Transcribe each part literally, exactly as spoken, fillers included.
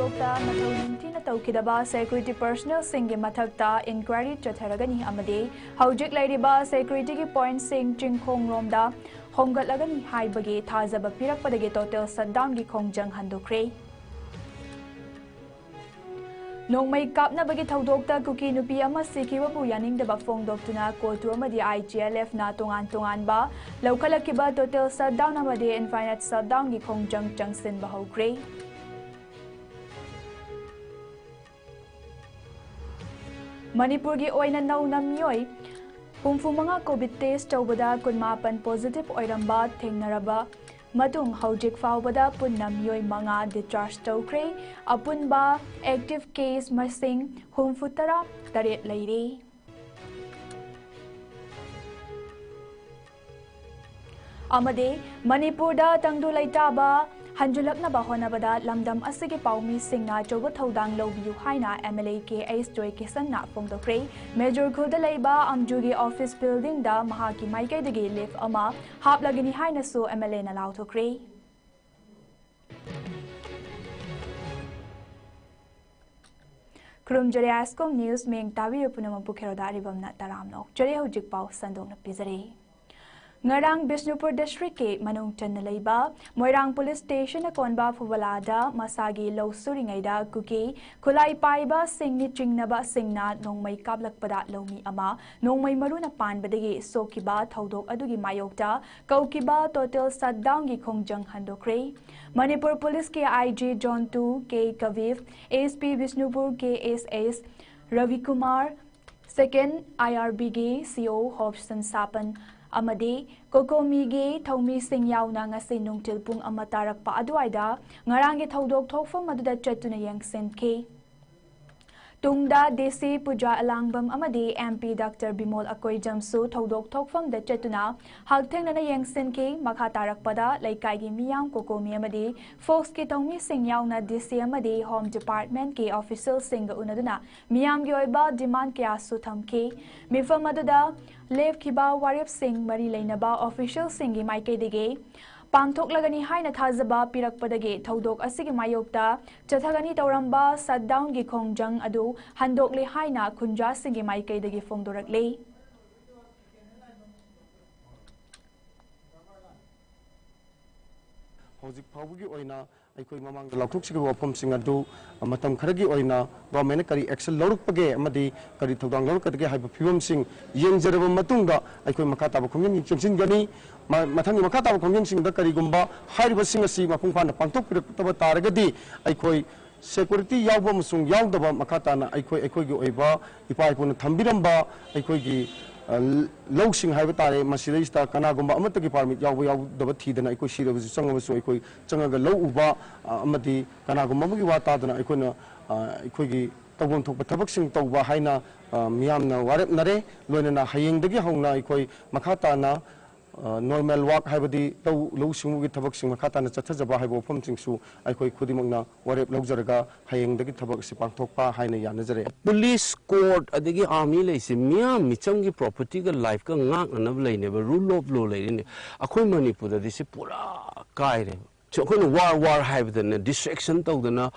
ꯊꯧꯗꯣꯛꯇ ꯃꯊꯧ ꯅꯤꯡꯊꯤꯅ ꯇꯧꯈꯤꯗꯕ ꯁꯦꯀ꯭ꯌꯨꯔꯤꯇꯤ ꯄꯔꯁꯅꯦꯜꯁꯤꯡꯒꯤ ꯃꯊꯛꯇ ꯏꯟꯀ꯭ꯋꯥꯏꯔꯤ ꯆꯠꯊꯔꯒꯅꯤ ꯑꯃꯗꯤ ꯍꯧꯖꯤꯛ ꯂꯩꯔꯤꯕ ꯁꯦꯀ꯭ꯌꯨꯔꯤꯇꯤꯒꯤ ꯄꯣꯏꯟꯠꯁꯤꯡ ꯆꯤꯡꯈꯣꯡꯔꯣꯝꯗ ꯍꯣꯡꯒꯠꯂꯒꯅꯤ ꯍꯥꯏꯕꯒꯤ ꯊꯥꯖꯕ ꯄꯤꯔꯛꯄꯗꯒꯤ ꯇꯣꯇꯦꯜ ꯁꯠꯗꯥꯎꯟꯒꯤ ꯈꯣꯡꯖꯪ ꯍꯟꯗꯣꯛꯈ꯭ꯔꯦ꯫ ꯅꯣꯡꯃꯩ ꯀꯥꯞꯅꯕꯒꯤ ꯊꯧꯗꯣꯛꯇ ꯀꯨꯀꯤ ꯅꯨꯄꯤ ꯑꯃ ꯁꯤꯈꯤꯕꯕꯨ ꯌꯥꯅꯤꯡꯗꯕ ꯐꯣꯡꯗꯣꯛꯇꯨꯅ ꯀꯣꯇꯨ ꯑꯃꯗꯤ ꯑꯥꯏ ꯖꯤ ꯑꯦꯜ ꯑꯦꯐꯅ ꯇꯣꯉꯥꯟ ꯇꯣꯉꯥꯟꯕ ꯂꯧꯈꯠꯂꯛꯈꯤꯕ ꯇꯣꯇꯦꯜ ꯁꯠꯗꯥꯎꯟ ꯑꯃꯗꯤ ꯏꯟꯐꯥꯏꯅꯥꯏꯠ ꯁꯠꯗꯥꯎꯟꯒꯤ ꯈꯣꯡꯖꯪ ꯆꯪꯁꯤꯟꯕ ꯍꯧꯈ꯭ꯔꯦ꯫ ꯃꯅꯤꯄꯨꯔꯒꯤ ꯑꯣꯏꯅ ꯅꯧꯅ ꯃꯤꯑꯣꯏ ꯍꯨꯝꯐꯨ ꯃꯉꯥ ꯀꯣꯚꯤꯗ ꯇꯦꯁ ꯇꯧꯕꯗ ꯀꯨꯟꯃꯥꯄꯟ ꯄꯣꯖꯤꯇꯤꯚ ꯑꯣꯏꯔꯝꯕ ꯊꯦꯡꯅꯔꯕ ꯃꯇꯨꯡ ꯍꯧꯖꯤꯛ ꯐꯥꯎꯕꯗ ꯄꯨꯟꯅ ꯃꯤꯑꯣꯏ ꯃꯉꯥ ꯗꯤꯁꯆꯥꯔꯖ ꯇꯧꯈ꯭ꯔꯦ꯫ ꯑꯄꯨꯟꯕ ꯑꯦꯛꯇꯤꯚ ꯀꯦꯁ ꯃꯁꯤꯡ ꯍꯨꯝꯐꯨ ꯇꯔꯥ ꯇꯔꯦꯠ ꯂꯩꯔꯦ꯫ ꯑꯃꯗꯤ ꯃꯅꯤꯄꯨꯔꯗ ꯇꯪꯗꯨ ꯂꯩꯇꯥꯕ ꯍꯟꯖꯤꯜꯂꯛꯅꯕ ꯍꯣꯠꯅꯕꯗ ꯂꯝꯗꯝ ꯑꯁꯤꯒꯤ ꯄꯥꯎꯃꯤꯁꯤꯡꯅ ꯑꯆꯧꯕ ꯊꯧꯗꯥꯡ ꯂꯧꯕꯤꯌꯨ ꯍꯥꯏꯅ M L A K H ꯖꯣꯏꯀꯤꯁꯟꯅ ꯐꯣꯡꯗꯣꯛꯈ꯭ꯔꯦ꯫ ꯃꯦꯖꯣꯔ ꯈꯨꯜꯗ ꯂꯩꯕ ꯑꯝꯖꯨꯒꯤ ꯑꯣꯐꯤꯁ ꯕꯤꯜꯗꯤꯡꯗ ꯃꯍꯥꯛꯀꯤ ꯃꯥꯏꯀꯩꯗꯒꯤ ꯂꯤꯐ ꯑꯃ ꯍꯥꯞꯂꯒꯅꯤ ꯍꯥꯏꯅꯁꯨ ꯑꯦꯝ ꯑꯦꯜ ꯑꯦꯅ ꯂꯥꯎꯊꯣꯛꯈ꯭ꯔꯦ꯫ ꯈꯨꯔꯨꯝꯖꯔꯤ ꯑꯥꯏꯁꯀꯣꯝ ꯅ꯭ꯌꯨꯁ ꯃꯌꯦꯡ ꯇꯥꯕꯤꯔꯤꯕ ꯄꯨꯝꯅꯃꯛꯄꯨ ꯈꯦꯔꯣꯗ ꯑꯔꯤꯕꯝꯅ ꯇꯔꯥꯝꯅ ꯑꯣꯛꯆꯔꯤ꯫ ꯍꯧꯖꯤꯛ ꯄꯥꯎ ꯁꯟꯗꯣꯛꯅ ꯄꯤꯖꯔꯤ꯫ ꯉꯔꯥꯡ ꯕꯤꯁꯅꯨꯄꯨꯔ ꯗꯤꯁꯇ꯭ꯔꯤꯛꯀꯤ ꯃꯅꯨꯡ ꯆꯟꯅ ꯂꯩꯕ ꯃꯣꯏꯔꯥꯡ ꯄꯨꯂꯤꯁ ꯁ꯭ꯇꯦꯁꯟ ꯑꯀꯣꯟꯕ ꯐꯨꯕꯂꯥꯗ ꯃꯁꯥꯒꯤ ꯂꯧ ꯁꯨꯔꯤꯉꯩꯗ ꯀꯨꯀꯤ ꯈꯨꯠꯂꯥꯏ ꯄꯥꯏꯕꯁꯤꯡꯅꯤ ꯆꯤꯡꯅꯕꯁꯤꯡꯅ ꯅꯣꯡꯃꯩ ꯀꯥꯞꯂꯛꯄꯗ ꯂꯧꯃꯤ ꯑꯃ ꯅꯣꯡꯃꯩ ꯃꯔꯨꯅ ꯄꯥꯟꯕꯗꯒꯤ ꯁꯣꯛꯈꯤꯕ ꯊꯧꯗꯣꯛ ꯑꯗꯨꯒꯤ ꯃꯥꯌꯣꯛꯇ ꯀꯧꯈꯤꯕ ꯇꯣꯇꯦꯜ ꯁꯠꯗꯥꯎꯟꯒꯤ ꯈꯣꯡꯖꯪ ꯍꯟꯗꯣꯛꯈ꯭ꯔꯦ꯫ ꯃꯅꯤꯄꯨꯔ ꯄꯨꯂꯤꯁꯀꯤ ꯑꯥꯏ ꯖꯤ ꯖꯣꯟ ꯇꯨ ꯀꯦ ꯀꯕꯤꯐ, ꯑꯦꯁ ꯄꯤ ꯕꯤꯁꯅꯨꯄꯨꯔ ꯀꯦ ꯑꯦꯁ ꯑꯦꯁ ꯔꯕꯤꯀꯨꯃꯥꯔ, ꯁꯦꯀꯦꯟ ꯑꯥꯏ ꯑꯥꯔ ꯕꯤꯒꯤ ꯁꯤ ꯑꯣ ꯍꯣꯞꯁꯟ ꯁꯥꯄꯟ ꯑꯃꯗꯤ ꯀꯣꯀꯣꯃꯤꯒꯤ ꯊꯧꯃꯤꯁꯤꯡ ꯌꯥꯎꯅ ꯉꯁꯤ ꯅꯨꯡꯊꯤꯜ ꯄꯨꯡ ꯑꯃ ꯇꯥꯔꯛꯄ ꯑꯗꯨꯋꯥꯏꯗ ꯉꯔꯥꯡꯒꯤ ꯊꯧꯗꯣꯛ ꯊꯣꯛꯐꯝ ꯑꯗꯨꯗ ꯆꯠꯇꯨꯅ ꯌꯦꯡꯁꯤꯟꯈꯤ꯫ ꯇꯨꯡꯗ ꯗꯤ ꯁꯤ ꯄꯨꯖꯥ ꯑꯂꯥꯡꯕꯝ ꯑꯃꯗꯤ ꯑꯦꯝ ꯄꯤ ꯗꯥꯛꯇꯔ ꯕꯤꯃꯣꯜ ꯑꯀꯣꯏꯖꯝꯁꯨ ꯊꯧꯗꯣꯛ ꯊꯣꯛꯐꯝꯗ ꯆꯠꯇꯨꯅ ꯍꯛꯊꯦꯡꯅꯅ ꯌꯦꯡꯁꯤꯟꯈꯤ꯫ ꯃꯈꯥ ꯇꯥꯔꯛꯄꯗ ꯂꯩꯀꯥꯏꯒꯤ ꯃꯤꯌꯥꯝ, ꯀꯣꯀꯣꯃꯤ ꯑꯃꯗꯤ ꯐꯣꯛꯁꯀꯤ ꯊꯧꯃꯤꯁꯤꯡ ꯌꯥꯎꯅ ꯗꯤ ꯁꯤ ꯑꯃꯗꯤ ꯍꯣꯝ ꯗꯤꯄꯥꯔꯠꯃꯦꯟꯠꯀꯤ ꯑꯣꯐꯤꯁꯤꯌꯦꯜꯁꯤꯡꯒ ꯎꯅꯗꯨꯅ ꯃꯤꯌꯥꯝꯒꯤ ꯑꯣꯏꯕ ꯗꯤꯃꯥꯟꯗ ꯀꯌꯥꯁꯨ ꯊꯝꯈꯤ꯫ ꯃꯤꯐꯝ ꯑꯗꯨꯗ ꯂꯦꯞꯈꯤꯕ ꯋꯥꯔꯦꯞꯁꯤꯡ ꯃꯔꯤ ꯂꯩꯅꯕ ꯑꯣꯐꯤꯁꯤꯌꯦꯜꯁꯤꯡꯒꯤ ꯃꯥꯏꯀꯩꯗꯒꯤ ꯄꯥꯡꯊꯣꯛꯂꯒꯅꯤ ꯍꯥꯏꯅ ꯊꯥꯖꯕ ꯄꯤꯔꯛꯄꯗꯒꯤ ꯊꯧꯗꯣꯛ ꯑꯁꯤꯒꯤ ꯃꯥꯌꯣꯛꯇ ꯆꯠꯊꯒꯅꯤ ꯇꯧꯔꯝꯕ ꯁꯠꯗꯥꯎꯟꯒꯤ ꯈꯣꯡꯖꯪ ꯑꯗꯨ ꯍꯟꯗꯣꯛꯂꯦ ꯍꯥꯏꯅ ꯈꯨꯟꯖꯥꯁꯤꯡꯒꯤ ꯃꯥꯏꯀꯩꯗꯒꯤ ꯐꯣꯡꯗꯣꯔꯛꯂꯤ꯫ ꯍꯧꯖꯤꯛ ꯐꯥꯎꯕꯒꯤ ꯑꯣꯏꯅ ꯑꯩꯈꯣꯏ ꯃꯃꯥꯡꯗ ꯂꯥꯎꯊꯣꯛꯆꯈꯤꯕ ꯋꯥꯐꯝꯁꯤꯡ ꯑꯗꯨ ꯃꯇꯝ ꯈꯔꯒꯤ ꯑꯣꯏꯅ ꯒꯣꯔꯃꯦꯟꯅ ꯀꯔꯤ ꯑꯦꯛꯁꯟ ꯂꯧꯔꯛꯄꯒꯦ ꯑꯃꯗꯤ ꯀꯔꯤ ꯊꯧꯗꯥꯡ ꯂꯧꯔꯛꯀꯗꯒꯦ ꯍꯥꯏꯕ ꯐꯤꯕꯝꯁꯤꯡ ꯌꯦꯡꯖꯔꯕ ꯃꯇꯨꯡꯗ ꯑꯩꯈꯣꯏ ꯃꯈꯥ ꯇꯥꯕ ꯈꯣꯡꯖꯪ ꯆꯪꯁꯤꯟꯒꯅꯤ꯫ ꯃ- ꯃꯊꯪꯒꯤ ꯃꯈꯥ ꯇꯥꯕ ꯈꯣꯡꯖꯪꯁꯤꯡꯗ ꯀꯔꯤꯒꯨꯝꯕ ꯍꯥꯏꯔꯤꯕꯁꯤꯡ ꯑꯁꯤ ꯃꯄꯨꯡ ꯐꯥꯅ ꯄꯥꯡꯊꯣꯛꯄꯤꯔꯛꯇꯕ ꯇꯥꯔꯒꯗꯤ ꯑꯩꯈꯣꯏ ꯁꯦꯀ꯭ꯌꯨꯔꯤꯇꯤ ꯌꯥꯎꯕ ꯑꯃꯁꯨꯡ ꯌꯥꯎꯗꯕ ꯃꯈꯥ ꯇꯥꯅ ꯑꯩꯈꯣꯏ ꯑꯩꯈꯣꯏꯒꯤ ꯑꯣꯏꯕ ꯏꯄꯥ ꯏꯄꯨꯅ ꯊꯝꯕꯤꯔꯝꯕ ꯑꯩꯈꯣꯏꯒꯤ ꯑ, ꯂꯧꯁꯤꯡ ꯍꯥꯏꯕ ꯇꯥꯔꯦ, ꯃꯁꯤꯗꯩꯁꯤꯗ ꯀꯅꯥꯒꯨꯝꯕ ꯑꯃꯠꯇꯒꯤ ꯄꯥꯔꯃꯤꯠ ꯌꯥꯎꯕ ꯌꯥꯎꯗꯕ ꯊꯤꯗꯅ ꯑꯩꯈꯣꯏ ꯁꯤꯔꯕꯁꯨ ꯆꯪꯉꯕꯁꯨ ꯑꯩꯈꯣꯏ ꯆꯪꯉꯒ ꯂꯧ ꯎꯕ, ꯑ, ꯑꯃꯗꯤ ꯀꯅꯥꯒꯨꯝꯕ ꯑꯃꯒꯤ ꯋꯥ ꯇꯥꯗꯅ ꯑꯩꯈꯣꯏꯅ, ꯑ, ꯑꯩꯈꯣꯏꯒꯤ ꯇꯧꯐꯝ ꯊꯣꯛꯄ ꯊꯕꯛꯁꯤꯡ ꯇꯧꯕ ꯍꯥꯏꯅ, ꯑ, ꯃꯤꯌꯥꯝꯅ ꯋꯥꯔꯦꯞꯅꯔꯦ꯫ ꯂꯣꯏꯅꯅ ꯍꯌꯦꯡꯗꯒꯤ ꯍꯧꯅ ꯑꯩꯈꯣꯏ ꯃꯈꯥ ꯇꯥꯅ, ꯑ, ꯅꯣꯔꯃꯦꯜ ꯋꯥꯛ ꯍꯥꯏꯕꯗꯤ ꯂꯧ ꯂꯧꯎ ꯁꯤꯡꯎꯒꯤ ꯊꯕꯛꯁꯤꯡ ꯃꯈꯥ ꯇꯥꯅ ꯆꯠꯊꯖꯕ ꯍꯥꯏꯕ ꯋꯥꯐꯝꯁꯤꯡꯁꯨ ꯑꯩꯈꯣꯏ ꯈꯨꯗꯤꯡꯃꯛꯅ ꯋꯥꯔꯦꯞ ꯂꯧꯖꯔꯒ ꯍꯌꯦꯡꯗꯒꯤ ꯊꯕꯛ ꯑꯁꯤ ꯄꯥꯡꯊꯣꯛꯄ ꯍꯥꯏꯅ ꯌꯥꯅꯖꯔꯦ꯫ ꯄꯨꯂꯤꯁ, ꯀꯣꯔꯠ ꯑꯗꯒꯤ ꯑꯥꯔꯃꯤ ꯂꯩꯁꯦ ꯃꯤꯌꯥꯝ ꯃꯤꯆꯝꯒꯤ ꯄ꯭ꯔꯣꯄꯔꯇꯤꯒ ꯂꯥꯏꯐꯀ ꯉꯥꯛꯅꯅꯕ ꯂꯩꯅꯦꯕ, ꯔꯨꯜ ꯑꯣꯐ ꯂꯣ ꯂꯩꯔꯤꯅꯦ꯫ ꯑꯩꯈꯣꯏ ꯃꯅꯤꯄꯨꯔꯗꯗꯤ ꯁꯤ ꯄꯨꯔꯥ ꯀꯥꯏꯔꯦꯕ꯫ ꯁꯤ ꯑꯩꯈꯣꯏꯅ ꯋꯥꯔ ꯋꯥꯔ ꯍꯥꯏꯕꯗꯅꯦ ꯗꯤꯁꯇ꯭ꯔꯦꯛꯁꯟ ꯇꯧꯗꯅ,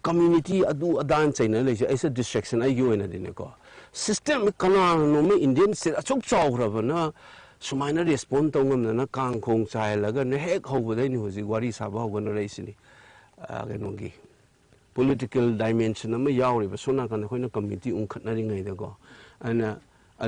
ꯀꯝꯃ꯭ꯌꯨꯅꯤꯇꯤ ꯑꯗꯨ ꯑꯗꯥꯅ ꯆꯩꯅ ꯂꯩꯁꯦ꯫ ꯑꯩꯁꯦ ꯗꯤꯁꯇ꯭ꯔꯦꯛꯁꯟ ꯑꯩꯒꯤ ꯑꯣꯏꯅꯗꯤꯅꯦꯀꯣ꯫ ꯁꯤꯁꯇꯦꯝ ꯀꯅꯥꯅꯣꯃ ꯏꯟꯗꯤꯌꯟ ꯁ꯭ꯇꯦꯠ ꯑꯁꯨꯛ ꯆꯥꯎꯈ꯭ꯔꯕꯅ ꯁꯨꯃꯥꯏꯅ ꯔꯦꯁꯄꯣꯟ ꯇꯧ ꯉꯝꯗꯅ ꯀꯥꯡ ꯈꯣꯡ ꯆꯥꯏꯍꯜꯂꯒ ꯍꯦꯛ ꯍꯧꯕꯗꯩꯅꯤ ꯍꯧꯖꯤꯛ ꯋꯥꯔꯤ ꯁꯥꯕ ꯍꯧꯒꯠꯅꯔꯛꯏꯁꯤꯅꯤ꯫ ꯑ, ꯀꯩꯅꯣꯒꯤ ꯄꯣꯂꯤꯇꯤꯀꯦꯜ ꯗꯥꯏꯃꯦꯟꯁꯟ ꯑꯃ ꯌꯥꯎꯔꯤꯕ ꯁꯣꯝ ꯅꯥꯀꯟꯗ ꯑꯩꯈꯣꯏꯅ ꯀꯝꯃ꯭ꯌꯨꯅꯤꯇꯤ ꯎꯡꯈꯠꯅꯔꯤꯉꯩꯗꯀꯣ꯫ ꯑꯗꯨꯅ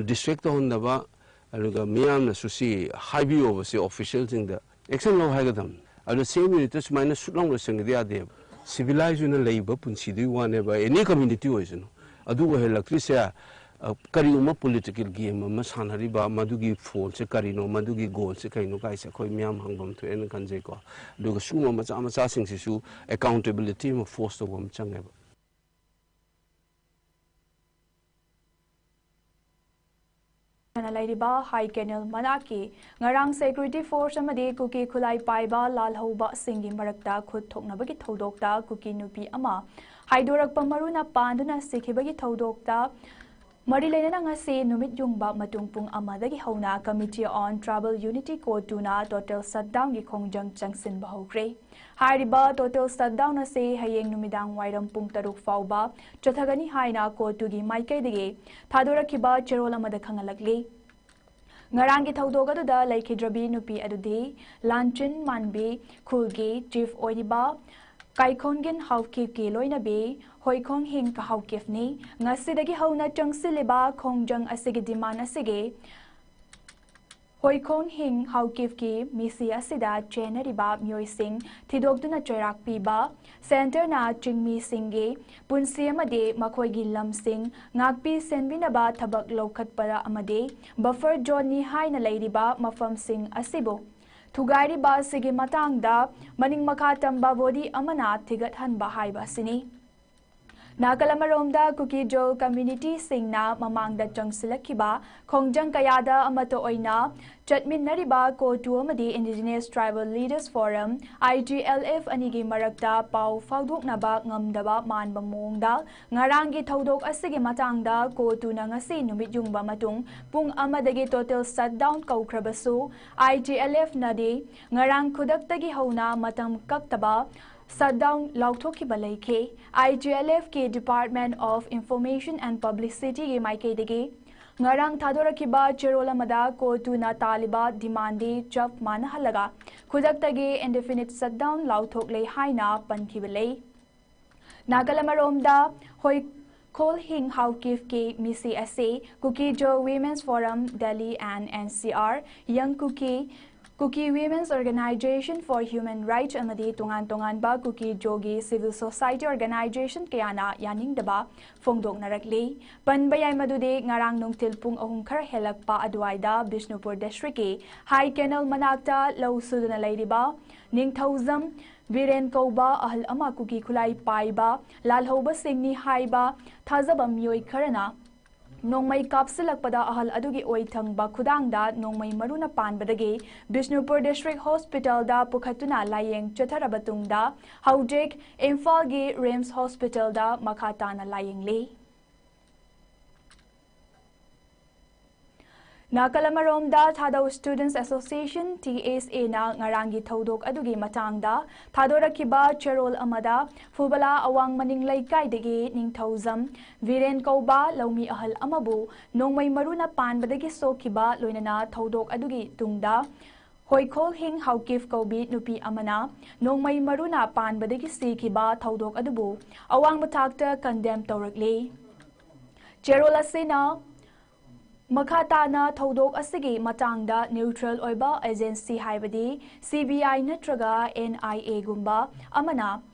ꯗꯤꯁꯇ꯭ꯔꯦꯛ ꯇꯧꯍꯟꯗꯕ, ꯑꯗꯨꯒ ꯃꯤꯌꯥꯝꯅꯁꯨ ꯁꯤ ꯍꯥꯏꯕꯤꯌꯣꯕ, ꯁꯤ ꯑꯣꯐꯤꯁꯤꯌꯦꯜꯁꯤꯡꯗ ꯑꯦꯛꯁꯟ ꯂꯧ ꯍꯥꯏꯒꯗꯕꯅꯤ꯫ ꯑꯗꯣ ꯁꯦꯝ ꯌꯨꯅꯤꯠꯇ ꯁꯨꯃꯥꯏꯅ ꯁꯨꯠ ꯂꯥꯎꯅ ꯂꯣꯏꯁꯤꯟꯒꯗꯤ ꯌꯥꯗꯦꯕ꯫ ꯁꯤꯚꯤꯂꯥꯏꯖ ꯑꯣꯏꯅ ꯂꯩꯕ ꯄꯨꯟꯁꯤꯗꯨꯒꯤ ꯋꯥꯅꯦꯕ, ꯑꯦꯅꯤ ꯀꯝꯃ꯭ꯌꯨꯅꯤꯇꯤ ꯑꯣꯏꯁꯅꯨ꯫ ꯑꯗꯨ ꯑꯣꯏꯍꯜꯂꯛꯇ꯭ꯔꯤꯁꯦ, ꯑ, ꯀꯔꯤꯒꯨꯝꯕ ꯄꯣꯂꯤꯇꯤꯀꯦꯜ ꯒꯦꯝ ꯑꯃ ꯁꯥꯟꯅꯔꯤꯕ, ꯃꯗꯨꯒꯤ ꯐꯣꯜꯁꯦ ꯀꯔꯤꯅꯣ, ꯃꯗꯨꯒꯤ ꯒꯣꯜꯁꯦ ꯀꯔꯤꯅꯣ ꯀꯥꯏꯁꯦ ꯑꯩꯈꯣꯏ ꯃꯤꯌꯥꯝ ꯍꯪꯐꯝ ꯊꯣꯛꯑꯦꯅ ꯈꯟꯖꯩꯀꯣ꯫ ꯑꯗꯨꯒ ꯁꯤꯒꯨꯝꯕ ꯃꯆꯥ ꯃꯆꯥꯁꯤꯡꯁꯤꯁꯨ ꯑꯦꯀꯥꯎꯟꯇꯦꯕꯤꯂꯤꯇꯤ ꯑꯃ ꯐꯣꯔꯁ ꯇꯧꯕ ꯑꯃ ꯆꯪꯉꯦꯕ꯫ ꯂꯩꯔꯤꯕ ꯍꯥꯏ ꯀꯦꯅꯦꯜ ꯃꯅꯥꯛꯀꯤ ꯉꯔꯥꯡ ꯁꯦꯀ꯭ꯌꯨꯔꯤꯇꯤ ꯐꯣꯔꯁ ꯑꯃꯗꯤ ꯀꯨꯀꯤ ꯈꯨꯠꯂꯥꯏ ꯄꯥꯏꯕ ꯂꯥꯜꯍꯧꯕꯁꯤꯡꯒꯤ ꯃꯔꯛꯇ ꯈꯨꯠ ꯊꯣꯛꯅꯕꯒꯤ ꯊꯧꯗꯣꯛꯇ ꯀꯨꯀꯤ ꯅꯨꯄꯤ ꯑꯃ ꯍꯥꯏꯗꯣꯔꯛꯄ ꯃꯔꯨꯅ ꯄꯥꯟꯗꯨꯅ ꯁꯤꯈꯤꯕꯒꯤ ꯊꯧꯗꯣꯛꯇ ꯃꯔꯤ ꯂꯩꯅꯅ ꯉꯁꯤ ꯅꯨꯃꯤꯠ ꯌꯨꯡꯕ ꯃꯇꯨꯡ ꯄꯨꯡ ꯑꯃꯗꯒꯤ ꯍꯧꯅ Committee on Tribal Unity, ꯀꯣꯇꯨꯅ total shutdownꯒꯤ ꯈꯣꯡꯖꯪ ꯆꯪꯁꯤꯟꯕ ꯍꯧꯈ꯭ꯔꯦ꯫ ꯍꯥꯏꯔꯤꯕ total shutdown ꯑꯁꯤ ꯍꯌꯦꯡ ꯅꯨꯃꯤꯗꯥꯡ ꯋꯥꯏꯔꯝ ꯄꯨꯡ ꯇꯔꯨꯛ ꯐꯥꯎꯕ ꯆꯠꯊꯒꯅꯤ ꯍꯥꯏꯅ ꯀꯣꯇꯨꯒꯤ ꯃꯥꯏꯀꯩꯗꯒꯤ ꯊꯥꯗꯣꯔꯛꯈꯤꯕ ꯆꯦꯔꯣꯜ ꯑꯃꯗ ꯈꯪꯍꯜꯂꯛꯂꯤ꯫ ꯉꯔꯥꯡꯒꯤ ꯊꯧꯗꯣꯛ ꯑꯗꯨꯗ ꯂꯩꯈꯤꯗ꯭ꯔꯕꯤ ꯅꯨꯄꯤ ꯑꯗꯨꯗꯤ ꯂꯥꯟꯆꯤꯟ ꯃꯥꯟꯕꯤ ꯈꯨꯜꯒꯤ chief ꯑꯣꯏꯔꯤꯕ ꯀꯥꯏꯈꯣꯡꯒꯤꯟ ꯍꯥꯎꯀꯤꯞꯀꯤ ꯂꯣꯏꯅꯕꯤ ꯍꯣꯏꯈꯣꯡ ꯍꯤꯡ ꯍꯥꯎꯀꯤꯞꯅꯤ꯫ ꯉꯁꯤꯗꯒꯤ ꯍꯧꯅ ꯆꯪꯁꯤꯜꯂꯤꯕ ꯈꯣꯡꯖꯪ ꯑꯁꯤꯒꯤ demand ꯑꯁꯤꯒꯤ ꯍꯣꯏꯈꯣꯡ ꯍꯤꯡ ꯍꯥꯎꯀꯤꯞꯀꯤ ꯃꯤꯁꯤ ꯑꯁꯤꯗ ꯆꯦꯟꯅꯔꯤꯕ ꯃꯤꯑꯣꯏꯁꯤꯡ ꯊꯤꯗꯣꯛꯇꯨꯅ ꯆꯩꯔꯥꯛ ꯄꯤꯕ, centreꯅ ꯆꯤꯡꯃꯤꯁꯤꯡꯒꯤ ꯄꯨꯟꯁꯤ ꯑꯃꯗꯤ ꯃꯈꯣꯏꯒꯤ ꯂꯝꯁꯤꯡ ꯉꯥꯛꯄꯤ ꯁꯦꯟꯕꯤꯅꯕ ꯊꯕꯛ ꯂꯧꯈꯠꯄꯗ ꯑꯃꯗꯤ buffer zoneꯅꯤ ꯍꯥꯏꯅ ꯂꯩꯔꯤꯕ ꯃꯐꯝꯁꯤꯡ ꯑꯁꯤꯕꯨ ꯊꯨꯒꯥꯏꯔꯤꯕ ꯑꯁꯤꯒꯤ ꯃꯇꯥꯡꯗ ꯃꯅꯤꯡ ꯃꯈꯥ ꯇꯝꯕ body ꯑꯃꯅ ꯊꯤꯒꯠꯍꯟꯕ ꯍꯥꯏꯕ ꯑꯁꯤꯅꯤ꯫ ꯅꯥꯀꯜ ꯑꯃꯔꯣꯝꯗ ꯀꯨꯀꯤ-ꯖꯣ communityꯁꯤꯡꯅ ꯃꯃꯥꯡꯗ ꯆꯪꯁꯤꯜꯂꯛꯈꯤꯕ ꯈꯣꯡꯖꯪ ꯀꯌꯥꯗ ꯑꯃꯠꯇ ꯑꯣꯏꯅ ꯆꯠꯃꯤꯟꯅꯔꯤꯕ ꯀꯣꯇꯨ ꯑꯃꯗꯤ Indigenous Tribal Leaders Forum, I T L F, ꯑꯅꯤꯒꯤ ꯃꯔꯛꯇ ꯄꯥꯎ ꯐꯥꯎꯗꯣꯛꯅꯕ ꯉꯝꯗꯕ ꯃꯥꯟꯕ ꯃꯑꯣꯡꯗ ꯉꯔꯥꯡꯒꯤ ꯊꯧꯗꯣꯛ ꯑꯁꯤꯒꯤ ꯃꯇꯥꯡꯗ ꯀꯣꯇꯨꯅ ꯉꯁꯤ ꯅꯨꯃꯤꯠ ꯌꯨꯡꯕ ꯃꯇꯨꯡ ꯄꯨꯡ ꯑꯃꯗꯒꯤ total shutdown ꯀꯧꯈ꯭ꯔꯕꯁꯨ, I T L Fꯅꯗꯤ ꯉꯔꯥꯡ ꯈꯨꯗꯛꯇꯒꯤ ꯍꯧꯅ ꯃꯇꯝ ꯀꯛꯇꯕ shutdown ꯂꯥꯎꯊꯣꯛꯈꯤꯕ ꯂꯩꯈꯤ꯫ I T L Fꯀꯤ Department of Information and Publicityꯒꯤ ꯃꯥꯏꯀꯩꯗꯒꯤ ꯉꯔꯥꯡ ꯊꯥꯗꯣꯔꯛꯈꯤꯕ ꯆꯦꯔꯣꯜ ꯑꯃꯗ ꯀꯣꯇꯨꯅ ꯇꯥꯜꯂꯤꯕ demandꯗꯤ ꯆꯞ ꯃꯥꯟꯅꯍꯜꯂꯒ ꯈꯨꯗꯛꯇꯒꯤ indefinite shutdown ꯂꯥꯎꯊꯣꯛꯂꯦ ꯍꯥꯏꯅ ꯄꯟꯈꯤꯕ ꯂꯩ꯫ ꯅꯥꯀꯜ ꯑꯃꯔꯣꯝꯗ ꯍꯣꯏ ꯈꯣꯜ ꯍꯤꯡ ꯍꯥꯎꯀꯤꯞꯀꯤ ꯃꯤꯁꯤ ꯑꯁꯤ Kuki-Zo Women's Forum Delhi and N C R, Young Kuki, Kuki Women's Organization for Human Rights ꯑꯃꯗꯤ ꯇꯣꯉꯥꯟ ꯇꯣꯉꯥꯟꯕ ꯀꯨꯀꯤ-ꯖꯣꯒꯤ civil society organization ꯀꯌꯥꯅ ꯌꯥꯅꯤꯡꯗꯕ ꯐꯣꯡꯗꯣꯛꯅꯔꯛꯂꯤ꯫ ꯄꯟꯕ ꯌꯥꯏ ꯃꯗꯨꯗꯤ ꯉꯔꯥꯡ ꯅꯨꯡꯊꯤꯜ ꯄꯨꯡ ꯑꯍꯨꯝ ꯈꯔ ꯍꯦꯜꯂꯛꯄ ꯑꯗꯨꯋꯥꯏꯗ ꯕꯤꯁꯅꯨꯄꯨꯔ districtꯀꯤ ꯍꯥꯏ ꯀꯦꯅꯦꯜ ꯃꯅꯥꯛꯇ ꯂꯧ ꯁꯨꯗꯨꯅ ꯂꯩꯔꯤꯕ ꯅꯤꯡꯊꯧꯖꯝ ꯕꯤꯔꯦꯟ ꯀꯧꯕ ꯑꯍꯜ ꯑꯃ ꯀꯨꯀꯤ ꯈꯨꯠꯂꯥꯏ ꯄꯥꯏꯕ ꯂꯥꯜꯍꯧꯕꯁꯤꯡꯅꯤ ꯍꯥꯏꯕ ꯊꯥꯖꯕ ꯃꯤꯑꯣꯏ ꯈꯔꯅ ꯅꯣꯡꯃꯩ ꯀꯥꯞꯁꯤꯜꯂꯛꯄꯗ ꯑꯍꯜ ꯑꯗꯨꯒꯤ ꯑꯣꯏ ꯊꯪꯕ ꯈꯨꯗꯥꯡꯗ ꯅꯣꯡꯃꯩ ꯃꯔꯨꯅ ꯄꯥꯟꯕꯗꯒꯤ ꯕꯤꯁꯅꯨꯄꯨꯔ district hospitalꯗ ꯄꯨꯈꯠꯇꯨꯅ ꯂꯥꯌꯦꯡ ꯆꯠꯊꯔꯕ ꯇꯨꯡꯗ ꯍꯧꯖꯤꯛ ꯏꯝꯐꯥꯜꯒꯤ RIMS hospitalꯗ ꯃꯈꯥ ꯇꯥꯅ ꯂꯥꯌꯦꯡꯂꯤ꯫ ꯅꯥꯀꯜ ꯑꯃꯔꯣꯝꯗ, ꯊꯥꯗꯧ Students Association, T S A ꯅ ꯉꯔꯥꯡꯒꯤ ꯊꯧꯗꯣꯛ ꯑꯗꯨꯒꯤ ꯃꯇꯥꯡꯗ ꯊꯥꯗꯣꯔꯛꯈꯤꯕ ꯆꯦꯔꯣꯜ ꯑꯃꯗ, ꯐꯨꯕꯂꯥ ꯑꯋꯥꯡ ꯃꯅꯤꯡ ꯂꯩꯀꯥꯏꯗꯒꯤ ꯅꯤꯡꯊꯧꯖꯝ ꯕꯤꯔꯦꯟ ꯀꯧꯕ ꯂꯧꯃꯤ ꯑꯍꯜ ꯑꯃꯕꯨ ꯅꯣꯡꯃꯩ ꯃꯔꯨꯅ ꯄꯥꯟꯕꯗꯒꯤ ꯁꯣꯛꯈꯤꯕ, ꯂꯣꯏꯅꯅ ꯊꯧꯗꯣꯛ ꯑꯗꯨꯒꯤ ꯇꯨꯡꯗ ꯍꯣꯏꯈꯣꯜꯍꯤꯡ ꯍꯥꯎꯀꯤꯞ ꯀꯧꯕꯤ ꯅꯨꯄꯤ ꯑꯃꯅ ꯅꯣꯡꯃꯩ ꯃꯔꯨꯅ ꯄꯥꯟꯕꯗꯒꯤ ꯁꯤꯈꯤꯕ ꯊꯧꯗꯣꯛ ꯑꯗꯨꯕꯨ ꯑꯋꯥꯡꯕ ꯊꯥꯛꯇ condemn ꯇꯧꯔꯛꯂꯤ꯫ ꯆꯦꯔꯣꯜ ꯑꯁꯤꯅ ꯃꯈꯥ ꯇꯥꯅ ꯊꯧꯗꯣꯛ ꯑꯁꯤꯒꯤ ꯃꯇꯥꯡꯗ neutral ꯑꯣꯏꯕ agency, ꯍꯥꯏꯕꯗꯤ C B I ꯅꯠꯇ꯭ꯔꯒ N I A ꯒꯨꯝꯕ ꯑꯃꯅ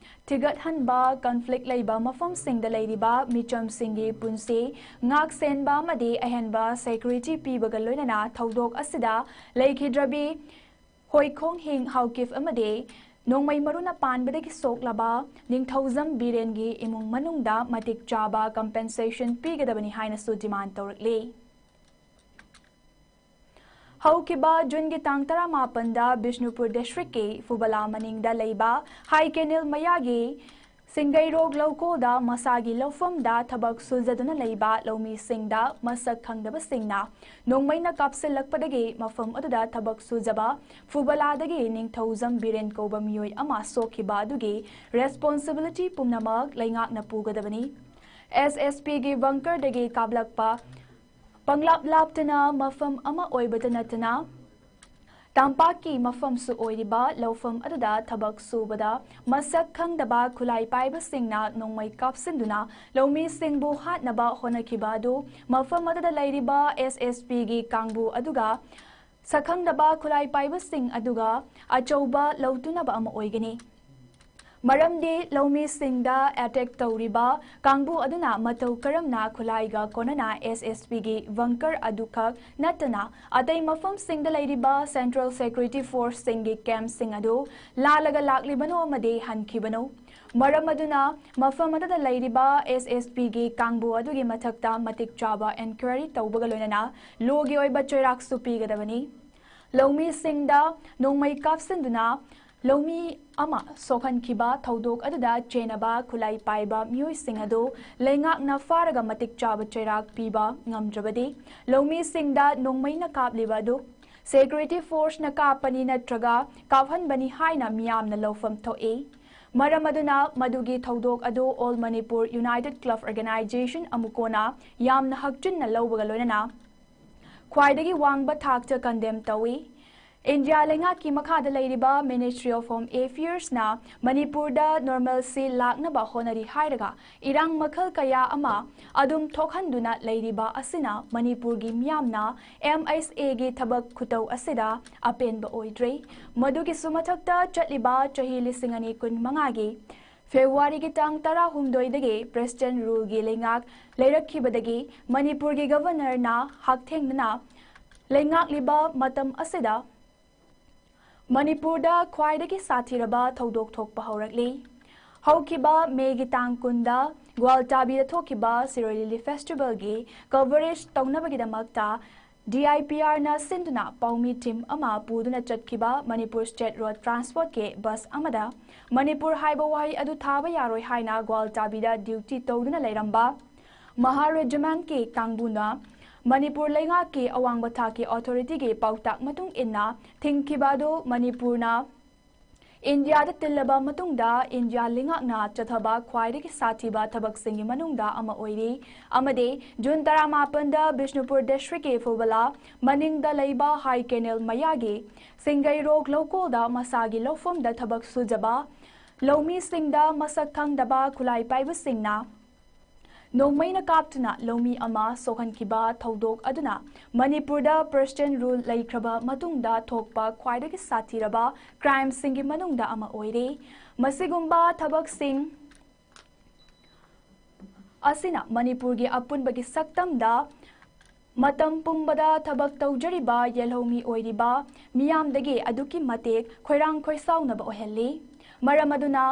ꯊꯤꯒꯠꯍꯟꯕ, conflict ꯂꯩꯕ ꯃꯐꯝꯁꯤꯡꯗ ꯂꯩꯔꯤꯕ ꯃꯤꯆꯝꯁꯤꯡꯒꯤ ꯄꯨꯟꯁꯤ ꯉꯥꯛ ꯁꯦꯟꯕ ꯑꯃꯗꯤ ꯑꯍꯦꯟꯕ security ꯄꯤꯕꯒ ꯂꯣꯏꯅꯅ ꯊꯧꯗꯣꯛ ꯑꯁꯤꯗ ꯂꯩꯈꯤꯗ꯭ꯔꯕꯤ ꯍꯣꯏꯈꯣꯡꯍꯤꯡ ꯍꯥꯎꯀꯤꯞ ꯑꯃꯗꯤ ꯅꯣꯡꯃꯩ ꯃꯔꯨꯅ ꯄꯥꯟꯕꯗꯒꯤ ꯁꯣꯛꯂꯕ ꯅꯤꯡꯊꯧꯖꯝ ꯕꯤꯔꯦꯟꯒꯤ ꯏꯃꯨꯡ ꯃꯅꯨꯡꯗ ꯃꯇꯤꯛ ꯆꯥꯕ compensation ꯄꯤꯒꯗꯕꯅꯤ ꯍꯥꯏꯅꯁꯨ demand ꯇꯧꯔꯛꯂꯤ꯫ ꯍꯧꯈꯤꯕ ꯖꯨꯟꯒꯤ ꯇꯥꯡ ꯇꯔꯥꯃꯥꯄꯟꯗ ꯕꯤꯁꯅꯨꯄꯨꯔ district ꯀꯤ ꯐꯨꯕꯂꯥ ꯃꯅꯤꯡꯗ ꯂꯩꯕ ꯍꯥꯏ ꯀꯦꯅꯦꯜ ꯃꯌꯥꯒꯤ ꯁꯤꯡꯒꯩꯔꯣꯛ ꯂꯧꯀꯣꯜꯗ ꯃꯁꯥꯒꯤ ꯂꯧꯐꯝꯗ ꯊꯕꯛ ꯁꯨꯖꯗꯨꯅ ꯂꯩꯕ ꯂꯧꯃꯤꯁꯤꯡꯗ ꯃꯁꯛ ꯈꯪꯗꯕꯁꯤꯡꯅ ꯅꯣꯡꯃꯩꯅ ꯀꯥꯞꯁꯤꯜꯂꯛꯄꯗꯒꯤ ꯃꯐꯝ ꯑꯗꯨꯗ ꯊꯕꯛ ꯁꯨꯖꯕ ꯐꯨꯕꯂꯥꯗꯒꯤ ꯅꯤꯡꯊꯧꯖꯝ ꯕꯤꯔꯦꯟ ꯀꯧꯕ ꯃꯤꯑꯣꯏ ꯑꯃ ꯁꯣꯛꯈꯤꯕ ꯑꯗꯨꯒꯤ responsibility ꯄꯨꯝꯅꯃꯛ ꯂꯩꯉꯥꯛꯅ ꯄꯨꯒꯗꯕꯅꯤ꯫ S S P ꯒꯤ bunker ꯗꯒꯤ ꯀꯥꯞꯂꯛꯄ ꯄꯪꯂꯥꯞ ꯂꯥꯞꯇꯅ ꯃꯐꯝ ꯑꯃ ꯑꯣꯏꯕꯇ ꯅꯠꯇꯅ, ꯇꯝꯄꯥꯛꯀꯤ ꯃꯐꯝꯁꯨ ꯑꯣꯏꯔꯤꯕ ꯂꯧꯐꯝ ꯑꯗꯨꯗ ꯊꯕꯛ ꯁꯨꯕꯗ ꯃꯁꯛ ꯈꯪꯗꯕ ꯈꯨꯠꯂꯥꯏ ꯄꯥꯏꯕꯁꯤꯡꯅ ꯅꯣꯡꯃꯩ ꯀꯥꯞꯁꯤꯟꯗꯨꯅ ꯂꯧꯃꯤꯁꯤꯡꯕꯨ ꯍꯥꯠꯅꯕ ꯍꯣꯠꯅꯈꯤꯕ ꯑꯗꯨ ꯃꯐꯝ ꯑꯗꯨꯗ ꯂꯩꯔꯤꯕ S S P ꯒꯤ ꯀꯥꯡꯕꯨ ꯑꯗꯨꯒ ꯁꯛꯈꯪꯗꯕ ꯈꯨꯠꯂꯥꯏ ꯄꯥꯏꯕꯁꯤꯡ ꯑꯗꯨꯒ ꯑꯆꯧꯕ ꯂꯧꯇꯨꯅꯕ ꯑꯃ ꯑꯣꯏꯒꯅꯤ꯫ ꯃꯔꯝꯗꯤ ꯂꯧꯃꯤꯁꯤꯡꯗ attack ꯇꯧꯔꯤꯕ ꯀꯥꯡꯕꯨ ꯑꯗꯨꯅ ꯃꯇꯧ ꯀꯔꯝꯅ ꯈꯨꯠꯂꯥꯏꯒ ꯀꯣꯟꯅꯅ S S P ꯒꯤ bunker ꯑꯗꯨꯈꯛ ꯅꯠꯇꯅ ꯑꯇꯩ ꯃꯐꯝꯁꯤꯡꯗ ꯂꯩꯔꯤꯕ Central Security Force ꯁꯤꯡꯒꯤ camp ꯁꯤꯡ ꯑꯗꯨ ꯂꯥꯜꯂꯒ ꯂꯥꯛꯂꯤꯕꯅꯣ ꯑꯃꯗꯤ ꯍꯟꯈꯤꯕꯅꯣ? ꯃꯔꯝ ꯑꯗꯨꯅ ꯃꯐꯝ ꯑꯗꯨꯗ ꯂꯩꯔꯤꯕ S S P ꯒꯤ ꯀꯥꯡꯕꯨ ꯑꯗꯨꯒꯤ ꯃꯊꯛꯇ ꯃꯇꯤꯛ ꯆꯥꯕ enquiry ꯇꯧꯕꯒ ꯂꯣꯏꯅꯅ law ꯒꯤ ꯑꯣꯏꯕ ꯆꯩꯔꯥꯛꯁꯨ ꯄꯤꯒꯗꯕꯅꯤ꯫ ꯂꯧꯃꯤꯁꯤꯡꯗ ꯅꯣꯡꯃꯩ ꯀꯥꯞꯁꯤꯟꯗꯨꯅ ꯂꯧꯃꯤ ꯑꯃ ꯁꯣꯛꯍꯟꯈꯤꯕ ꯊꯧꯗꯣꯛ ꯑꯗꯨꯗ ꯆꯦꯟꯅꯕ ꯈꯨꯠꯂꯥꯏ ꯄꯥꯏꯕ ꯃꯤꯑꯣꯏꯁꯤꯡ ꯑꯗꯨ ꯂꯩꯉꯥꯛꯅ ꯐꯥꯔꯒ ꯃꯇꯤꯛ ꯆꯥꯕ ꯆꯩꯔꯥꯛ ꯄꯤꯕ ꯉꯝꯗ꯭ꯔꯕꯗꯤ, ꯂꯧꯃꯤꯁꯤꯡꯗ ꯅꯣꯡꯃꯩꯅ ꯀꯥꯞꯂꯤꯕ ꯑꯗꯨ ꯁꯦꯀ꯭ꯌꯨꯔꯤꯇꯤ ꯐꯣꯔꯁꯅ ꯀꯥꯞꯄꯅꯤ ꯅꯠꯇ꯭ꯔꯒ ꯀꯥꯞꯍꯟꯕꯅꯤ ꯍꯥꯏꯅ ꯃꯤꯌꯥꯝꯅ ꯂꯧꯐꯝ ꯊꯣꯛꯏ꯫ ꯃꯔꯝ ꯑꯗꯨꯅ ꯃꯗꯨꯒꯤ ꯊꯧꯗꯣꯛ ꯑꯗꯨ All Manipur United Club Organization, ꯑꯃꯨꯀꯣꯅ ꯌꯥꯝꯅ ꯍꯛꯆꯤꯟꯅ ꯂꯧꯕꯒ ꯂꯣꯏꯅꯅ ꯈ꯭ꯋꯥꯏꯗꯒꯤ ꯋꯥꯡꯕ ꯊꯥꯛꯇ ꯀꯟꯗꯦꯝ ꯇꯧꯏ꯫ ꯏꯟꯗꯤꯌꯥ ꯂꯩꯉꯥꯛꯀꯤ ꯃꯈꯥꯗ ꯂꯩꯔꯤꯕ Ministry of Home Affairsꯅ ꯃꯅꯤꯄꯨꯔꯗ normalcy ꯂꯥꯛꯅꯕ ꯍꯣꯠꯅꯔꯤ ꯍꯥꯏꯔꯒ, ꯏꯔꯥꯡ ꯃꯈꯜ ꯀꯌꯥ ꯑꯃ ꯑꯗꯨꯝ ꯊꯣꯛꯍꯟꯗꯨꯅ ꯂꯩꯔꯤꯕ ꯑꯁꯤꯅ ꯃꯅꯤꯄꯨꯔꯒꯤ ꯃꯤꯌꯥꯝꯅ MHAꯒꯤ ꯊꯕꯛ ꯈꯨꯇꯧ ꯑꯁꯤꯗ ꯑꯄꯦꯟꯕ ꯑꯣꯏꯗ꯭ꯔꯦ꯫ ꯃꯗꯨꯒꯤꯁꯨ ꯃꯊꯛꯇ, ꯆꯠꯂꯤꯕ ꯆꯍꯤ ꯂꯤꯁꯤꯡ ꯑꯅꯤ ꯀꯨꯟ ꯃꯉꯥꯒꯤ ꯐꯦꯕ꯭ꯔꯨꯋꯥꯔꯤꯒꯤ ꯇꯥꯡ ꯇꯔꯥꯍꯨꯝꯗꯣꯏꯗꯒꯤ President Ruleꯒꯤ ꯂꯩꯉꯥꯛ ꯂꯩꯔꯛꯈꯤꯕꯗꯒꯤ ꯃꯅꯤꯄꯨꯔꯒꯤ Governorꯅ ꯍꯛꯊꯦꯡꯅꯅ ꯂꯩꯉꯥꯛꯂꯤꯕ ꯃꯇꯝ ꯑꯁꯤꯗ ꯃꯅꯤꯄꯨꯔꯗ ꯈ꯭ꯋꯥꯏꯗꯒꯤ ꯁꯥꯊꯤꯔꯕ ꯊꯧꯗꯣꯛ ꯊꯣꯛꯄ ꯍꯧꯔꯛꯂꯤ꯫ ꯍꯧꯈꯤꯕ ꯃꯦꯒꯤ ꯇꯥꯡ ꯀꯨꯟꯗ ꯒ꯭ꯋꯥꯜꯇꯥꯕꯤꯗ ꯊꯣꯛꯈꯤꯕ ꯁꯤꯔꯣꯏ ꯂꯤꯂꯤ ꯐꯦꯁꯇꯤꯚꯦꯜꯒꯤ coverage ꯇꯧꯅꯕꯒꯤꯗꯃꯛꯇ DIPRꯅ ꯁꯤꯟꯗꯨꯅ ꯄꯥꯎꯃꯤ team ꯑꯃ ꯄꯨꯗꯨꯅ ꯆꯠꯈꯤꯕ ꯃꯅꯤꯄꯨꯔ State Road Transportꯀꯤ bus ꯑꯃꯗ ꯃꯅꯤꯄꯨꯔ ꯍꯥꯏꯕ ꯋꯥꯍꯩ ꯑꯗꯨ ꯊꯥꯕ ꯌꯥꯔꯣꯏ ꯍꯥꯏꯅ ꯒ꯭ꯋꯥꯜꯇꯥꯕꯤꯗ duty ꯇꯧꯗꯨꯅ ꯂꯩꯔꯝꯕ Mahar Regimentꯀꯤ ꯀꯥꯡꯕꯨꯅ ꯃꯅꯤꯄꯨꯔ ꯂꯩꯉꯥꯛꯀꯤ ꯑꯋꯥꯡꯕ ꯊꯥꯛꯀꯤ authorityꯒꯤ ꯄꯥꯎꯇꯥꯛ ꯃꯇꯨꯡ ꯏꯟꯅ ꯊꯤꯡꯈꯤꯕ ꯑꯗꯨ ꯃꯅꯤꯄꯨꯔꯅ ꯏꯟꯗꯤꯌꯥꯗ ꯇꯤꯜꯂꯕ ꯃꯇꯨꯡꯗ ꯏꯟꯗꯤꯌꯥ ꯂꯩꯉꯥꯛꯅ ꯆꯠꯊꯕ ꯈ꯭ꯋꯥꯏꯗꯒꯤ ꯁꯥꯊꯤꯕ ꯊꯕꯛꯁꯤꯡꯒꯤ ꯃꯅꯨꯡꯗ ꯑꯃ ꯑꯣꯏꯔꯤ ꯑꯃꯗꯤ June ꯇꯔꯥꯃꯥꯄꯟꯗ ꯕꯤꯁꯅꯨꯄꯨꯔ districtꯀꯤ ꯐꯨꯕꯂꯥ ꯃꯅꯤꯡꯗ ꯂꯩꯕ High Canal ꯃꯌꯥꯒꯤ ꯁꯤꯡꯒꯩꯔꯣꯛ ꯂꯧꯀꯣꯜꯗ ꯃꯁꯥꯒꯤ ꯂꯧꯐꯝꯗ ꯊꯕꯛ ꯁꯨꯖꯕ ꯂꯧꯃꯤꯁꯤꯡꯗ ꯃꯁꯛ ꯈꯪꯗꯕ ꯈꯨꯠꯂꯥꯏ ꯄꯥꯏꯕꯁꯤꯡꯅ ꯅꯣꯡꯃꯩꯅ ꯀꯥꯞꯇꯨꯅ ꯂꯧꯃꯤ ꯑꯃ ꯁꯣꯛꯍꯟꯈꯤꯕ ꯊꯧꯗꯣꯛ ꯑꯗꯨꯅ ꯃꯅꯤꯄꯨꯔꯗ President Rule ꯂꯩꯈ꯭ꯔꯕ ꯃꯇꯨꯡꯗ ꯊꯣꯛꯄ ꯈ꯭ꯋꯥꯏꯗꯒꯤ ꯁꯥꯊꯤꯔꯕ crimeꯁꯤꯡꯒꯤ ꯃꯅꯨꯡꯗ ꯑꯃ ꯑꯣꯏꯔꯦ꯫ ꯃꯁꯤꯒꯨꯝꯕ ꯊꯕꯛꯁꯤꯡ ꯑꯁꯤꯅ ꯃꯅꯤꯄꯨꯔꯒꯤ ꯑꯄꯨꯟꯕꯒꯤ ꯁꯛꯇꯝꯗ ꯃꯇꯝ ꯄꯨꯝꯕꯗ ꯊꯕꯛ ꯇꯧꯖꯔꯤꯕ ꯌꯦꯜꯍꯧꯃꯤ ꯑꯣꯏꯔꯤꯕ ꯃꯤꯌꯥꯝꯗꯒꯤ ꯑꯗꯨꯛꯀꯤ ꯃꯇꯤꯛ ꯈꯣꯏꯔꯥꯡ ꯈꯣꯏꯁꯥꯎꯅꯕ ꯑꯣꯏꯍꯜꯂꯤ꯫ ꯃꯔꯝ ꯑꯗꯨꯅ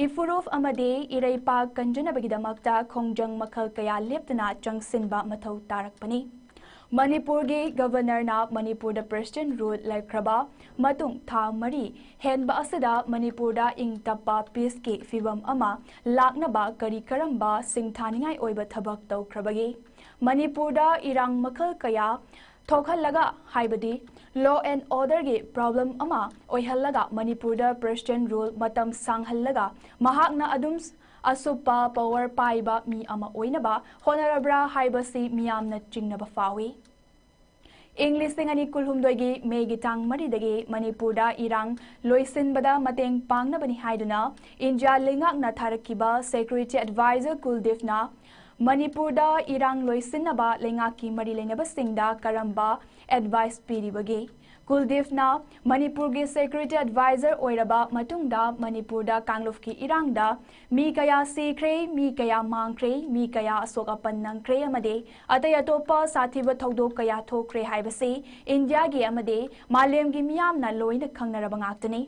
ꯏꯐꯨꯔꯨꯞ ꯑꯃꯗꯤ ꯏꯔꯩꯄꯥꯛ ꯀꯟꯖꯅꯕꯒꯤꯗꯃꯛꯇ ꯈꯣꯡꯖꯪ ꯃꯈꯜ ꯀꯌꯥ ꯂꯦꯞꯇꯅ ꯆꯪꯁꯤꯟꯕ ꯃꯊꯧ ꯇꯥꯔꯛꯄꯅꯤ꯫ ꯃꯅꯤꯄꯨꯔꯒꯤ ꯒꯕꯔꯅꯔꯅ ꯃꯅꯤꯄꯨꯔꯗ ꯄ꯭ꯔꯦꯁꯤꯗꯦꯟ ꯔꯨꯜ ꯂꯩꯈ꯭ꯔꯕ ꯃꯇꯨꯡ ꯊꯥ ꯃꯔꯤ ꯍꯦꯟꯕ ꯑꯁꯤꯗ ꯃꯅꯤꯄꯨꯔꯗ ꯏꯪ ꯇꯞꯄ ꯄꯤꯁꯀꯤ ꯐꯤꯕꯝ ꯑꯃ ꯂꯥꯛꯅꯕ ꯀꯔꯤ ꯀꯔꯝꯕ ꯁꯤꯡꯊꯥꯅꯤꯡꯉꯥꯏ ꯑꯣꯏꯕ ꯊꯕꯛ ꯇꯧꯈ꯭ꯔꯕꯒꯦ? ꯃꯅꯤꯄꯨꯔꯗ ꯏꯔꯥꯡ ꯃꯈꯜ ꯀꯌꯥ ꯊꯣꯛꯍꯜꯂꯒ, ꯍꯥꯏꯕꯗꯤ law and orderꯒꯤ problem ꯑꯃ ꯑꯣꯏꯍꯜꯂꯒ ꯃꯅꯤꯄꯨꯔꯗ ꯄ꯭ꯔꯦꯁꯤꯗꯦꯟ ꯔꯨꯜ ꯃꯇꯝ ꯁꯥꯡꯍꯜꯂꯒ ꯃꯍꯥꯛꯅ ꯑꯗꯨꯝ ꯑꯁꯨꯞꯄ ꯄꯋꯔ ꯄꯥꯏꯕ ꯃꯤ ꯑꯃ ꯑꯣꯏꯅꯕ ꯍꯣꯠꯅꯔꯕ꯭ꯔꯥ ꯍꯥꯏꯕꯁꯤ ꯃꯤꯌꯥꯝꯅ ꯆꯤꯡꯅꯕ ꯐꯥꯎꯏ꯫ ꯏꯪ ꯂꯤꯁꯤꯡ ꯑꯅꯤ ꯀꯨꯟꯍꯨꯝꯗꯣꯏꯒꯤ ꯃꯦꯒꯤ ꯇꯥꯡ ꯃꯔꯤꯗꯒꯤ ꯃꯅꯤꯄꯨꯔꯗ ꯏꯔꯥꯡ ꯂꯣꯏꯁꯤꯟꯕꯗ ꯃꯇꯦꯡ ꯄꯥꯡꯅꯕꯅꯤ ꯍꯥꯏꯗꯨꯅ ꯏꯟꯗꯤꯌꯥ ꯂꯩꯉꯥꯛꯅ ꯊꯥꯔꯛꯈꯤꯕ security advisor ꯀꯨꯜꯗꯤꯞꯅ ꯃꯅꯤꯄꯨꯔꯗ ꯏꯔꯥꯡ ꯂꯣꯏꯁꯤꯟꯅꯕ ꯂꯩꯉꯥꯛꯀꯤ ꯃꯔꯤ ꯂꯩꯅꯕꯁꯤꯡꯗ ꯀꯔꯝꯕ advice ꯄꯤꯔꯤꯕꯒꯦ? ꯀꯨꯜꯗꯤꯞꯅ ꯃꯅꯤꯄꯨꯔꯒꯤ security advisor ꯑꯣꯏꯔꯕ ꯃꯇꯨꯡꯗ ꯃꯅꯤꯄꯨꯔꯗ ꯀꯥꯡꯂꯨꯞꯀꯤ ꯏꯔꯥꯡꯗ ꯃꯤ ꯀꯌꯥ ꯁꯤꯈ꯭ꯔꯦ, ꯃꯤ ꯀꯌꯥ ꯃꯥꯡꯈ꯭ꯔꯦ, ꯃꯤ ꯀꯌꯥ ꯑꯁꯣꯛ ꯑꯄꯟ ꯅꯪꯈ꯭ꯔꯦ ꯑꯃꯗꯤ ꯑꯇꯩ ꯑꯇꯣꯞꯄ ꯁꯥꯊꯤꯕ ꯊꯧꯗꯣꯛ ꯀꯌꯥ ꯊꯣꯛꯈ꯭ꯔꯦ ꯍꯥꯏꯕꯁꯤ ꯏꯟꯗꯤꯌꯥꯒꯤ ꯑꯃꯗꯤ ꯃꯥꯂꯦꯝꯒꯤ ꯃꯤꯌꯥꯝꯅ ꯂꯣꯏꯅ ꯈꯪꯅꯔꯕ ꯉꯥꯛꯇꯅꯤ꯫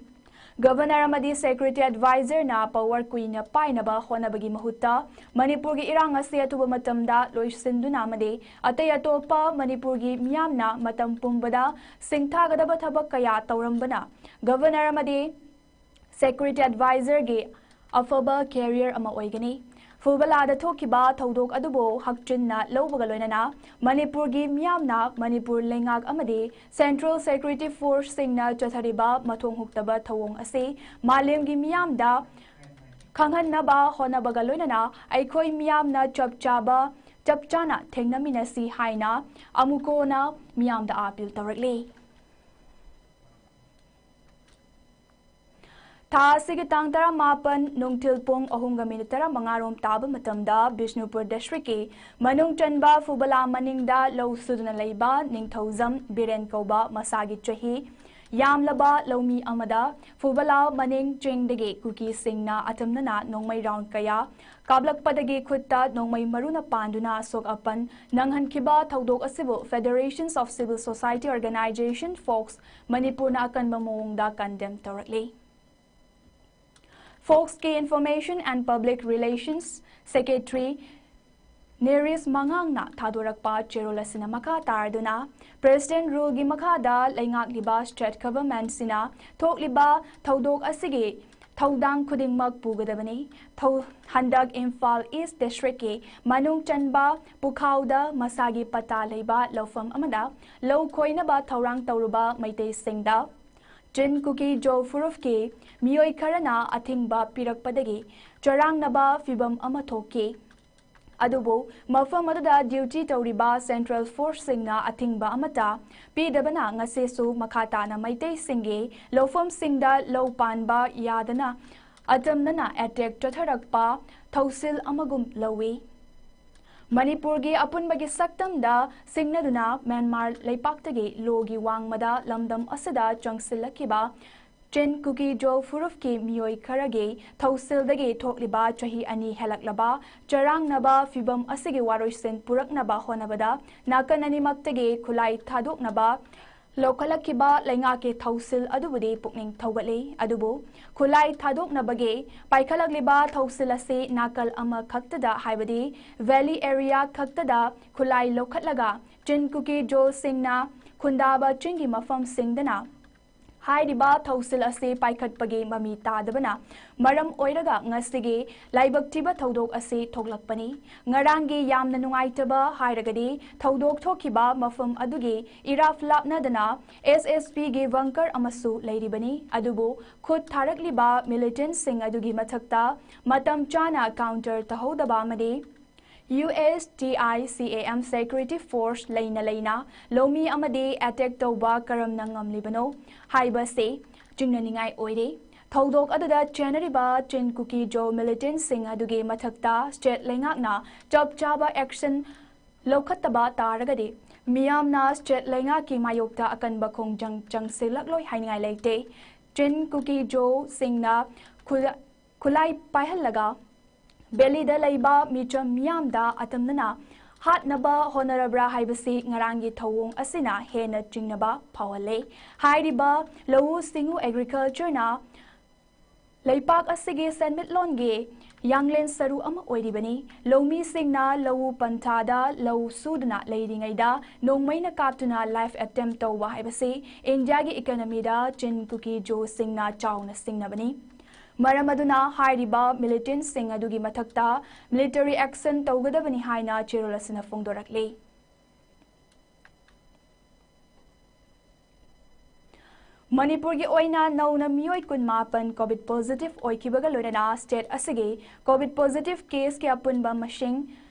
ꯒꯕꯔꯅꯔ ꯑꯃꯗꯤ security advisorꯅ power ꯀꯨꯏꯅ ꯄꯥꯏꯅꯕ ꯍꯣꯠꯅꯕꯒꯤ ꯃꯍꯨꯠꯇ ꯃꯅꯤꯄꯨꯔꯒꯤ ꯏꯔꯥꯡ ꯑꯁꯤ ꯑꯊꯨꯕ ꯃꯇꯝꯗ ꯂꯣꯏꯁꯤꯟꯗꯨꯅ ꯑꯃꯗꯤ ꯑꯇꯩ ꯑꯇꯣꯞꯄ ꯃꯅꯤꯄꯨꯔꯒꯤ ꯃꯤꯌꯥꯝꯅ ꯃꯇꯝ ꯄꯨꯝꯕꯗ ꯁꯤꯡꯊꯥꯒꯗꯕ ꯊꯕꯛ ꯀꯌꯥ ꯇꯧꯔꯝꯕꯅ ꯒꯕꯔꯅꯔ ꯑꯃꯗꯤ security advisorꯒꯤ ꯑꯐꯕ career ꯑꯃ ꯑꯣꯏꯒꯅꯤ꯫ ꯐꯨꯕꯂꯥꯗ ꯊꯣꯛꯈꯤꯕ ꯊꯧꯗꯣꯛ ꯑꯗꯨꯕꯨ ꯍꯛꯆꯤꯟꯅ ꯂꯧꯕꯒ ꯂꯣꯏꯅꯅ ꯃꯅꯤꯄꯨꯔꯒꯤ ꯃꯤꯌꯥꯝꯅ ꯃꯅꯤꯄꯨꯔ ꯂꯩꯉꯥꯛ ꯑꯃꯗꯤ central security forceꯁꯤꯡꯅ ꯆꯠꯊꯔꯤꯕ ꯃꯊꯣꯡ ꯍꯨꯛꯇꯕ ꯊꯧꯑꯣꯡ ꯑꯁꯤ ꯃꯥꯂꯦꯝꯒꯤ ꯃꯤꯌꯥꯝꯗ ꯈꯪꯍꯟꯅꯕ ꯍꯣꯠꯅꯕꯒ ꯂꯣꯏꯅꯅ ꯑꯩꯈꯣꯏ ꯃꯤꯌꯥꯝꯅ ꯆꯞ ꯆꯥꯕ, ꯆꯞ ꯆꯥꯅ ꯊꯦꯡꯅꯃꯤꯟꯅꯁꯤ ꯍꯥꯏꯅ ꯑꯃꯨꯛ ꯍꯟꯅ ꯃꯤꯌꯥꯝꯗ appeal ꯇꯧꯔꯛꯂꯤ꯫ ꯊꯥ ꯑꯁꯤꯒꯤ ꯇꯥꯡ ꯇꯔꯥꯃꯥꯄꯟ ꯅꯨꯡꯊꯤꯜ ꯄꯨꯡ ꯑꯍꯨꯝꯒ ꯃꯤꯅꯤꯠ ꯇꯔꯥꯃꯉꯥ ꯔꯣꯝ ꯇꯥꯕ ꯃꯇꯝꯗ ꯕꯤꯁꯅꯨꯄꯨꯔ districtꯀꯤ ꯃꯅꯨꯡ ꯆꯟꯕ ꯐꯨꯕꯂꯥ ꯃꯅꯤꯡꯗ ꯂꯧ ꯁꯨꯗꯨꯅ ꯂꯩꯕ ꯅꯤꯡꯊꯧꯖꯝ ꯕꯤꯔꯦꯟ ꯀꯧꯕ ꯃꯁꯥꯒꯤ ꯆꯍꯤ ꯌꯥꯝꯂꯕ ꯂꯧꯃꯤ ꯑꯃꯗ ꯐꯨꯕꯂꯥ ꯃꯅꯤꯡ ꯆꯤꯡꯗꯒꯤ ꯀꯨꯀꯤꯁꯤꯡꯅ ꯑꯇꯝꯅꯅ ꯅꯣꯡꯃꯩ round ꯀꯌꯥ ꯀꯥꯞꯂꯛꯄꯗꯒꯤ ꯈꯨꯠꯇ ꯅꯣꯡꯃꯩ ꯃꯔꯨꯅ ꯄꯥꯟꯗꯨꯅ ꯑꯁꯣꯛ ꯑꯄꯟ ꯅꯪꯍꯟꯈꯤꯕ ꯊꯧꯗꯣꯛ ꯑꯁꯤꯕꯨ Federations of Civil Society Organisation, fox, ꯃꯅꯤꯄꯨꯔꯅ ꯑꯀꯟꯕ ꯃꯑꯣꯡꯗ condemn ꯇꯧꯔꯛꯂꯤ꯫ ꯐꯣꯛꯁꯀꯤ Information and Public Relations Secretary ꯅꯦꯔꯤꯁ ꯃꯉꯥꯡꯅ ꯊꯥꯗꯣꯔꯛꯄ ꯆꯦꯔꯣꯜ ꯑꯁꯤꯅ ꯃꯈꯥ ꯇꯥꯔꯗꯨꯅ, President Ruleꯒꯤ ꯃꯈꯥꯗ ꯂꯩꯉꯥꯛꯂꯤꯕ State Governmentꯁꯤꯅ ꯊꯣꯛꯂꯤꯕ ꯊꯧꯗꯣꯛ ꯑꯁꯤꯒꯤ ꯊꯧꯗꯥꯡ ꯈꯨꯗꯤꯡꯃꯛ ꯄꯨꯒꯗꯕꯅꯤ꯫ ꯊꯧ-, ꯍꯟꯗꯛ ꯏꯝꯐꯥꯜ East Districtꯀꯤ ꯃꯅꯨꯡ ꯆꯟꯕ ꯄꯨꯈꯥꯎꯗ ꯃꯁꯥꯒꯤ ꯄꯇꯥ ꯂꯩꯕ ꯂꯧꯐꯝ ꯑꯃꯗ ꯂꯧ ꯈꯣꯏꯅꯕ ꯊꯧꯔꯥꯡ ꯇꯧꯔꯨꯕ ꯃꯩꯇꯩꯁꯤꯡꯗ ꯆꯤꯟ ꯀꯨꯀꯤ ꯖꯣ ꯐꯨꯔꯨꯞꯀꯤ ꯃꯤꯑꯣꯏ ꯈꯔꯅ ꯑꯊꯤꯡꯕ ꯄꯤꯔꯛꯄꯗꯒꯤ ꯆꯔꯥꯡꯅꯕ ꯐꯤꯚꯝ ꯑꯃ ꯊꯣꯛꯈꯤ꯫ ꯑꯗꯨꯕꯨ ꯃꯐꯝ ꯑꯗꯨꯗ duty ꯇꯧꯔꯤꯕ Central Forceꯁꯤꯡꯅ ꯑꯊꯤꯡꯕ ꯑꯃꯠꯇ ꯄꯤꯗꯕꯅ ꯉꯁꯤꯁꯨ ꯃꯈꯥ ꯇꯥꯅ ꯃꯩꯇꯩꯁꯤꯡꯒꯤ ꯂꯧꯐꯝꯁꯤꯡꯗ ꯂꯧ ꯄꯥꯟꯕ ꯌꯥꯗꯅ ꯑꯇꯝꯅꯅ attack ꯆꯠꯊꯔꯛꯄ ꯊꯧꯁꯤꯜ ꯑꯃꯒꯨꯝ ꯂꯧꯏ꯫ ꯃꯅꯤꯄꯨꯔꯒꯤ ꯑꯄꯨꯟꯕꯒꯤ ꯁꯛꯇꯝꯗ ꯁꯤꯡꯅꯗꯨꯅ ꯃ꯭ꯌꯥꯟꯃꯥꯔ ꯂꯩꯄꯥꯛꯇꯒꯤ ꯂꯣꯒꯤ ꯋꯥꯡꯃꯗ ꯂꯝꯗꯝ ꯑꯁꯤꯗ ꯆꯪꯁꯤꯜꯂꯛꯈꯤꯕ ꯆꯤꯟ ꯀꯨꯀꯤ ꯖꯣ ꯐꯨꯔꯨꯞꯀꯤ ꯃꯤꯑꯣꯏ ꯈꯔꯒꯤ ꯊꯧꯁꯤꯜꯗꯒꯤ ꯊꯣꯛꯂꯤꯕ ꯆꯍꯤ ꯑꯅꯤ ꯍꯦꯜꯂꯛꯂꯕ ꯆꯔꯥꯡꯅꯕ ꯐꯤꯚꯝ ꯑꯁꯤꯒꯤ ꯋꯥꯔꯣꯏꯁꯤꯟ ꯄꯨꯔꯛꯅꯕ ꯍꯣꯠꯅꯕꯗ ꯅꯥꯀꯟ ꯑꯅꯤꯃꯛꯇꯒꯤ ꯈꯨꯠꯂꯥꯏ ꯊꯥꯗꯣꯛꯅꯕ ꯂꯧꯈꯠꯂꯛꯈꯤꯕ ꯂꯩꯉꯥꯛꯀꯤ ꯊꯧꯁꯤꯜ ꯑꯗꯨꯕꯨꯗꯤ ꯄꯨꯛꯅꯤꯡ ꯊꯧꯒꯠꯂꯤ꯫ ꯑꯗꯨꯕꯨ ꯈꯨꯠꯂꯥꯏ ꯊꯥꯗꯣꯛꯅꯕꯒꯤ ꯄꯥꯏꯈꯠꯂꯛꯂꯤꯕ ꯊꯧꯁꯤꯜ ꯑꯁꯤ ꯅꯥꯀꯜ ꯑꯃꯈꯛꯇꯗ, ꯍꯥꯏꯕꯗꯤ valley area ꯈꯛꯇꯗ ꯈꯨꯠꯂꯥꯏ ꯂꯧꯈꯠꯂꯒ ꯆꯤꯟ ꯀꯨꯀꯤ ꯖꯣꯁꯤꯡꯅ ꯈꯨꯟꯗꯥꯕ ꯆꯤꯡꯒꯤ ꯃꯐꯝꯁꯤꯡꯗꯅ ꯍꯥꯏꯔꯤꯕ ꯊꯧꯁꯤꯜ ꯑꯁꯤ ꯄꯥꯏꯈꯠꯄꯒꯤ ꯃꯃꯤ ꯇꯥꯗꯕꯅ ꯃꯔꯝ ꯑꯣꯏꯔꯒ ꯉꯁꯤꯒꯤ ꯂꯥꯏꯕꯛ ꯊꯤꯕ ꯊꯧꯗꯣꯛ ꯑꯁꯤ ꯊꯣꯛꯂꯛꯄꯅꯤ꯫ ꯉꯔꯥꯡꯒꯤ ꯌꯥꯝꯅ ꯅꯨꯡꯉꯥꯏꯇꯕ ꯍꯥꯏꯔꯒꯗꯤ ꯊꯧꯗꯣꯛ ꯊꯣꯛꯈꯤꯕ ꯃꯐꯝ ꯑꯗꯨꯒꯤ ꯏꯔꯥꯞ ꯂꯥꯞꯅꯗꯅ SSPꯒꯤ bunker ꯑꯃꯁꯨ ꯂꯩꯔꯤꯕꯅꯤ꯫ ꯑꯗꯨꯕꯨ ꯈꯨꯠ ꯊꯥꯔꯛꯂꯤꯕ militantꯁꯤꯡ ꯑꯗꯨꯒꯤ ꯃꯊꯛꯇ ꯃꯇꯝ ꯆꯥꯅ counter ꯇꯧꯍꯧꯗꯕ ꯑꯃꯗꯤ USTICAM security force ꯂꯩꯅ ꯂꯩꯅ ꯂꯧꯃꯤ ꯑꯃꯗꯤ attack ꯇꯧꯕ ꯀꯔꯝꯅ ꯉꯝꯂꯤꯕꯅꯣ ꯍꯥꯏꯕꯁꯤ ꯆꯤꯡꯅꯅꯤꯡꯉꯥꯏ ꯑꯣꯏꯔꯦ꯫ ꯊꯧꯗꯣꯛ ꯑꯗꯨꯗ ꯆꯦꯟꯅꯔꯤꯕ ꯆꯤꯟ ꯀꯨꯀꯤ ꯖꯣ militantꯁꯤꯡ ꯑꯗꯨꯒꯤ ꯃꯊꯛꯇ state ꯂꯩꯉꯥꯛꯅ ꯆꯞ ꯆꯥꯕ action ꯂꯧꯈꯠꯇꯕ ꯇꯥꯔꯒꯗꯤ ꯃꯤꯌꯥꯝꯅ state ꯂꯩꯉꯥꯛꯀꯤ ꯃꯥꯌꯣꯛꯇ ꯑꯀꯟꯕ ꯈꯣꯡꯖꯪ ꯆꯪꯁꯤꯜꯂꯛꯂꯣꯏ ꯍꯥꯏꯅꯤꯡꯉꯥꯏ ꯂꯩꯇꯦ꯫ ꯆꯤꯟ ꯀꯨꯀꯤ ꯖꯣꯁꯤꯡꯅ ꯈꯨꯂ-, ꯈꯨꯠꯂꯥꯏ ꯄꯥꯏꯍꯜꯂꯒ valleyꯗ ꯂꯩꯕ ꯃꯤꯆꯝ ꯃꯤꯌꯥꯝꯗ ꯑꯇꯝꯅꯅ ꯍꯥꯠꯅꯕ ꯍꯣꯠꯅꯔꯕ꯭ꯔꯥ ꯍꯥꯏꯕꯁꯤ ꯉꯔꯥꯡꯒꯤ ꯊꯧꯑꯣꯡ ꯑꯁꯤꯅ ꯍꯦꯟꯅ ꯆꯤꯡꯅꯕ ꯐꯥꯎꯍꯜꯂꯦ꯫ ꯍꯥꯏꯔꯤꯕ ꯂꯧꯎ ꯁꯤꯡꯎ agricultureꯅ ꯂꯩꯄꯥꯛ ꯑꯁꯤꯒꯤ ꯁꯦꯟꯃꯤꯠꯂꯣꯟꯒꯤ ꯌꯥꯡꯂꯦꯟ ꯁꯔꯨ ꯑꯃ ꯑꯣꯏꯔꯤꯕꯅꯤ꯫ ꯂꯧꯃꯤꯁꯤꯡꯅ ꯂꯧꯎ ꯄꯟꯊꯥꯗ ꯂꯧ ꯁꯨꯗꯨꯅ ꯂꯩꯔꯤꯉꯩꯗ ꯅꯣꯡꯃꯩꯅ ꯀꯥꯞꯇꯨꯅ life attempt ꯇꯧꯕ ꯍꯥꯏꯕꯁꯤ ꯏꯟꯗꯤꯌꯥꯒꯤ economyꯗ ꯆꯤꯟ ꯀꯨꯀꯤ ꯖꯣꯁꯤꯡꯅ ꯆꯥꯎꯅ ꯁꯤꯡꯅꯕꯅꯤ꯫ ꯃꯔꯝ ꯑꯗꯨꯅ ꯍꯥꯏꯔꯤꯕ militantꯁꯤꯡ ꯑꯗꯨꯒꯤ ꯃꯊꯛꯇ military action ꯇꯧꯒꯗꯕꯅꯤ ꯍꯥꯏꯅ ꯆꯦꯔꯣꯜ ꯑꯁꯤꯅ ꯐꯣꯡꯗꯣꯔꯛꯂꯤ꯫ ꯃꯅꯤꯄꯨꯔꯒꯤ ꯑꯣꯏꯅ ꯅꯧꯅ ꯃꯤꯑꯣꯏ ꯀꯨꯟꯃꯥꯄꯟ COVID positive ꯑꯣꯏꯈꯤꯕꯒ ꯂꯣꯏꯅꯅ state ꯑꯁꯤꯒꯤ COVID positive caseꯀꯤ ꯑꯄꯨꯟꯕ ꯃꯁꯤꯡ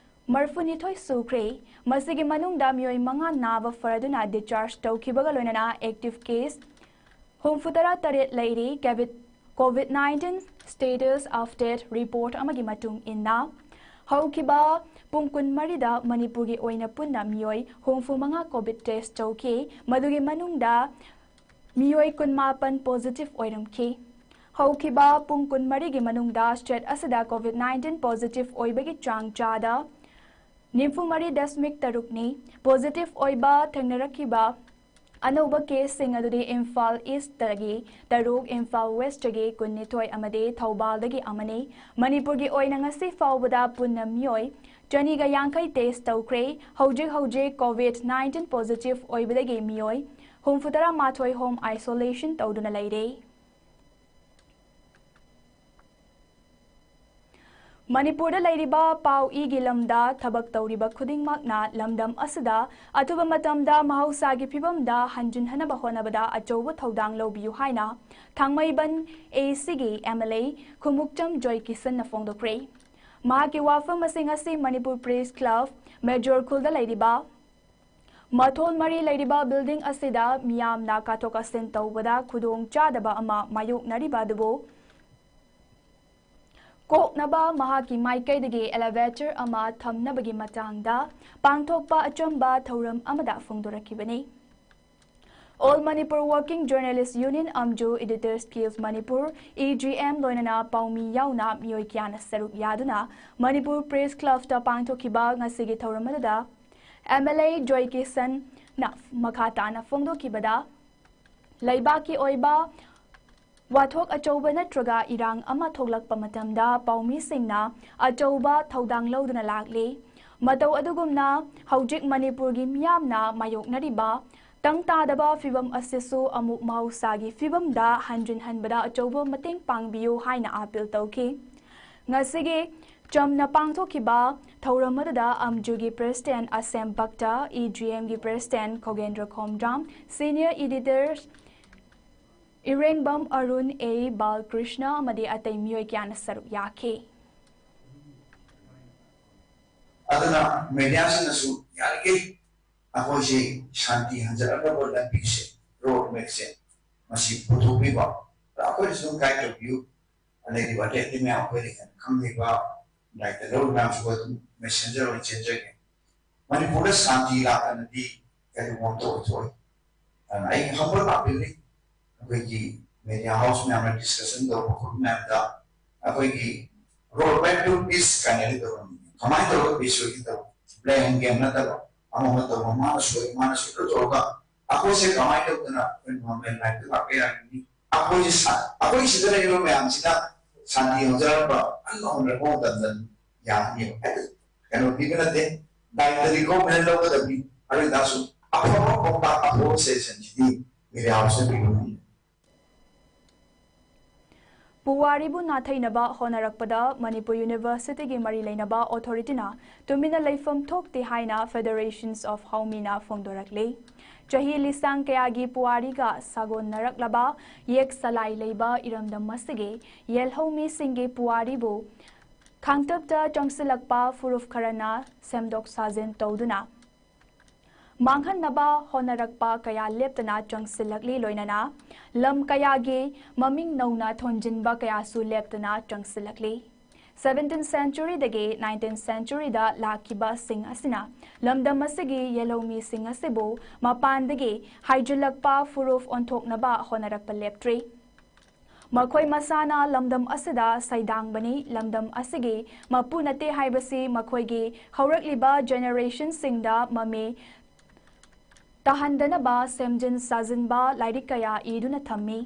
ꯃꯔꯤꯐꯨꯅꯤꯊꯣꯏ ꯁꯨꯈ꯭ꯔꯦ꯫ ꯃꯁꯤꯒꯤ ꯃꯅꯨꯡꯗ ꯃꯤꯑꯣꯏ ꯃꯉꯥ ꯅꯥꯕ ꯐꯔꯗꯨꯅ discharge ꯇꯧꯈꯤꯕꯒ ꯂꯣꯏꯅꯅ active case ꯍꯨꯝꯐꯨꯇꯔꯥ ꯇꯔꯦꯠ ꯂꯩꯔꯤ꯫ COVID nineteen status update report ꯑꯃꯒꯤ ꯃꯇꯨꯡ ꯏꯟꯅ, ꯍꯧꯈꯤꯕ ꯄꯨꯡ ꯀꯨꯟꯃꯔꯤꯗ ꯃꯅꯤꯄꯨꯔꯒꯤ ꯑꯣꯏꯅ ꯄꯨꯟꯅ ꯃꯤꯑꯣꯏ ꯍꯨꯝꯐꯨ ꯃꯉꯥ COVID test ꯇꯧꯈꯤ꯫ ꯃꯗꯨꯒꯤ ꯃꯅꯨꯡꯗ ꯃꯤꯑꯣꯏ ꯀꯨꯟꯃꯥꯄꯟ positive ꯑꯣꯏꯔꯝꯈꯤ꯫ ꯍꯧꯈꯤꯕ ꯄꯨꯡ ꯀꯨꯟꯃꯔꯤꯒꯤ ꯃꯅꯨꯡꯗ state ꯑꯁꯤꯗ COVID nineteen positive ꯑꯣꯏꯕꯒꯤ ꯆꯥꯡ ꯆꯥꯗ ꯅꯤꯐꯨꯃꯔꯤ ꯗꯁꯃꯤꯛ ꯇꯔꯨꯛꯅꯤ꯫ Positive ꯑꯣꯏꯕ ꯊꯦꯡꯅꯔꯛꯈꯤꯕ ꯑꯅꯧꯕ caseꯁꯤꯡ ꯑꯗꯨꯗꯤ ꯏꯝꯐꯥꯜ Eastꯇꯒꯤ ꯇꯔꯨꯛ, ꯏꯝꯐꯥꯜ Westꯇꯒꯤ ꯀꯨꯟꯅꯤꯊꯣꯏ ꯑꯃꯗꯤ ꯊꯧꯕꯥꯜꯗꯒꯤ ꯑꯃꯅꯤ꯫ ꯃꯅꯤꯄꯨꯔꯒꯤ ꯑꯣꯏꯅ ꯉꯁꯤ ꯐꯥꯎꯕꯗ ꯄꯨꯟꯅ ꯃꯤꯑꯣꯏ ꯆꯅꯤꯒ ꯌꯥꯡꯈꯩ test ꯇꯧꯈ꯭ꯔꯦ꯫ ꯍꯧꯖꯤꯛ ꯍꯧꯖꯤꯛ COVID nineteen positive ꯑꯣꯏꯕꯗꯒꯤ ꯃꯤꯑꯣꯏ ꯍꯨꯝꯐꯨꯇꯔꯥ ꯃꯥꯊꯣꯏ home isolation ꯇꯧꯗꯨꯅ ꯂꯩꯔꯦ꯫ ꯃꯅꯤꯄꯨꯔꯗ ꯂꯩꯔꯤꯕ ꯄꯥꯎ ꯏꯒꯤ ꯂꯝꯗ ꯊꯕꯛ ꯇꯧꯔꯤꯕ ꯈꯨꯗꯤꯡꯃꯛꯅ ꯂꯝꯗꯝ ꯑꯁꯤꯗ ꯑꯊꯨꯕ ꯃꯇꯝꯗ ꯃꯍꯧꯁꯥꯒꯤ ꯐꯤꯕꯝꯗ ꯍꯟꯖꯤꯟꯍꯟꯅꯕ ꯍꯣꯠꯅꯕꯗ ꯑꯆꯧꯕ ꯊꯧꯗꯥꯡ ꯂꯧꯕꯤꯌꯨ ꯍꯥꯏꯅ ꯊꯥꯡꯃꯩꯕꯟ ACꯒꯤ MLA ꯈꯨꯃꯨꯛꯆꯝ ꯖꯣꯏꯀꯤꯁꯟꯅ ꯐꯣꯡꯗꯣꯛꯈ꯭ꯔꯦ꯫ ꯃꯍꯥꯛꯀꯤ ꯋꯥꯐꯝ ꯑꯁꯤ ꯉꯁꯤ ꯃꯅꯤꯄꯨꯔ Press Club, ꯃꯦꯖꯣꯔ ꯈꯨꯜꯗ ꯂꯩꯔꯤꯕ ꯃꯊꯣꯟ ꯃꯔꯤ ꯂꯩꯔꯤꯕ building ꯑꯁꯤꯗ ꯃꯤꯌꯥꯝꯅ ꯀꯥꯊꯣꯛ ꯀꯥꯁꯤꯟ ꯇꯧꯕꯗ ꯈꯨꯗꯣꯡ ꯆꯥꯗꯕ ꯑꯃ ꯃꯥꯌꯣꯛꯅꯔꯤꯕ ꯑꯗꯨꯕꯨ ꯀꯣꯛꯅꯕ ꯃꯍꯥꯛꯀꯤ ꯃꯥꯏꯀꯩꯗꯒꯤ elevator ꯑꯃ ꯊꯝꯅꯕꯒꯤ ꯃꯇꯥꯡꯗ ꯄꯥꯡꯊꯣꯛꯄ ꯑꯆꯝꯕ ꯊꯧꯔꯝ ꯑꯃꯗ ꯐꯣꯡꯗꯣꯔꯛꯈꯤꯕꯅꯤ꯫ All Manipur Working Journalist Union, AMJU, Editors Guild Manipur, EGM, ꯂꯣꯏꯅꯅ ꯄꯥꯎꯃꯤ ꯌꯥꯎꯅ ꯃꯤꯑꯣꯏ ꯀꯌꯥꯅ ꯁꯔꯨꯛ ꯌꯥꯗꯨꯅ ꯃꯅꯤꯄꯨꯔ Press Clubꯇ ꯄꯥꯡꯊꯣꯛꯈꯤꯕ ꯉꯁꯤꯒꯤ ꯊꯧꯔꯝ ꯑꯗꯨꯗ MLA ꯖꯣꯏ ꯀꯤꯁꯟꯅ ꯃꯈꯥ ꯇꯥꯅ ꯐꯣꯡꯗꯣꯛꯈꯤꯕꯗ, ꯂꯩꯕꯥꯛꯀꯤ ꯑꯣꯏꯕ ꯋꯥꯊꯣꯛ ꯑꯆꯧꯕ ꯅꯠꯇ꯭ꯔꯒ ꯏꯔꯥꯡ ꯑꯃ ꯊꯣꯛꯂꯛꯄ ꯃꯇꯝꯗ ꯄꯥꯎꯃꯤꯁꯤꯡꯅ ꯑꯆꯧꯕ ꯊꯧꯗꯥꯡ ꯂꯧꯗꯨꯅ ꯂꯥꯛꯂꯤ꯫ ꯃꯇꯧ ꯑꯗꯨꯒꯨꯝꯅ ꯍꯧꯖꯤꯛ ꯃꯅꯤꯄꯨꯔꯒꯤ ꯃꯤꯌꯥꯝꯅ ꯃꯥꯌꯣꯛꯅꯔꯤꯕ ꯇꯪ ꯇꯥꯗꯕ ꯐꯤꯚꯝ ꯑꯁꯤꯁꯨ ꯑꯃꯨꯛ ꯃꯍꯧꯁꯥꯒꯤ ꯐꯤꯚꯝꯗ ꯍꯟꯖꯤꯟꯍꯟꯕꯗ ꯑꯆꯧꯕ ꯃꯇꯦꯡ ꯄꯥꯡꯕꯤꯌꯨ ꯍꯥꯏꯅ ꯑꯥꯄꯤꯜ ꯇꯧꯈꯤ꯫ ꯉꯁꯤꯒꯤ ꯆꯝꯅ ꯄꯥꯡꯊꯣꯛꯈꯤꯕ ꯊꯧꯔꯝ ꯑꯗꯨꯗ ꯑꯝꯖꯨꯒꯤ ꯄ꯭ꯔꯦꯁꯤꯗꯦꯟ ꯑꯁꯦꯝ ꯚꯛꯇ, ꯏ ꯖꯤ ꯑꯦꯝꯒꯤ president ꯈꯣꯒꯦꯟꯗ꯭ꯔ Khomdram, senior editor ꯏꯔꯦꯡꯕꯝ Arun, ꯑꯦ ꯕꯥꯂꯀ꯭ꯔꯤꯁꯅ ꯑꯃꯗꯤ ꯑꯇꯩ ꯃꯤꯑꯣꯏ ꯀꯌꯥꯅ ꯁꯔꯨꯛ ꯌꯥꯈꯤ꯫ ꯑꯗꯨꯅ ꯃꯦꯗꯤꯌꯥꯁꯤꯡꯅꯁꯨ ꯌꯥꯔꯤꯈꯩ ꯑꯩꯈꯣꯏꯁꯦ ꯁꯥꯟꯇꯤ ꯍꯟꯖꯔꯛꯅꯕ ꯂꯝꯕꯤꯁꯦ, ꯔꯣꯗ ꯃꯦꯞꯁꯦ ꯃꯁꯤ ꯄꯨꯊꯣꯛꯄꯤꯕ, ꯑꯩꯈꯣꯏꯅꯁꯨ ꯑꯗꯨꯝ ꯒꯥꯏꯗ ꯇꯧꯕꯤꯌꯨ꯫ ꯂꯩꯔꯤꯕ ꯑꯇꯩ ꯑꯇꯩ ꯃꯌꯥꯝ ꯑꯩꯈꯣꯏꯗ ꯍꯦꯟꯅ ꯈꯪꯂꯤꯕ ꯗꯥꯏꯔꯦꯛꯇꯔ ꯃꯌꯥꯝꯁꯨ ꯑꯗꯨꯝ ꯃꯦꯁꯦꯟꯖꯔ ꯑꯣꯏꯅ ꯆꯦꯟꯖꯒꯦ꯫ ꯃꯅꯤꯄꯨꯔꯗ ꯁꯥꯟꯇꯤ ꯂꯥꯛꯇꯅꯗꯤ ꯀꯔꯤꯒꯨꯝꯕ ꯑꯃꯠꯇ ꯑꯣꯏꯊꯣꯛꯑꯣꯏ꯫ ꯑꯗꯨꯅ ꯑꯩꯒꯤ ꯍꯝꯕꯜ ꯑꯄꯤꯜꯅꯤ, ꯑꯩꯈꯣꯏꯒꯤ ꯃꯦꯗꯤꯌꯥ ꯍꯥꯎꯁ ꯃꯌꯥꯝꯅ ꯗꯤꯁꯀꯁꯟ ꯇꯧꯕ ꯈꯣꯠꯄ ꯃꯌꯥꯝꯗ ꯑꯩꯈꯣꯏꯒꯤ ꯔꯣꯗ ꯃꯦꯞ ꯇꯨ ꯄꯤꯁ ꯀꯥꯏꯅꯗꯤ ꯇꯧꯔꯝꯃꯤ꯫ ꯀꯃꯥꯏꯅ ꯇꯧꯔꯒ ꯄꯤꯁ ꯑꯣꯏꯒꯦ ꯇꯧꯕ, ꯕ꯭ꯂꯦꯝ ꯒꯦꯝ ꯅꯠꯇꯕ, ꯑꯃ ꯑꯃ ꯇꯧꯕ, ꯃꯥꯅ ꯁꯣꯏ ꯃꯥꯅ ꯁꯣꯏ ꯂꯣꯏ ꯇꯧꯔꯒ ꯑꯩꯈꯣꯏꯁꯦ ꯀꯃꯥꯏꯅ ꯇꯧꯗꯅ ꯑꯩꯈꯣꯏ ꯅꯣꯔꯃꯦꯜ ꯂꯥꯏꯐꯇ ꯂꯥꯛꯄ ꯌꯥꯒꯅꯤ? ꯑꯩꯈꯣꯏꯁꯦ ꯁꯥ-, ꯑꯩꯈꯣꯏ ꯁꯤꯗ ꯂꯩꯔꯤꯕ ꯃꯌꯥꯝꯁꯤꯅ ꯁꯥꯟꯇꯤ ꯍꯧꯖꯔꯛꯄ ꯑꯍꯜ ꯂꯃꯟ ꯂꯩꯔꯛꯄ ꯃꯇꯝꯗ ꯌꯥꯒꯅꯦꯕ꯫ ꯍꯥꯏꯗꯤ ꯀꯩꯅꯣ ꯄꯤꯕ ꯅꯠꯇꯦ, ꯗꯥꯏꯇꯗꯤ ꯒꯣꯔꯃꯦꯟꯅ ꯂꯧꯒꯗꯕꯅꯤ꯫ ꯑꯗꯨ ꯑꯣꯏꯇꯥꯔꯁꯨ ꯑꯐꯕ ꯄꯥꯎꯇꯥꯛ, ꯑꯐꯕ ꯁꯖꯦꯁꯟꯁꯤꯗꯤ ꯃꯦꯗꯤꯌꯥ ꯍꯥꯎꯁꯅ ꯄꯤꯕ ꯉꯝꯃꯤ꯫ ꯄꯨꯋꯥꯔꯤꯕꯨ ꯅꯥꯊꯩꯅꯕ ꯍꯣꯠꯅꯔꯛꯄꯗ ꯃꯅꯤꯄꯨꯔ ꯌꯨꯅꯤꯚꯔꯁꯤꯇꯤꯒꯤ ꯃꯔꯤ ꯂꯩꯅꯕ ꯑꯣꯊꯣꯔꯤꯇꯤꯅ ꯇꯨꯃꯤꯟꯅ ꯂꯩꯐꯝ ꯊꯣꯛꯇꯦ ꯍꯥꯏꯅ Federations of Haomiꯅ ꯐꯣꯡꯗꯣꯔꯛꯂꯤ꯫ ꯆꯍꯤ ꯂꯤꯁꯥꯡ ꯀꯌꯥꯒꯤ ꯄꯨꯋꯥꯔꯤꯒ ꯁꯥꯒꯣꯟꯅꯔꯛꯂꯕ ꯌꯦꯛ ꯁꯂꯥꯏ ꯂꯩꯕ ꯏꯔꯝꯗꯝ ꯑꯁꯤꯒꯤ ꯌꯦꯜꯍꯧꯃꯤꯁꯤꯡꯒꯤ ꯄꯨꯋꯥꯔꯤꯕꯨ ꯈꯥꯡꯇꯞꯇ ꯆꯪꯁꯤꯜꯂꯛꯄ ꯐꯨꯔꯨꯞ ꯈꯔꯅ ꯁꯦꯝꯗꯣꯛ ꯁꯥꯖꯤꯟ ꯇꯧꯗꯨꯅ ꯃꯥꯡꯍꯟꯅꯕ ꯍꯣꯠꯅꯔꯛꯄ ꯀꯌꯥ ꯂꯦꯞꯇꯅ ꯆꯪꯁꯤꯜꯂꯛꯂꯤ꯫ ꯂꯣꯏꯅꯅ ꯂꯝ ꯀꯌꯥꯒꯤ ꯃꯃꯤꯡ ꯅꯧꯅ ꯊꯣꯟꯖꯤꯟꯕ ꯀꯌꯥꯁꯨ ꯂꯦꯞꯇꯅ ꯆꯪꯁꯤꯜꯂꯛꯂꯤ꯫ Seventeenth centuryꯗꯒꯤ nineteenth centuryꯗ ꯂꯥꯛꯈꯤꯕꯁꯤꯡ ꯑꯁꯤꯅ ꯂꯝꯗꯝ ꯑꯁꯤꯒꯤ ꯌꯦꯜꯍꯧꯃꯤꯁꯤꯡ ꯑꯁꯤꯕꯨ ꯃꯄꯥꯟꯗꯒꯤ ꯍꯥꯏꯖꯤꯜꯂꯛꯄ ꯐꯨꯔꯨꯞ ꯑꯣꯟꯊꯣꯛꯅꯕ ꯍꯣꯠꯅꯔꯛꯄ ꯂꯦꯞꯇ꯭ꯔꯤ꯫ ꯃꯈꯣꯏ ꯃꯁꯥꯅ ꯂꯝꯗꯝ ꯑꯁꯤꯗ ꯁꯩꯗꯥꯡꯕꯅꯤ, ꯂꯝꯗꯝ ꯑꯁꯤꯒꯤ ꯃꯄꯨ ꯅꯠꯇꯦ ꯍꯥꯏꯕꯁꯤ ꯃꯈꯣꯏꯒꯤ ꯍꯧꯔꯛꯂꯤꯕ generationꯁꯤꯡꯗ ꯃꯃꯤ ꯇꯥꯍꯟꯗꯅꯕ ꯁꯦꯝꯖꯤꯟ ꯁꯥꯖꯤꯟꯕ ꯂꯥꯏꯔꯤꯛ ꯀꯌꯥ ꯏꯗꯨꯅ ꯊꯝꯃꯤ꯫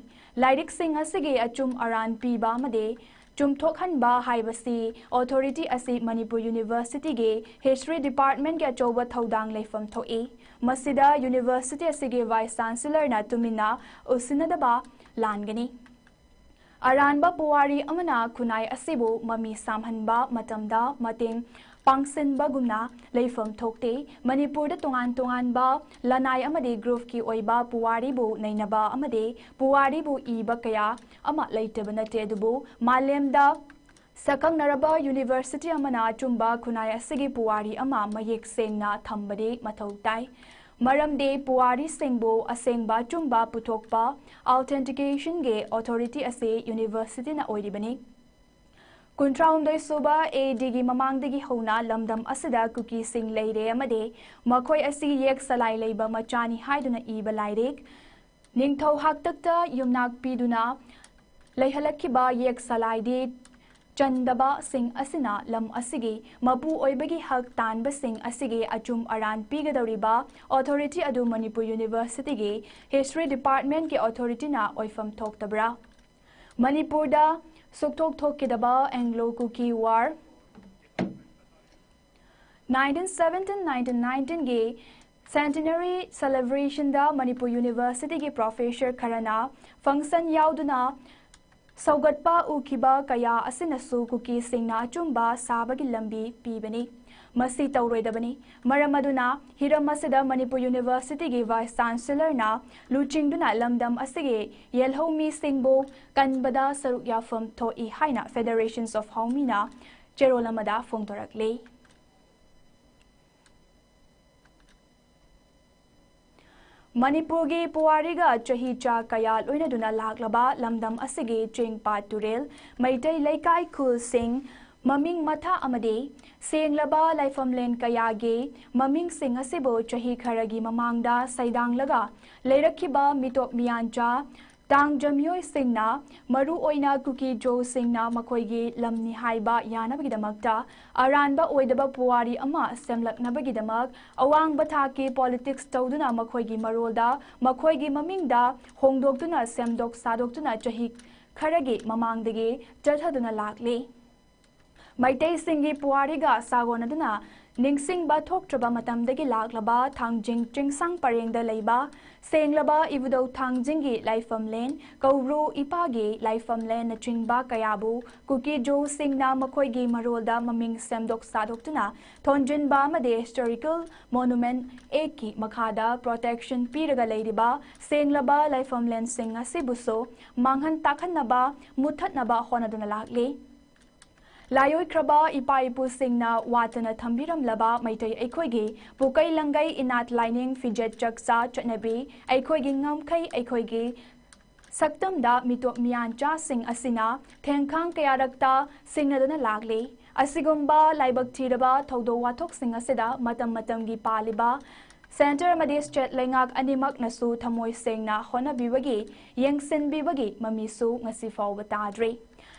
ꯂꯥꯏꯔꯤꯛꯁꯤꯡ ꯑꯁꯤꯒꯤ ꯑꯆꯨꯝ ꯑꯔꯥꯟ ꯄꯤꯕ ꯑꯃꯗꯤ ꯆꯨꯝꯊꯣꯛꯍꯟꯕ ꯍꯥꯏꯕꯁꯤ ꯑꯣꯊꯣꯔꯤꯇꯤ ꯑꯁꯤ ꯃꯅꯤꯄꯨꯔ ꯌꯨꯅꯤꯚꯔꯁꯤꯇꯤꯒꯤ ꯍꯤꯁꯇ꯭ꯔꯤ ꯗꯤꯄꯥꯔꯠꯃꯦꯟꯒꯤ ꯑꯆꯧꯕ ꯊꯧꯗꯥꯡ ꯂꯩꯐꯝ ꯊꯣꯛꯏ꯫ ꯃꯁꯤꯗ ꯌꯨꯅꯤꯚꯔꯁꯤꯇꯤ ꯑꯁꯤꯒꯤ ꯚꯥꯏꯁ ꯆꯥꯟꯁꯦꯂꯔꯅ ꯇꯨꯃꯤꯟꯅ ꯎꯁꯤꯟꯅꯗꯕ ꯂꯥꯟꯒꯅꯤ꯫ ꯑꯔꯥꯟꯕ ꯄꯨꯋꯥꯔꯤ ꯑꯃꯅ ꯈꯨꯟꯅꯥꯏ ꯑꯁꯤꯕꯨ ꯃꯃꯤ ꯁꯥꯝꯍꯟꯕ ꯃꯇꯝꯗ ꯃꯇꯦꯡ ꯄꯥꯡꯁꯤꯟꯕꯒꯨꯝꯅ ꯂꯩꯐꯝ ꯊꯣꯛꯇꯦ꯫ ꯃꯅꯤꯄꯨꯔꯗ ꯇꯣꯉꯥꯟ ꯇꯣꯉꯥꯟꯕ ꯂꯅꯥꯏ ꯑꯃꯗꯤ ꯒ꯭ꯔꯨꯞꯀꯤ ꯑꯣꯏꯕ ꯄꯨꯋꯥꯔꯤꯕꯨ ꯅꯩꯅꯕ ꯑꯃꯗꯤ ꯄꯨꯋꯥꯔꯤꯕꯨ ꯏꯕ ꯀꯌꯥ ꯑꯃ ꯂꯩꯇꯕ ꯅꯠꯇꯦ, ꯑꯗꯨꯕꯨ ꯃꯥꯂꯦꯝꯗ ꯁꯛꯈꯪꯅꯔꯕ ꯌꯨꯅꯤꯚꯔꯁꯤꯇꯤ ꯑꯃꯅ ꯑꯆꯨꯝꯕ ꯈꯨꯟꯅꯥꯏ ꯑꯁꯤꯒꯤ ꯄꯨꯋꯥꯔꯤ ꯑꯃ ꯃꯌꯦꯛ ꯁꯦꯡꯅ ꯊꯝꯕꯗꯤ ꯃꯊꯧ ꯇꯥꯏ꯫ ꯃꯔꯝꯗꯤ ꯄꯨꯋꯥꯔꯤꯁꯤꯡꯕꯨ ꯑꯁꯦꯡꯕ ꯑꯆꯨꯝꯕ ꯄꯨꯊꯣꯛꯄ ꯑꯣꯊꯦꯟꯇꯤꯀꯦꯁꯟꯒꯤ ꯑꯣꯊꯣꯔꯤꯇꯤ ꯑꯁꯤ ꯌꯨꯅꯤꯚꯔꯁꯤꯇꯤꯅ ꯑꯣꯏꯔꯤꯕꯅꯤ꯫ ꯀꯨꯟꯊ꯭ꯔꯥꯍꯨꯝꯗꯣꯏ ꯁꯨꯕ ꯑꯦ ꯗꯤꯒꯤ ꯃꯃꯥꯡꯗꯒꯤ ꯍꯧꯅ ꯂꯝꯗꯝ ꯑꯁꯤꯗ ꯀꯨꯀꯤꯁꯤꯡ ꯂꯩꯔꯦ ꯑꯃꯗꯤ ꯃꯈꯣꯏ ꯑꯁꯤ ꯌꯦꯛ ꯁꯂꯥꯏ ꯂꯩꯕ ꯃꯆꯥꯅꯤ ꯍꯥꯏꯗꯨꯅ ꯏꯕ ꯂꯥꯏꯔꯤꯛ, ꯅꯤꯡꯊꯧ ꯍꯥꯛꯇꯛꯇ ꯌꯨꯝꯅꯥꯛ ꯄꯤꯗꯨꯅ ꯂꯩꯍꯜꯂꯛꯈꯤꯕ ꯌꯦꯛ ꯁꯂꯥꯏꯗꯤ ꯆꯟꯗꯕꯁꯤꯡ ꯑꯁꯤꯅ ꯂꯝ ꯑꯁꯤꯒꯤ ꯃꯄꯨ ꯑꯣꯏꯕꯒꯤ ꯍꯛ ꯇꯥꯟꯕꯁꯤꯡ ꯑꯁꯤꯒꯤ ꯑꯆꯨꯝ ꯑꯔꯥꯟ ꯄꯤꯒꯗꯧꯔꯤꯕ ꯑꯣꯊꯣꯔꯤꯇꯤ ꯑꯗꯨ ꯃꯅꯤꯄꯨꯔ ꯌꯨꯅꯤꯚꯔꯁꯤꯇꯤꯒꯤ ꯍꯤꯁꯇ꯭ꯔꯤ ꯗꯤꯄꯥꯔꯠꯃꯦꯟꯒꯤ ꯑꯣꯊꯣꯔꯤꯇꯤꯅ ꯑꯣꯏꯐꯝ ꯊꯣꯛꯇꯕ꯭ꯔꯥ? ꯃꯅꯤꯄꯨꯔꯗ ꯁꯨꯛꯊꯣꯛ ꯊꯣꯛꯈꯤꯗꯕ Anglo Kuki war, nineteen seventeen nineteen nineteenꯒꯤ centenary celebrationꯗ ꯃꯅꯤꯄꯨꯔ ꯌꯨꯅꯤꯚꯔꯁꯤꯇꯤꯒꯤ ꯄ꯭ꯔꯣꯐꯦꯁꯔ ꯈꯔꯅ ꯐꯪꯁꯟ ꯌꯥꯎꯗꯨꯅ ꯁꯧꯒꯠꯄ ꯎꯈꯤꯕ ꯀꯌꯥ ꯑꯁꯤꯅꯁꯨ ꯀꯨꯀꯤꯁꯤꯡꯅ ꯑꯆꯨꯝꯕ ꯁꯥꯕꯒꯤ ꯂꯝꯕꯤ ꯄꯤꯕꯅꯤ꯫ ꯃꯁꯤ ꯇꯧꯔꯣꯏꯗꯕꯅꯤ꯫ ꯃꯔꯝ ꯑꯗꯨꯅ ꯍꯤꯔꯝ ꯑꯁꯤꯗ ꯃꯅꯤꯄꯨꯔ ꯌꯨꯅꯤꯚꯔꯁꯤꯇꯤꯒꯤ ꯚꯥꯏꯁ ꯆꯥꯟꯁꯦꯂꯔꯅ ꯂꯨꯆꯤꯡꯗꯨꯅ ꯂꯝꯗꯝ ꯑꯁꯤꯒꯤ ꯌꯦꯜꯍꯧꯃꯤꯁꯤꯡꯕꯨ ꯀꯟꯕꯗ ꯁꯔꯨꯛ ꯌꯥꯐꯝ ꯊꯣꯛꯏ ꯍꯥꯏꯅ Federations of Haomina ꯆꯦꯔꯣꯜ ꯑꯃꯗ ꯐꯣꯡꯗꯣꯔꯛꯂꯤ꯫ ꯃꯅꯤꯄꯨꯔꯒꯤ ꯄꯨꯋꯥꯔꯤꯒ ꯆꯍꯤ ꯆꯥ ꯀꯌꯥ ꯂꯣꯏꯅꯗꯨꯅ ꯂꯥꯛꯂꯕ ꯂꯝꯗꯝ ꯑꯁꯤꯒꯤ ꯆꯤꯡ ꯄꯥꯠ ꯇꯨꯔꯦꯜ, ꯃꯩꯇꯩ ꯂꯩꯀꯥꯏ ꯈꯨꯜꯁꯤꯡ, ꯃꯃꯤꯡ ꯃꯊꯥ ꯑꯃꯗꯤ ꯁꯦꯡꯂꯕ ꯂꯥꯏꯐꯝꯂꯦꯟ ꯀꯌꯥꯒꯤ ꯃꯃꯤꯡꯁꯤꯡ ꯑꯁꯤꯕꯨ ꯆꯍꯤ ꯈꯔꯒꯤ ꯃꯃꯥꯡꯗ ꯁꯩꯗꯥꯡꯂꯒ ꯂꯩꯔꯛꯈꯤꯕ ꯃꯤꯇꯣꯞ ꯃꯤꯌꯥꯟꯆꯥ ꯇꯥꯡꯖ ꯃꯤꯑꯣꯏꯁꯤꯡꯅ, ꯃꯔꯨꯑꯣꯏꯅ ꯀꯨꯀꯤ ꯖꯣꯁꯤꯡꯅ ꯃꯈꯣꯏꯒꯤ ꯂꯝꯅꯤ ꯍꯥꯏꯕ ꯌꯥꯅꯕꯒꯤꯗꯃꯛꯇ ꯑꯔꯥꯟꯕ ꯑꯣꯏꯗꯕ ꯄꯨꯋꯥꯔꯤ ꯑꯃ ꯁꯦꯝꯂꯛꯅꯕꯒꯤꯗꯃꯛ ꯑꯋꯥꯡꯕ ꯊꯥꯛꯀꯤ ꯄꯣꯂꯤꯇꯤꯛꯁ ꯇꯧꯗꯨꯅ ꯃꯈꯣꯏꯒꯤ ꯃꯔꯣꯜꯗ ꯃꯈꯣꯏꯒꯤ ꯃꯃꯤꯡꯗ ꯍꯣꯡꯗꯣꯛꯇꯨꯅ ꯁꯦꯝꯗꯣꯛ ꯁꯥꯗꯣꯛꯇꯨꯅ ꯆꯍꯤ ꯈꯔꯒꯤ ꯃꯃꯥꯡꯗꯒꯤ ꯆꯠꯊꯗꯨꯅ ꯂꯥꯛꯂꯤ꯫ ꯃꯩꯇꯩꯁꯤꯡꯒꯤ ꯄꯨꯋꯥꯔꯤꯒ ꯁꯥꯒꯣꯟꯅꯗꯨꯅ ꯅꯤꯡꯁꯤꯡꯕ ꯊꯣꯛꯇ꯭ꯔꯕ ꯃꯇꯝꯗꯒꯤ ꯂꯥꯛꯂꯕ ꯊꯥꯡꯖꯤꯡ ꯆꯤꯡꯁꯥꯡ ꯄꯔꯦꯡꯗ ꯂꯩꯕ ꯁꯦꯡꯂꯕ ꯏꯕꯨꯙꯧ ꯊꯥꯡꯖꯤꯡꯒꯤ ꯂꯥꯏꯐꯝꯂꯦꯟ, ꯀꯧꯕ꯭ꯔꯨ ꯏꯄꯥꯒꯤ ꯂꯥꯏꯐꯝꯂꯦꯟꯅꯆꯤꯡꯕ ꯀꯌꯥꯕꯨ ꯀꯨꯀꯤ ꯖꯣꯁꯤꯡꯅ ꯃꯈꯣꯏꯒꯤ ꯃꯔꯣꯜꯗ ꯃꯃꯤꯡ ꯁꯦꯝꯗꯣꯛ ꯁꯥꯗꯣꯛꯇꯨꯅ ꯊꯣꯟꯖꯤꯟꯕ ꯑꯃꯗꯤ ꯍꯤꯁꯇꯣꯔꯤꯀꯦꯜ ꯃꯣꯅꯨꯃꯦꯟ ꯑꯦꯛꯀꯤ ꯃꯈꯥꯗ ꯄ꯭ꯔꯣꯇꯦꯛꯁꯟ ꯄꯤꯔꯒ ꯂꯩꯔꯤꯕ ꯁꯦꯡꯂꯕ ꯂꯥꯏꯐꯝꯂꯦꯟꯁꯤꯡ ꯑꯁꯤꯕꯨꯁꯨ ꯃꯥꯡꯍꯟ ꯇꯥꯛꯍꯟꯅꯕ, ꯃꯨꯠꯊꯠꯅꯕ ꯍꯣꯠꯅꯗꯨꯅ ꯂꯥꯛꯂꯤ꯫ ꯂꯥꯏꯑꯣꯏꯈ꯭ꯔꯕ ꯏꯄꯥ ꯏꯄꯨꯁꯤꯡꯅ ꯋꯥꯠꯇꯅ ꯊꯝꯕꯤꯔꯝꯂꯕ ꯃꯩꯇꯩ ꯑꯩꯈꯣꯏꯒꯤ ꯄꯨꯀꯩ ꯂꯪꯒꯩ ꯏꯅꯥꯠ ꯂꯥꯏꯅꯤꯡ ꯐꯤꯖꯦꯠ ꯆꯛꯆꯥ ꯆꯠꯅꯕꯤ, ꯑꯩꯈꯣꯏꯒꯤ ꯉꯝꯈꯩ, ꯑꯩꯈꯣꯏꯒꯤ ꯁꯛꯇꯝꯗ ꯃꯤꯇꯣꯞ ꯃꯤꯌꯥꯟꯆꯥꯁꯤꯡ ꯑꯁꯤꯅ ꯊꯦꯡꯈꯥꯡ ꯀꯌꯥꯔꯛꯇ ꯁꯤꯡꯅꯗꯨꯅ ꯂꯥꯛꯂꯤ꯫ ꯑꯁꯤꯒꯨꯝꯕ ꯂꯥꯏꯕꯛ ꯊꯤꯔꯕ ꯊꯧꯗꯣꯛ ꯋꯥꯊꯣꯛꯁꯤꯡ ꯑꯁꯤꯗ ꯃꯇꯝ ꯃꯇꯝꯒꯤ ꯄꯥꯜꯂꯤꯕ ꯁꯦꯟꯇꯔ ꯑꯃꯗꯤ ꯁ꯭ꯇꯦꯠ ꯂꯩꯉꯥꯛ ꯑꯅꯤꯃꯛꯅꯁꯨ ꯊꯃꯣꯏ ꯁꯦꯡꯅ ꯍꯣꯠꯅꯕꯤꯕꯒꯤ, ꯌꯦꯡꯁꯤꯟꯕꯤꯕꯒꯤ ꯃꯃꯤꯁꯨ ꯉꯁꯤ ꯐꯥꯎꯕ ꯇꯥꯗ꯭ꯔꯤ꯫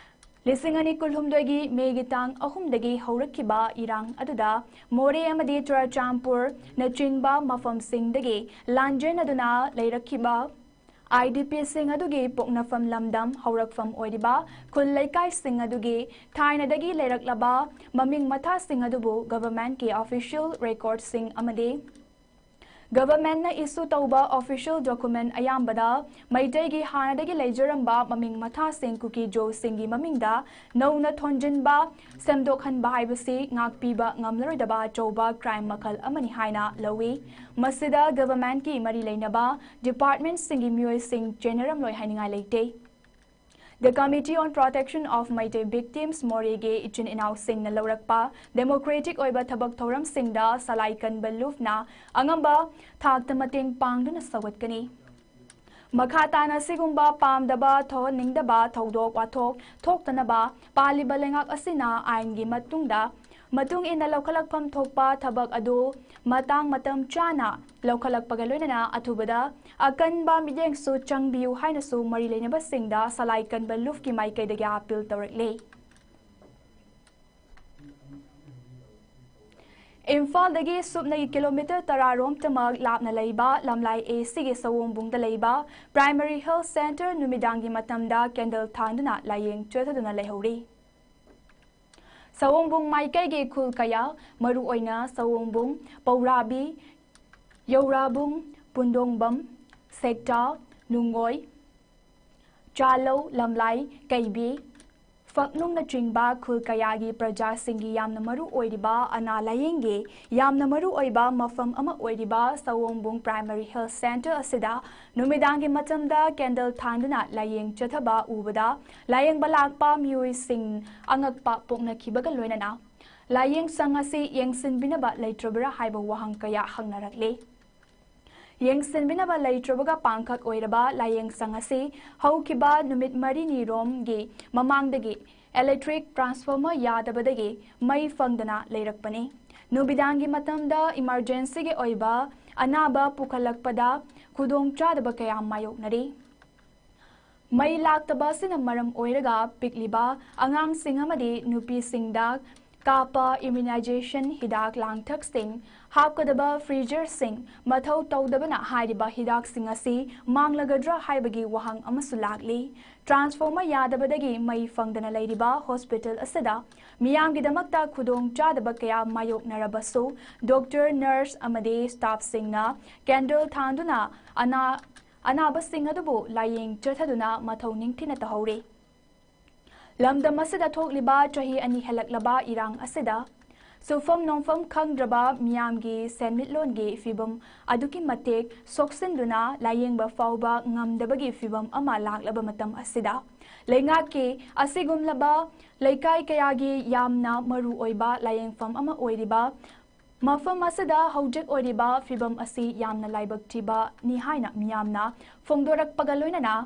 ꯂꯤꯁꯤꯡ ꯑꯅꯤ ꯀꯨꯟꯍꯨꯝꯗꯣꯏꯒꯤ ꯃꯦꯒꯤ ꯇꯥꯡ ꯑꯍꯨꯝꯗꯒꯤ ꯍꯧꯔꯛꯈꯤꯕ ꯏꯔꯥꯡ ꯑꯗꯨꯗ ꯃꯣꯔꯦ ꯑꯃꯗꯤ ꯆꯨꯔꯆꯥꯟꯄꯨꯔꯅꯆꯤꯡꯕ ꯃꯐꯝꯁꯤꯡꯗꯒꯤ ꯂꯥꯟꯖꯦꯟꯅꯗꯨꯅ ꯂꯩꯔꯛꯈꯤꯕ IDPꯁꯤꯡ ꯑꯗꯨꯒꯤ ꯄꯣꯛꯅꯐꯝ ꯂꯝꯗꯝ, ꯍꯧꯔꯛꯐꯝ ꯑꯣꯏꯔꯤꯕ ꯈꯨꯜ ꯂꯩꯀꯥꯏꯁꯤꯡ ꯑꯗꯨꯒꯤ ꯊꯥꯏꯅꯗꯒꯤ ꯂꯩꯔꯛꯂꯕ ꯃꯃꯤꯡ ꯃꯊꯥꯁꯤꯡ ꯑꯗꯨꯕꯨ ꯒꯚꯔꯟꯃꯦꯟꯠꯀꯤ ꯑꯣꯐꯤꯁꯤꯌꯦꯜ ꯔꯦꯀꯣꯔꯗꯁꯤꯡ ꯑꯃꯗꯤ ꯒꯚꯔꯟꯃꯦꯟꯠꯅ ꯏꯁꯨ ꯇꯧꯕ ꯑꯣꯐꯤꯁꯤꯌꯦꯜ ꯗꯣꯀꯨꯃꯦꯟꯠ ꯑꯌꯥꯝꯕꯗ ꯃꯩꯇꯩꯒꯤ ꯍꯥꯟꯅꯗꯒꯤ ꯂꯩꯖꯔꯝꯕ ꯃꯃꯤꯡ ꯃꯊꯥꯁꯤꯡ ꯀꯨꯀꯤ ꯖꯣꯁꯤꯡꯒꯤ ꯃꯃꯤꯡꯗ ꯅꯧꯅ ꯊꯣꯟꯖꯤꯟꯕ, ꯁꯦꯝꯗꯣꯛꯍꯟꯕ ꯍꯥꯏꯕꯁꯤ ꯉꯥꯛꯄꯤꯕ ꯉꯝꯂꯔꯣꯏꯗꯕ ꯑꯆꯧꯕ ꯀ꯭ꯔꯥꯏꯝ ꯃꯈꯜ ꯑꯃꯅꯤ ꯍꯥꯏꯅ ꯂꯧꯏ꯫ ꯃꯁꯤꯗ ꯒꯚꯔꯟꯃꯦꯟꯠꯀꯤ ꯃꯔꯤ ꯂꯩꯅꯕ ꯗꯤꯄꯥꯔꯠꯃꯦꯟꯠꯁꯤꯡꯒꯤ ꯃꯤꯑꯣꯏꯁꯤꯡ ꯆꯦꯟꯅꯔꯝꯂꯣꯏ ꯍꯥꯏꯅꯤꯡꯉꯥꯏ ꯂꯩꯇꯦ꯫ The Committee on Protection of Meitei Victims ꯃꯣꯔꯦꯒꯤ ꯏꯆꯤꯟ ꯏꯅꯥꯎꯁꯤꯡꯅ ꯂꯧꯔꯛꯄ ꯗꯦꯃꯣꯀ꯭ꯔꯦꯇꯤꯛ ꯑꯣꯏꯕ ꯊꯕꯛ ꯊꯧꯔꯝꯁꯤꯡꯗ ꯁꯂꯥꯏ ꯀꯟꯕ ꯂꯨꯞꯅ ꯑꯉꯝꯕ ꯊꯥꯛꯇ ꯃꯇꯦꯡ ꯄꯥꯡꯗꯨꯅ ꯁꯧꯒꯠꯀꯅꯤ꯫ ꯃꯈꯥ ꯇꯥꯅ ꯁꯤꯒꯨꯝꯕ ꯄꯥꯝꯗꯕ, ꯊꯣꯛꯍꯟꯅꯤꯡꯗꯕ ꯊꯧꯗꯣꯛ ꯋꯥꯊꯣꯛ ꯊꯣꯛꯇꯅꯕ ꯄꯥꯜꯂꯤꯕ ꯂꯩꯉꯥꯛ ꯑꯁꯤꯅ ꯑꯥꯏꯟꯒꯤ ꯃꯇꯨꯡꯗ ꯃꯇꯨꯡ ꯏꯟꯅ ꯂꯧꯈꯠꯂꯛꯐꯝ ꯊꯣꯛꯄ ꯊꯕꯛ ꯑꯗꯨ ꯃꯇꯥꯡ ꯃꯇꯝ ꯆꯥꯅ ꯂꯧꯈꯠꯂꯛꯄꯒ ꯂꯣꯏꯅꯅ ꯑꯊꯨꯕꯗ ꯑꯀꯟꯕ ꯃꯤꯠꯌꯦꯡꯁꯨ ꯆꯪꯕꯤꯌꯨ ꯍꯥꯏꯅꯁꯨ ꯃꯔꯤ ꯂꯩꯅꯕꯁꯤꯡꯗ ꯁꯂꯥꯏ ꯀꯟꯕ ꯂꯨꯞꯀꯤ ꯃꯥꯏꯀꯩꯗꯒꯤ ꯑꯥꯄꯤꯜ ꯇꯧꯔꯛꯂꯤ꯫ ꯏꯝꯐꯥꯜꯗꯒꯤ ꯁꯨꯞꯅꯒꯤ ꯀꯤꯂꯣꯃꯤꯇꯔ ꯇꯔꯥ ꯔꯣꯝꯇꯃꯛ ꯂꯥꯞꯅ ꯂꯩꯕ ꯂꯝꯂꯥꯏ ꯑꯦ ꯁꯤꯒꯤ ꯁꯑꯣꯝꯕꯨꯡꯗ ꯂꯩꯕ ꯄ꯭ꯔꯥꯏꯃꯔꯤ ꯍꯦꯜꯊ ꯁꯦꯟꯇꯔ ꯅꯨꯃꯤꯗꯥꯡꯒꯤ ꯃꯇꯝꯗ ꯀꯦꯟꯗꯜ ꯊꯥꯟꯗꯨꯅ ꯂꯥꯏꯌꯦꯡ ꯆꯠꯊꯗꯨꯅ ꯂꯩꯍꯧꯔꯤ꯫ ꯁꯑꯣꯝꯕꯨꯡ ꯃꯥꯏꯀꯩꯒꯤ ꯈꯨꯜ ꯀꯌꯥ, ꯃꯔꯨꯑꯣꯏꯅ ꯁꯑꯣꯝꯕꯨꯡ, ꯄꯧꯔꯥꯕꯤ, ꯌꯧꯔꯥꯕꯨꯡ, ꯄꯨꯟꯗꯣꯡꯕꯝ, ꯁꯦꯛꯇꯥ, ꯅꯨꯡꯉꯣꯏ, ꯆꯥꯂꯧ, ꯂꯝꯂꯥꯏ, ꯀꯩꯕꯤ, ꯐꯛꯅꯨꯡꯅꯆꯤꯡꯕ ꯈꯨꯜ ꯀꯌꯥꯒꯤ ꯄ꯭ꯔꯖꯥꯁꯤꯡꯒꯤ ꯌꯥꯝꯅ ꯃꯔꯨ ꯑꯣꯏꯔꯤꯕ ꯑꯅꯥ ꯂꯥꯌꯦꯡꯒꯤ ꯌꯥꯝꯅ ꯃꯔꯨ ꯑꯣꯏꯕ ꯃꯐꯝ ꯑꯃ ꯑꯣꯏꯔꯤꯕ ꯁꯑꯣꯝꯕꯨꯡ ꯄ꯭ꯔꯥꯏꯃꯔꯤ ꯍꯦꯜꯊ ꯁꯦꯟꯇꯔ ꯑꯁꯤꯗ ꯅꯨꯃꯤꯗꯥꯡꯒꯤ ꯃꯇꯝꯗ ꯀꯦꯟꯗꯜ ꯊꯥꯟꯗꯨꯅ ꯂꯥꯌꯦꯡ ꯆꯠꯊꯕ ꯎꯕꯗ ꯂꯥꯌꯦꯡꯕ ꯂꯥꯛꯄ ꯃꯤꯑꯣꯏꯁꯤꯡ ꯑꯉꯛꯄ ꯄꯣꯛꯅꯈꯤꯕꯒ ꯂꯣꯏꯅꯅ ꯂꯥꯌꯦꯡꯁꯪ ꯑꯁꯤ ꯌꯦꯡꯁꯤꯟꯕꯤꯅꯕ ꯂꯩꯇ꯭ꯔꯕ꯭ꯔꯥ ꯍꯥꯏꯕ ꯋꯥꯍꯪ ꯀꯌꯥ ꯍꯪꯅꯔꯛꯂꯤ꯫ ꯌꯦꯡꯁꯤꯟꯕꯤꯅꯕ ꯂꯩꯇ꯭ꯔꯕꯒ ꯄꯥꯡꯈꯛ ꯑꯣꯏꯔꯕ ꯂꯥꯌꯦꯡꯁꯪ ꯑꯁꯤ ꯍꯧꯈꯤꯕ ꯅꯨꯃꯤꯠ ꯃꯔꯤꯅꯤꯔꯣꯝꯒꯤ ꯃꯃꯥꯡꯗꯒꯤ ꯏꯂꯦꯛꯇ꯭ꯔꯤꯛ ꯇ꯭ꯔꯥꯟꯁꯐꯣꯔꯃꯔ ꯌꯥꯗꯕꯗꯒꯤ ꯃꯩ ꯐꯪꯗꯅ ꯂꯩꯔꯛꯄꯅꯤ꯫ ꯅꯨꯃꯤꯗꯥꯡꯒꯤ ꯃꯇꯝꯗ ꯏꯃꯔꯖꯦꯟꯁꯤꯒꯤ ꯑꯣꯏꯕ ꯑꯅꯥꯕ ꯄꯨꯈꯠꯂꯛꯄꯗ ꯈꯨꯗꯣꯡꯆꯥꯗꯕ ꯀꯌꯥ ꯃꯥꯌꯣꯛꯅꯔꯤ꯫ ꯃꯩ ꯂꯥꯛꯇꯕ ꯑꯁꯤꯅ ꯃꯔꯝ ꯑꯣꯏꯔꯒ ꯄꯤꯛꯂꯤꯕ ꯑꯉꯥꯡꯁꯤꯡ ꯑꯃꯗꯤ ꯅꯨꯄꯤꯁꯤꯡꯗ ꯀꯥꯞꯄ ꯏꯝꯌꯨꯅꯥꯏꯖꯦꯁꯟ ꯍꯤꯗꯥꯛ ꯂꯥꯡꯊꯛꯁꯤꯡ, ꯍꯥꯞꯀꯗꯕ ꯐ꯭ꯔꯤꯖꯔꯁꯤꯡ ꯃꯊꯧ ꯇꯧꯗꯕꯅ ꯍꯥꯏꯔꯤꯕ ꯍꯤꯗꯥꯛꯁꯤꯡ ꯑꯁꯤ ꯃꯥꯡꯂꯒꯗ꯭ꯔꯥ ꯍꯥꯏꯕꯒꯤ ꯋꯥꯍꯪ ꯑꯃꯁꯨ ꯂꯥꯛꯂꯤ꯫ ꯇ꯭ꯔꯥꯟꯁꯐꯣꯔꯃꯔ ꯌꯥꯗꯕꯗꯒꯤ ꯃꯩ ꯐꯪꯗꯅ ꯂꯩꯔꯤꯕ ꯍꯣꯁꯄꯤꯇꯥꯜ ꯑꯁꯤꯗ ꯃꯤꯌꯥꯝꯒꯤꯗꯃꯛꯇ ꯈꯨꯗꯣꯡꯆꯥꯗꯕ ꯀꯌꯥ ꯃꯥꯌꯣꯛꯅꯔꯕꯁꯨ ꯗꯣꯛꯇꯔ, ꯅꯔꯁ ꯑꯃꯗꯤ ꯁ꯭ꯇꯥꯐꯁꯤꯡꯅ ꯀꯦꯟꯗꯜ ꯊꯥꯟꯗꯨꯅ ꯑꯅꯥ ꯑꯅꯥꯕꯁꯤꯡ ꯑꯗꯨꯕꯨ ꯂꯥꯌꯦꯡ ꯆꯠꯊꯗꯨꯅ ꯃꯊꯧ ꯅꯤꯡꯊꯤꯅ ꯇꯧꯍꯧꯔꯤ꯫ ꯂꯝꯗꯝ ꯑꯁꯤꯗ ꯊꯣꯛꯂꯤꯕ ꯆꯍꯤ ꯑꯅꯤ ꯍꯦꯜꯂꯛꯂꯕ ꯏꯔꯥꯡ ꯑꯁꯤꯗ ꯁꯨꯐꯝ ꯅꯣꯝꯐꯝ ꯈꯪꯗ꯭ꯔꯕ ꯃꯤꯌꯥꯝꯒꯤ ꯁꯦꯟꯃꯤꯠꯂꯣꯟꯒꯤ ꯐꯤꯕꯝ ꯑꯗꯨꯛꯀꯤ ꯃꯇꯤꯛ ꯁꯣꯛꯆꯤꯟꯗꯨꯅ ꯂꯥꯌꯦꯡꯕ ꯐꯥꯎꯕ ꯉꯝꯗꯕꯒꯤ ꯐꯤꯕꯝ ꯑꯃ ꯂꯥꯛꯂꯕ ꯃꯇꯝ ꯑꯁꯤꯗ ꯂꯩꯉꯥꯛꯀꯤ ꯑꯁꯤꯒꯨꯝꯂꯕ ꯂꯩꯀꯥꯏ ꯀꯌꯥꯒꯤ ꯌꯥꯝꯅ ꯃꯔꯨ ꯑꯣꯏꯕ ꯂꯥꯌꯦꯡꯐꯝ ꯑꯃ ꯑꯣꯏꯔꯤꯕ ꯃꯐꯝ ꯑꯁꯤꯗ ꯍꯧꯖꯤꯛ ꯑꯣꯏꯔꯤꯕ ꯐꯤꯕꯝ ꯑꯁꯤ ꯌꯥꯝꯅ ꯂꯥꯏꯕꯛ ꯊꯤꯕꯅꯤ ꯍꯥꯏꯅ ꯃꯤꯌꯥꯝꯅ ꯐꯣꯡꯗꯣꯔꯛꯄꯒ ꯂꯣꯏꯅꯅ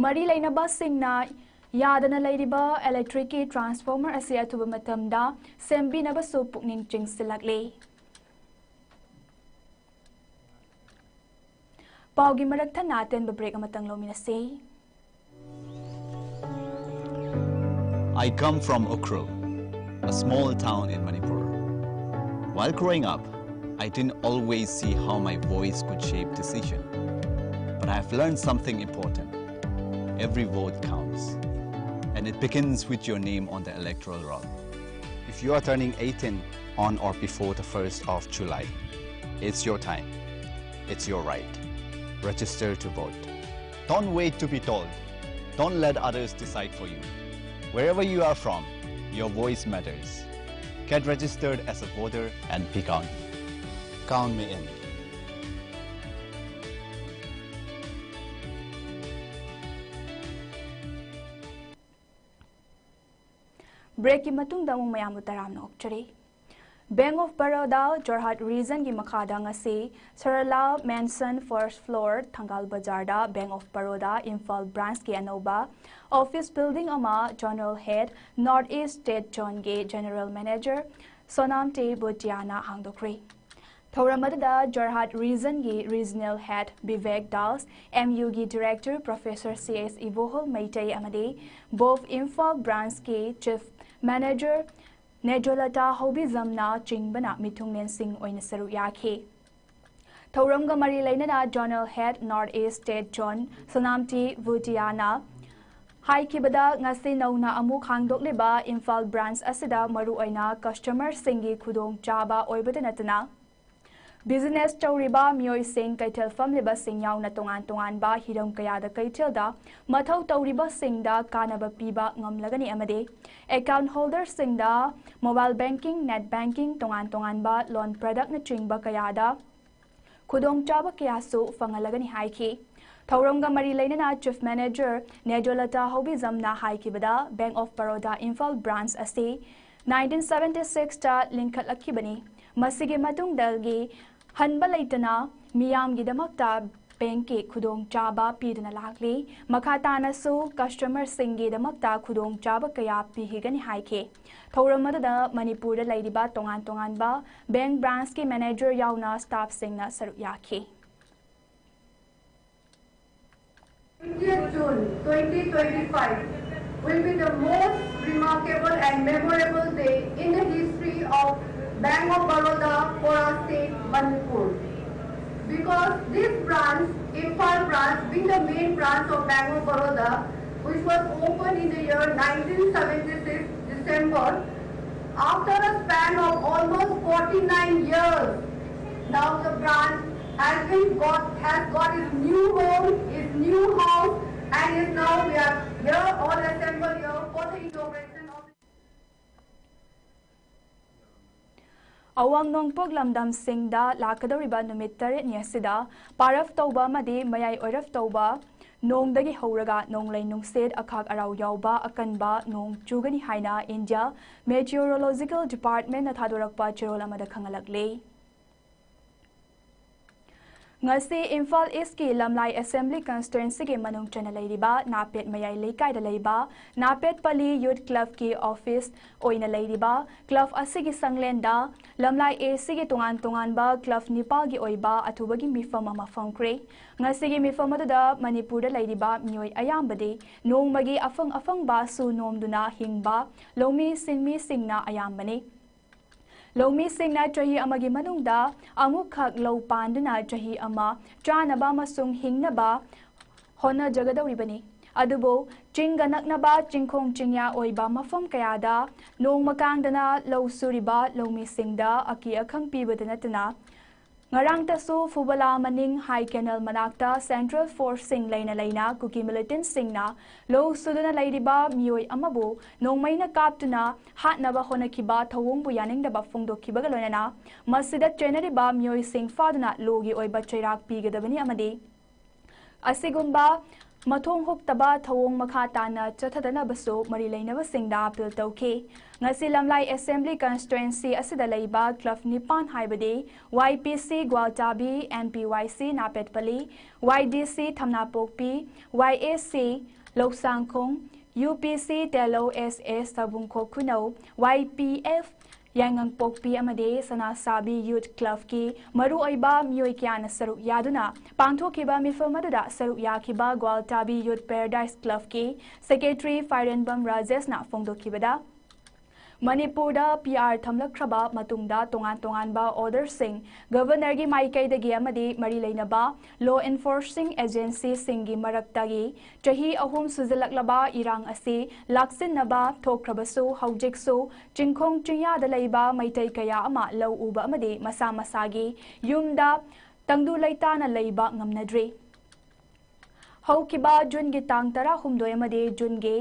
ꯃꯔꯤ ꯂꯩꯅꯕꯁꯤꯡꯅ ꯌꯥꯗꯅ ꯂꯩꯔꯤꯕ ꯏꯂꯦꯛꯇ꯭ꯔꯤꯛꯀꯤ ꯇ꯭ꯔꯥꯟꯁꯐꯣꯔꯃꯔ ꯑꯁꯤ ꯑꯊꯨꯕ ꯃꯇꯝꯗ ꯁꯦꯝꯕꯤꯅꯕꯁꯨ ꯄꯨꯛꯅꯤꯡ ꯆꯤꯡꯁꯤꯜꯂꯛꯂꯤ꯫ ꯄꯥꯎꯒꯤ ꯃꯔꯛ ꯊꯠꯅ ꯑꯇꯦꯟꯕ ꯕ꯭ꯔꯦꯛ ꯑꯃꯇꯪ ꯂꯧꯃꯤꯟꯅꯁꯤ꯫ I come from Ukhrul, a small town in Manipur. While growing up, I didn't always see how my voice could shape decision. But I've learned something important. Every vote counts, and it begins with your name on the electoral roll. If you are turning eighteen on or before the first of July, it's your time. It's your right. Register to vote. Don't wait to be told. Don't let others decide for you. Wherever you are from, your voice matters. Get registered as a voter and be counted. Count me in. ꯕ꯭ꯔꯦꯛꯀꯤ ꯃꯇꯨꯡꯗ ꯑꯃꯨꯛ ꯃꯌꯥꯝꯕꯨ ꯇꯔꯥꯝꯅ ꯑꯣꯛꯆꯔꯤ꯫ Bank of Baroda Jorhat Regionꯒꯤ ꯃꯈꯥꯗ ꯉꯁꯤ Sarala Mansion first floor ꯊꯪꯒꯥꯜ ꯕꯖꯥꯔꯗ Bank of Baroda Imphal branchꯀꯤ ꯑꯅꯧꯕ office building ꯑꯃ Zonal Head North East State Zoneꯒꯤ General Manager ꯁꯣꯅꯥꯝꯇꯤ ꯕꯨꯇꯤꯌꯥꯅ ꯍꯥꯡꯗꯣꯛꯈ꯭ꯔꯤ꯫ ꯊꯧꯔꯝ ꯑꯗꯨꯗ Jorhat Regionꯒꯤ Regional Head Vivek Das, MUꯒꯤ Director Professor C S Ibohol Meitei ꯑꯃꯗꯤ BOF Imphal branchꯀꯤ Chief Manager ꯅꯦꯖꯣꯂꯇꯥ ꯍꯧꯕꯤꯖꯝꯅ ꯆꯤꯡꯕꯅ ꯃꯤꯊꯨꯡꯂꯦꯟꯁꯤꯡ ꯑꯣꯏꯅ ꯁꯔꯨꯛ ꯌꯥꯈꯤ꯫ ꯊꯧꯔꯝꯒ ꯃꯔꯤ ꯂꯩꯅꯅ Zonal Head North East State Zone ꯁꯣꯅꯥꯝꯇꯤ ꯕꯨꯇꯤꯌꯥꯅ ꯍꯥꯏꯈꯤꯕꯗ, ꯉꯁꯤ ꯅꯧꯅ ꯑꯃꯨꯛ ꯍꯥꯡꯗꯣꯛꯂꯤꯕ ꯏꯝꯐꯥꯜ branch ꯑꯁꯤꯗ ꯃꯔꯨꯑꯣꯏꯅ customerꯁꯤꯡꯒꯤ ꯈꯨꯗꯣꯡꯆꯥꯕ ꯑꯣꯏꯕꯇ ꯅꯠꯇꯅ, business ꯇꯧꯔꯤꯕ ꯃꯤꯑꯣꯏꯁꯤꯡ, ꯀꯩꯊꯦꯜ ꯐꯝꯂꯤꯕꯁꯤꯡ ꯌꯥꯎꯅ ꯇꯣꯉꯥꯟ ꯇꯣꯉꯥꯟꯕ ꯍꯤꯔꯝ ꯀꯌꯥꯗ ꯀꯩꯊꯦꯜꯗ ꯃꯊꯧ ꯇꯧꯔꯤꯕꯁꯤꯡꯗ ꯀꯥꯟꯅꯕ ꯄꯤꯕ ꯉꯝꯂꯒꯅꯤ ꯑꯃꯗꯤ account holderꯁꯤꯡꯗ mobile banking, net banking, ꯇꯣꯉꯥꯟ ꯇꯣꯉꯥꯟꯕ loan productꯅꯆꯤꯡꯕ ꯀꯌꯥꯗ ꯈꯨꯗꯣꯡꯆꯥꯕ ꯀꯌꯥꯁꯨ ꯐꯪꯍꯜꯂꯒꯅꯤ ꯍꯥꯏꯈꯤ꯫ ꯊꯧꯔꯝꯒ ꯃꯔꯤ ꯂꯩꯅꯅ Chief Manager ꯅꯦꯖꯣꯂꯇꯥ ꯍꯧꯕꯤꯖꯝꯅ ꯍꯥꯏꯈꯤꯕꯗ, Bank of Baroda Imphal branch ꯑꯁꯤ nineteen seventy sixꯇ ꯂꯤꯡꯈꯠꯂꯛꯈꯤꯕꯅꯤ꯫ ꯃꯁꯤꯒꯤ ꯃꯇꯨꯡꯗꯒꯤ ꯍꯟꯕ ꯂꯩꯇꯅ ꯃꯤꯌꯥꯝꯒꯤꯗꯃꯛꯇ ꯕꯦꯡꯛꯀꯤ ꯈꯨꯗꯣꯡꯆꯥꯕ ꯄꯤꯗꯨꯅ ꯂꯥꯛꯂꯤ꯫ ꯃꯈꯥ ꯇꯥꯅꯁꯨ ꯀꯁꯇꯃꯔꯁꯤꯡꯒꯤꯗꯃꯛꯇ ꯈꯨꯗꯣꯡꯆꯥꯕ ꯀꯌꯥ ꯄꯤꯈꯤꯒꯅꯤ ꯍꯥꯏꯈꯤ꯫ ꯊꯧꯔꯝ ꯑꯗꯨꯗ ꯃꯅꯤꯄꯨꯔꯗ ꯂꯩꯔꯤꯕ ꯇꯣꯉꯥꯟ ꯇꯣꯉꯥꯟꯕ ꯕꯦꯡꯛ ꯕ꯭ꯔꯥꯟꯁꯀꯤ ꯃꯦꯅꯦꯖꯔ ꯌꯥꯎꯅ ꯁ꯭ꯇꯥꯐꯁꯤꯡꯅ ꯁꯔꯨꯛ ꯌꯥꯈꯤ꯫ twentieth June twenty twenty-five will be the most remarkable and memorable day in the history of Bank of Baroda for our state, Manipur. Because this branch, Imphal branch, being the main branch of Bank of Baroda, which was opened in the year nineteen seventy-six December, after a span of almost forty-nine years, now the branch has been got has got its new home, its new house, and is now we are here all assembled here for the inauguration of the ꯑꯋꯥꯡ ꯅꯣꯡꯄꯣꯛ ꯂꯝꯗꯝꯁꯤꯡꯗ ꯂꯥꯛꯀꯗꯧꯔꯤꯕ ꯅꯨꯃꯤꯠ ꯇꯔꯦꯠꯅꯤ ꯑꯁꯤꯗ ꯄꯥꯔꯞ ꯇꯧꯕ ꯑꯃꯗꯤ ꯃꯌꯥꯏ ꯑꯣꯏꯔꯞ ꯇꯧꯕ ꯅꯣꯡꯗꯒꯤ ꯍꯧꯔꯒ ꯅꯣꯡꯂꯩ ꯅꯨꯡꯁꯤꯠ ꯑꯈꯥꯛ ꯑꯔꯥꯎ ꯌꯥꯎꯕ ꯑꯀꯟꯕ ꯅꯣꯡ ꯆꯨꯒꯅꯤ ꯍꯥꯏꯅ ꯏꯟꯗꯤꯌꯥ ꯃꯦꯇꯤꯑꯣꯔꯣꯂꯣꯖꯤꯀꯦꯜ ꯗꯤꯄꯥꯔꯠꯃꯦꯟꯠꯅ ꯊꯥꯗꯣꯔꯛꯄ ꯆꯦꯔꯣꯜ ꯑꯃꯗ ꯈꯪꯍꯜꯂꯛꯂꯤ꯫ ꯉꯁꯤ ꯏꯝꯐꯥꯜ ꯏꯁꯀꯤ ꯂꯝꯂꯥꯏ ꯑꯦꯁꯦꯝꯕ꯭ꯂꯤ ꯀꯟꯁꯇꯤꯇ꯭ꯋꯦꯟꯁꯤꯒꯤ ꯃꯅꯨꯡ ꯆꯟꯅ ꯂꯩꯔꯤꯕ ꯅꯥꯄꯦꯠ ꯃꯌꯥꯏ ꯂꯩꯀꯥꯏꯗ ꯂꯩꯕ ꯅꯥꯄꯦꯠ ꯄꯂꯤ ꯌꯨꯠ ꯀ꯭ꯂꯕꯀꯤ ꯑꯣꯐꯤꯁ ꯑꯣꯏꯅ ꯂꯩꯔꯤꯕ ꯀ꯭ꯂꯕ ꯑꯁꯤꯒꯤ ꯁꯪꯂꯦꯟꯗ ꯂꯝꯂꯥꯏ ꯑꯦꯁꯤꯒꯤ ꯇꯣꯉꯥꯟ ꯇꯣꯉꯥꯟꯕ ꯀ꯭ꯂꯕ ꯅꯤꯄꯥꯜꯒꯤ ꯑꯣꯏꯕ ꯑꯊꯨꯕꯒꯤ ꯃꯤꯐꯝ ꯑꯃ ꯐꯝꯈ꯭ꯔꯦ꯫ ꯉꯁꯤꯒꯤ ꯃꯤꯐꯝ ꯑꯗꯨꯗ ꯃꯅꯤꯄꯨꯔꯗ ꯂꯩꯔꯤꯕ ꯃꯤꯑꯣꯏ ꯑꯌꯥꯝꯕꯗꯤ ꯅꯣꯡꯃꯒꯤ ꯑꯐꯪ ꯑꯐꯪꯕ ꯁꯨ ꯅꯣꯝꯗꯨꯅ ꯍꯤꯡꯕ ꯂꯧꯃꯤ ꯁꯤꯟꯃꯤꯁꯤꯡꯅ ꯑꯌꯥꯝꯕꯅꯤ꯫ ꯂꯧꯃꯤꯁꯤꯡꯅ ꯆꯍꯤ ꯑꯃꯒꯤ ꯃꯅꯨꯡꯗ ꯑꯃꯨꯛꯈꯛ ꯂꯧ ꯄꯥꯟꯗꯨꯅ ꯆꯍꯤ ꯑꯃ ꯆꯥꯅꯕ ꯑꯃꯁꯨꯡ ꯍꯤꯡꯅꯕ ꯍꯣꯠꯅꯖꯒꯗꯧꯔꯤꯕꯅꯤ꯫ ꯑꯗꯨꯕꯨ ꯆꯤꯡꯒ ꯅꯛꯅꯕ ꯆꯤꯡꯈꯣꯡ ꯆꯤꯡꯌꯥ ꯑꯣꯏꯕ ꯃꯐꯝ ꯀꯌꯥꯗ ꯅꯣꯡꯃ ꯀꯥꯡꯗꯅ ꯂꯧ ꯁꯨꯔꯤꯕ ꯂꯧꯃꯤꯁꯤꯡꯗ ꯑꯀꯤ ꯑꯈꯪ ꯄꯤꯕꯗ ꯅꯠꯇꯅ, ꯉꯔꯥꯡꯇꯁꯨ ꯐꯨꯕꯂꯥ ꯃꯅꯤꯡ ꯍꯥꯏ ꯀꯦꯅꯦꯜ ꯃꯅꯥꯛꯇ ꯁꯦꯟꯇ꯭ꯔꯦꯜ ꯐꯣꯔꯁꯁꯤꯡ ꯂꯩꯅ ꯂꯩꯅ ꯀꯨꯀꯤ ꯃꯤꯂꯤꯇꯦꯟꯠꯁꯤꯡꯅ ꯂꯧ ꯁꯨꯗꯨꯅ ꯂꯩꯔꯤꯕ ꯃꯤꯑꯣꯏ ꯑꯃꯕꯨ ꯅꯣꯡꯃꯩꯅ ꯀꯥꯞꯇꯨꯅ ꯍꯥꯠꯅꯕ ꯍꯣꯠꯅꯈꯤꯕ ꯊꯧꯑꯣꯡꯕꯨ ꯌꯥꯅꯤꯡꯗꯕ ꯐꯣꯡꯗꯣꯛꯈꯤꯕꯒ ꯂꯣꯏꯅꯅ ꯃꯁꯤꯗ ꯆꯦꯟꯅꯔꯤꯕ ꯃꯤꯑꯣꯏꯁꯤꯡ ꯐꯥꯗꯨꯅ ꯂꯣꯒꯤ ꯑꯣꯏꯕ ꯆꯩꯔꯥꯛ ꯄꯤꯒꯗꯕꯅꯤ ꯑꯃꯗꯤ ꯑꯁꯤꯒꯨꯝꯕ ꯃꯊꯣꯡ ꯍꯨꯛꯇꯕ ꯊꯧꯑꯣꯡ ꯃꯈꯥ ꯇꯥꯅ ꯆꯠꯊꯗꯅꯕꯁꯨ ꯃꯔꯤ ꯂꯩꯅꯕꯁꯤꯡꯗ ꯑꯄꯤꯜ ꯇꯧꯈꯤ꯫ ꯉꯁꯤ ꯂꯝꯂꯥꯏ ꯑꯦꯁꯦꯝꯕ꯭ꯂꯤ ꯀꯟꯁꯇꯤꯇ꯭ꯋꯦꯟꯁꯤ ꯑꯁꯤꯗ ꯂꯩꯕ ꯀ꯭ꯂꯕ ꯅꯤꯄꯥꯟ ꯍꯥꯏꯕꯗꯤ ꯋꯥꯏ ꯄꯤ ꯁꯤ ꯒ꯭ꯋꯥꯜꯇꯥꯕꯤ, ꯑꯦꯟ ꯄꯤ ꯋꯥꯏ ꯁꯤ ꯅꯥꯄꯦꯠꯄꯂꯤ, ꯋꯥꯏ ꯗꯤ ꯁꯤ ꯊꯝꯅꯥꯄꯣꯛꯄꯤ, ꯋꯥꯏ ꯑꯦ ꯁꯤ ꯂꯧꯁꯥꯡꯈꯣꯡ, ꯌꯨ ꯄꯤ ꯁꯤ ꯇꯦꯂꯧ ꯑꯦꯁ ꯑꯦꯁ ꯁꯕꯨꯡꯈꯣꯛ ꯈꯨꯅꯧ, ꯋꯥꯏ ꯄꯤ ꯑꯦꯐ ꯌꯥꯏꯉꯪꯄꯣꯛꯄꯤ ꯑꯃꯗꯤ ꯁꯅꯥꯁꯥꯕꯤ ꯌꯨꯠ ꯀ꯭ꯂꯕꯀꯤ ꯃꯔꯨꯑꯣꯏꯕ ꯃꯤꯑꯣꯏ ꯀꯌꯥꯅ ꯁꯔꯨꯛ ꯌꯥꯗꯨꯅ ꯄꯥꯡꯊꯣꯛꯈꯤꯕ ꯃꯤꯐꯝ ꯑꯗꯨꯗ ꯁꯔꯨꯛ ꯌꯥꯈꯤꯕ ꯒ꯭ꯋꯥꯜꯇꯥꯕꯤ ꯌꯨꯠ ꯄꯦꯔꯥꯗꯥꯏꯁ ꯀ꯭ꯂꯕꯀꯤ ꯁꯦꯀ꯭ꯔꯦꯇꯔꯤ ꯐꯥꯏꯔꯦꯟꯕꯝ ꯔꯥꯖꯦꯁꯅ ꯐꯣꯡꯗꯣꯛꯈꯤꯕꯗ, ꯃꯅꯤꯄꯨꯔꯗ ꯄꯤ ꯑꯥꯔ ꯊꯝꯂꯛꯈ꯭ꯔꯕ ꯃꯇꯨꯡꯗ ꯇꯣꯉꯥꯟ ꯇꯣꯉꯥꯟꯕ ꯑꯣꯔꯗꯔꯁꯤꯡ ꯒꯕꯔꯅꯔꯒꯤ ꯃꯥꯏꯀꯩꯗꯒꯤ ꯑꯃꯗꯤ ꯃꯔꯤ ꯂꯩꯅꯕ ꯂꯣ ꯑꯦꯟꯐꯣꯔꯁꯤꯡ ꯑꯦꯖꯦꯟꯁꯤꯁꯤꯡꯒꯤ ꯃꯔꯛꯇꯒꯤ ꯆꯍꯤ ꯑꯍꯨꯝ ꯁꯨꯖꯜꯂꯛꯂꯕ ꯏꯔꯥꯡ ꯑꯁꯤ ꯂꯥꯛꯁꯤꯟꯅꯕ ꯊꯣꯛꯈ꯭ꯔꯕꯁꯨ, ꯍꯧꯖꯤꯛꯁꯨ ꯆꯤꯡꯈꯣꯡ ꯆꯤꯡꯌꯥꯗ ꯂꯩꯕ ꯃꯩꯇꯩ ꯀꯌꯥ ꯑꯃ ꯂꯧ ꯎꯕ ꯑꯃꯗꯤ ꯃꯁꯥ ꯃꯁꯥꯒꯤ ꯌꯨꯝꯗ ꯇꯪꯗꯨ ꯂꯩꯇꯥꯅ ꯂꯩꯕ ꯉꯝꯅꯗ꯭ꯔꯤ꯫ ꯍꯧꯈꯤꯕ ꯖꯨꯟꯒꯤ ꯇꯥꯡ ꯇꯔꯥꯍꯨꯝꯗꯣꯏ ꯑꯃꯗꯤ ꯖꯨꯟꯒꯤ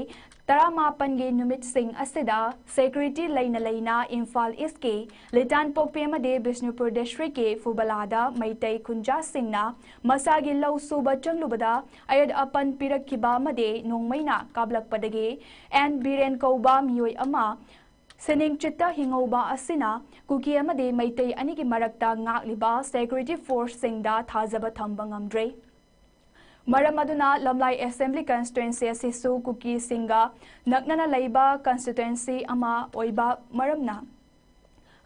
ꯇꯔꯥꯃꯥꯄꯟꯒꯤ ꯅꯨꯃꯤꯠꯁꯤꯡ ꯑꯁꯤꯗ ꯁꯦꯀ꯭ꯌꯨꯔꯤꯇꯤ ꯂꯩꯅ ꯂꯩꯅ ꯏꯝꯐꯥꯜ ꯏꯁꯀꯤ ꯂꯩꯇꯥꯟꯄꯣꯛꯄꯤ ꯑꯃꯗꯤ ꯕꯤꯁꯅꯨꯄꯨꯔ ꯗꯤꯁꯇ꯭ꯔꯤꯛꯀꯤ ꯐꯨꯕꯂꯥꯗ ꯃꯩꯇꯩ ꯈꯨꯟꯖꯥꯁꯤꯡꯅ ꯃꯁꯥꯒꯤ ꯂꯧ ꯁꯨꯕ ꯆꯪꯂꯨꯕꯗ ꯑꯌꯦꯠ ꯑꯄꯟ ꯄꯤꯔꯛꯈꯤꯕ ꯑꯃꯗꯤ ꯅꯣꯡꯃꯩꯅ ꯀꯥꯞꯂꯛꯄꯗꯒꯤ ꯑꯦꯟ ꯕꯤꯔꯦꯟ ꯀꯧꯕ ꯃꯤꯑꯣꯏ ꯑꯃ ꯁꯤꯅꯤꯡꯆꯤꯠꯇ ꯍꯤꯡꯍꯧꯕ ꯑꯁꯤꯅ ꯀꯨꯀꯤ ꯑꯃꯗꯤ ꯃꯩꯇꯩ ꯑꯅꯤꯒꯤ ꯃꯔꯛꯇ ꯉꯥꯛꯂꯤꯕ ꯁꯦꯀ꯭ꯌꯨꯔꯤꯇꯤ ꯐꯣꯔꯁꯁꯤꯡꯗ ꯊꯥꯖꯕ ꯊꯝꯕ ꯉꯝꯗ꯭ꯔꯦ꯫ ꯃꯔꯝ ꯑꯗꯨꯅ ꯂꯝꯂꯥꯏ ꯑꯦꯁꯦꯝꯕ꯭ꯂꯤ ꯀꯟꯁꯇꯤꯇ꯭ꯋꯦꯟꯁꯤ ꯑꯁꯤꯁꯨ ꯀꯨꯀꯤꯁꯤꯡꯒ ꯅꯛꯅꯅ ꯂꯩꯕ ꯀꯟꯁꯇꯤꯇ꯭ꯋꯦꯟꯁꯤ ꯑꯃ ꯑꯣꯏꯕ ꯃꯔꯝꯅ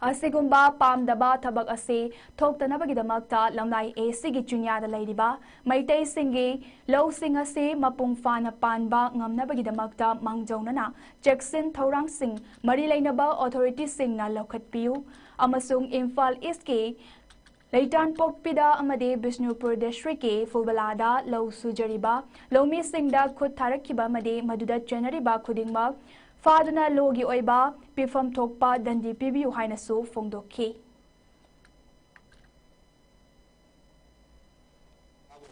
ꯑꯁꯤꯒꯨꯝꯕ ꯄꯥꯝꯗꯕ ꯊꯕꯛ ꯑꯁꯤ ꯊꯣꯛꯇꯅꯕꯒꯤꯗꯃꯛꯇ ꯂꯝꯂꯥꯏ ꯑꯦꯁꯤꯒꯤ ꯆꯤꯡꯌꯥꯗ ꯂꯩꯔꯤꯕ ꯃꯩꯇꯩꯁꯤꯡꯒꯤ ꯂꯧꯁꯤꯡ ꯑꯁꯤ ꯃꯄꯨꯡ ꯐꯥꯅ ꯄꯥꯟꯕ ꯉꯝꯅꯕꯒꯤꯗꯃꯛꯇ ꯃꯥꯡꯖꯧꯅꯅ ꯆꯦꯛꯁꯤꯟ ꯊꯧꯔꯥꯡꯁꯤꯡ ꯃꯔꯤ ꯂꯩꯅꯕ ꯑꯣꯊꯣꯔꯤꯇꯤꯁꯤꯡꯅ ꯂꯧꯈꯠꯄꯤꯌꯨ ꯑꯃꯁꯨꯡ ꯏꯝꯐꯥꯜ ꯏꯁꯀꯤ ꯂꯩꯇꯥꯟꯄꯣꯛꯄꯤꯗ ꯑꯃꯗꯤ ꯕꯤꯁꯅꯨꯄꯨꯔ ꯗꯤꯁꯇ꯭ꯔꯤꯛꯀꯤ ꯐꯨꯕꯂꯥꯗ ꯂꯧ ꯁꯨꯖꯔꯤꯕ ꯂꯧꯃꯤꯁꯤꯡꯗ ꯈꯨꯠ ꯊꯥꯔꯛꯈꯤꯕ ꯑꯃꯗꯤ ꯃꯗꯨꯗ ꯆꯦꯟꯅꯔꯤꯕ ꯈꯨꯗꯤꯡꯃꯛ ꯐꯥꯗꯨꯅ ꯂꯣꯒꯤ ꯑꯣꯏꯕ ꯄꯤꯐꯝ ꯊꯣꯛꯄ ꯗꯟꯗꯤ ꯄꯤꯕꯤꯌꯨ ꯍꯥꯏꯅꯁꯨ ꯐꯣꯡꯗꯣꯛꯈꯤ꯫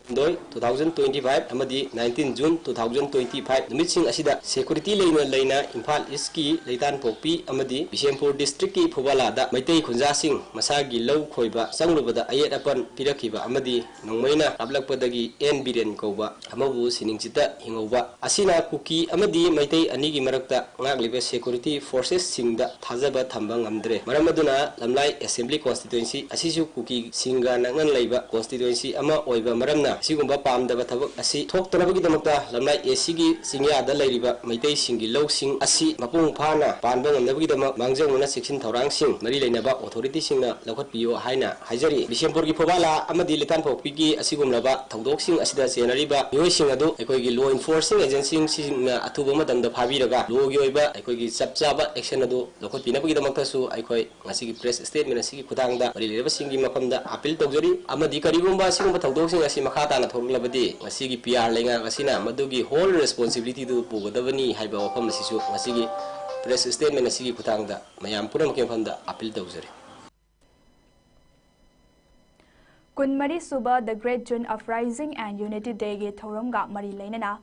ꯍꯨꯝꯗꯣꯏ, two thousand twenty-five ꯑꯃꯗꯤ nineteen June two thousand twenty-five ꯅꯨꯃꯤꯠꯁꯤꯡ ꯑꯁꯤꯗ security ꯂꯩꯅ ꯂꯩꯅ ꯏꯝꯐꯥꯜ ꯏꯁꯀꯤ ꯂꯩꯇꯥꯟꯄꯣꯛꯄꯤ ꯑꯃꯗꯤ ꯕꯤꯁꯦꯝꯄꯨꯔ ꯗꯤꯁꯇ꯭ꯔꯤꯛꯀꯤ ꯐꯨꯕꯥꯂꯥꯗ ꯃꯩꯇꯩ ꯈꯨꯟꯖꯥꯁꯤꯡ ꯃꯁꯥꯒꯤ ꯂꯧ ꯈꯣꯏꯕ ꯆꯪꯂꯨꯕꯗ ꯑꯌꯦꯠ ꯑꯄꯟ ꯄꯤꯔꯛꯈꯤꯕ ꯑꯃꯗꯤ ꯅꯣꯡꯃꯩꯅ ꯀꯥꯞꯂꯛꯄꯗꯒꯤ ꯑꯦꯟ ꯕꯤꯔꯦꯟ ꯀꯧꯕ ꯑꯃꯕꯨ ꯁꯤꯅꯤꯡꯆꯤꯠꯇ ꯍꯤꯡꯍꯧꯕ ꯑꯁꯤꯅ ꯀꯨꯀꯤ ꯑꯃꯗꯤ ꯃꯩꯇꯩ ꯑꯅꯤꯒꯤ ꯃꯔꯛꯇ ꯉꯥꯛꯂꯤꯕ security forcesꯁꯤꯡꯗ ꯊꯥꯖꯕ ꯊꯝꯕ ꯉꯝꯗ꯭ꯔꯦ꯫ ꯃꯔꯝ ꯑꯗꯨꯅ ꯂꯝꯂꯥꯏ Assembly Constituency ꯑꯁꯤꯁꯨ ꯀꯨꯀꯤꯁꯤꯡꯒ ꯅꯛꯅꯅ ꯂꯩꯕ constituency ꯑꯃ ꯑꯣꯏꯕ ꯃꯔꯝꯅ ꯑꯁꯤꯒꯨꯝꯕ ꯄꯥꯝꯗꯕ ꯊꯕꯛ ꯑꯁꯤ ꯊꯣꯛꯇꯅꯕꯒꯤꯗꯃꯛꯇ ꯂꯝꯂꯥꯏ ACꯒꯤ ꯆꯤꯡꯌꯥꯗ ꯂꯩꯔꯤꯕ ꯃꯩꯇꯩꯁꯤꯡꯒꯤ ꯂꯧꯁꯤꯡ ꯑꯁꯤ ꯃꯄꯨꯡ ꯐꯥꯅ ꯄꯥꯟꯕ ꯉꯝꯅꯕꯒꯤꯗꯃꯛ ꯃꯥꯡꯖꯧꯅꯅ ꯆꯦꯛꯁꯤꯟ ꯊꯧꯔꯥꯡꯁꯤꯡ ꯃꯔꯤ ꯂꯩꯅꯕ authorityꯁꯤꯡꯅ ꯂꯧꯈꯠꯄꯤꯌꯨ ꯍꯥꯏꯅ ꯍꯥꯏꯖꯔꯤ꯫ ꯕꯤꯁꯦꯝꯄꯨꯔꯒꯤ ꯐꯨꯕꯥꯂꯥ ꯑꯃꯗꯤ ꯂꯩꯇꯥꯟꯄꯣꯛꯄꯤꯒꯤ ꯑꯁꯤꯒꯨꯝꯂꯕ ꯊꯧꯗꯣꯛꯁꯤꯡ ꯑꯁꯤꯗ ꯆꯦꯟꯅꯔꯤꯕ ꯃꯤꯑꯣꯏꯁꯤꯡ ꯑꯗꯨ ꯑꯩꯈꯣꯏꯒꯤ law enforcing agencyꯁꯤꯡꯅ ꯑꯊꯨꯕ ꯃꯇꯝꯗ ꯐꯥꯕꯤꯔꯒ lawꯒꯤ ꯑꯣꯏꯕ ꯑꯩꯈꯣꯏꯒꯤ ꯆꯞ ꯆꯥꯕ action ꯑꯗꯨ ꯂꯧꯈꯠꯄꯤꯅꯕꯒꯤꯗꯃꯛꯇꯁꯨ ꯑꯩꯈꯣꯏ ꯉꯁꯤꯒꯤ press statement ꯑꯁꯤꯒꯤ ꯈꯨꯠꯊꯥꯡꯗ ꯃꯔꯤ ꯂꯩꯅꯕꯁꯤꯡꯒꯤ ꯃꯐꯝꯗ appeal ꯇꯧꯖꯔꯤ꯫ ꯑꯃꯗꯤ ꯀꯔꯤꯒꯨꯝꯕ ꯑꯁꯤꯒꯨꯝꯕ ꯊꯧꯗꯣꯛꯁꯤꯡ ꯑꯁꯤ ꯃꯈꯥ ꯇꯥꯅ ꯊꯣꯛꯂꯛꯂꯕꯗꯤ ꯉꯁꯤꯒꯤ PR ꯂꯩꯉꯥꯛ ꯑꯁꯤꯅ ꯃꯗꯨꯒꯤ whole responsibilityꯗꯨ ꯄꯨꯒꯗꯕꯅꯤ ꯍꯥꯏꯕ ꯋꯥꯐꯝ ꯑꯁꯤꯁꯨ ꯉꯁꯤꯒꯤ press statement ꯑꯁꯤꯒꯤ ꯈꯨꯠꯊꯥꯡꯗ ꯃꯌꯥꯝ ꯄꯨꯝꯅꯃꯛꯀꯤ ꯃꯐꯝꯗ appeal ꯇꯧꯖꯔꯤ꯫ ꯀꯨꯟꯃꯔꯤ ꯁꯨꯕ The Great June Uprising and Unity Dayꯒꯤ ꯊꯧꯔꯝꯒ ꯃꯔꯤ ꯂꯩꯅꯅ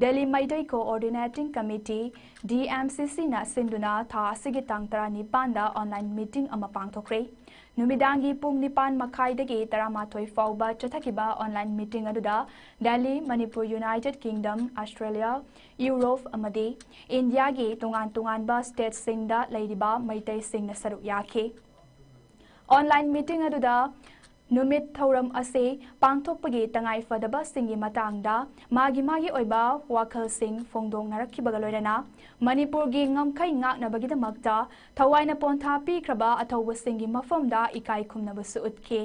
ꯗꯦꯜꯂꯤ ꯃꯩꯇꯩ Coordinating Committee, DMCCꯅ ꯁꯤꯟꯗꯨꯅ ꯊꯥ ꯑꯁꯤꯒꯤ ꯇꯥꯡ ꯇꯔꯥꯅꯤꯄꯥꯟꯗ online meeting ꯑꯃ ꯄꯥꯡꯊꯣꯛꯈ꯭ꯔꯦ꯫ ꯅꯨꯃꯤꯗꯥꯡꯒꯤ ꯄꯨꯡ ꯅꯤꯄꯥꯟ ꯃꯈꯥꯏꯗꯒꯤ ꯇꯔꯥꯃꯥꯊꯣꯏ ꯐꯥꯎꯕ ꯆꯠꯊꯈꯤꯕ online meeting ꯑꯗꯨꯗ Delhi, Manipur, United Kingdom, Australia, Europe ꯑꯃꯗꯤ ꯏꯟꯗꯤꯌꯥꯒꯤ ꯇꯣꯉꯥꯟ ꯇꯣꯉꯥꯟꯕ stateꯁꯤꯡꯗ ꯂꯩꯔꯤꯕ ꯃꯩꯇꯩꯁꯤꯡꯅ ꯁꯔꯨꯛ ꯌꯥꯈꯤ꯫ Online meeting ꯑꯗꯨꯗ ꯅꯨꯃꯤꯠ ꯊꯧꯔꯝ ꯑꯁꯤ ꯄꯥꯡꯊꯣꯛꯄꯒꯤ ꯇꯉꯥꯏ ꯐꯗꯕꯁꯤꯡꯒꯤ ꯃꯇꯥꯡꯗ ꯃꯥꯒꯤ ꯃꯥꯒꯤ ꯑꯣꯏꯕ ꯋꯥꯈꯜꯁꯤꯡ ꯐꯣꯡꯗꯣꯛꯅꯔꯛꯈꯤꯕꯒ ꯂꯣꯏꯅꯅ ꯃꯅꯤꯄꯨꯔꯒꯤ ꯉꯝꯈꯩ ꯉꯥꯛꯅꯕꯒꯤꯗꯃꯛꯇ ꯊꯋꯥꯏꯅ ꯄꯣꯟꯊꯥ ꯄꯤꯈ꯭ꯔꯕ ꯑꯊꯧꯕꯁꯤꯡꯒꯤ ꯃꯐꯝꯗ ꯏꯀꯥꯏ ꯈꯨꯝꯅꯕꯁꯨ ꯎꯠꯈꯤ꯫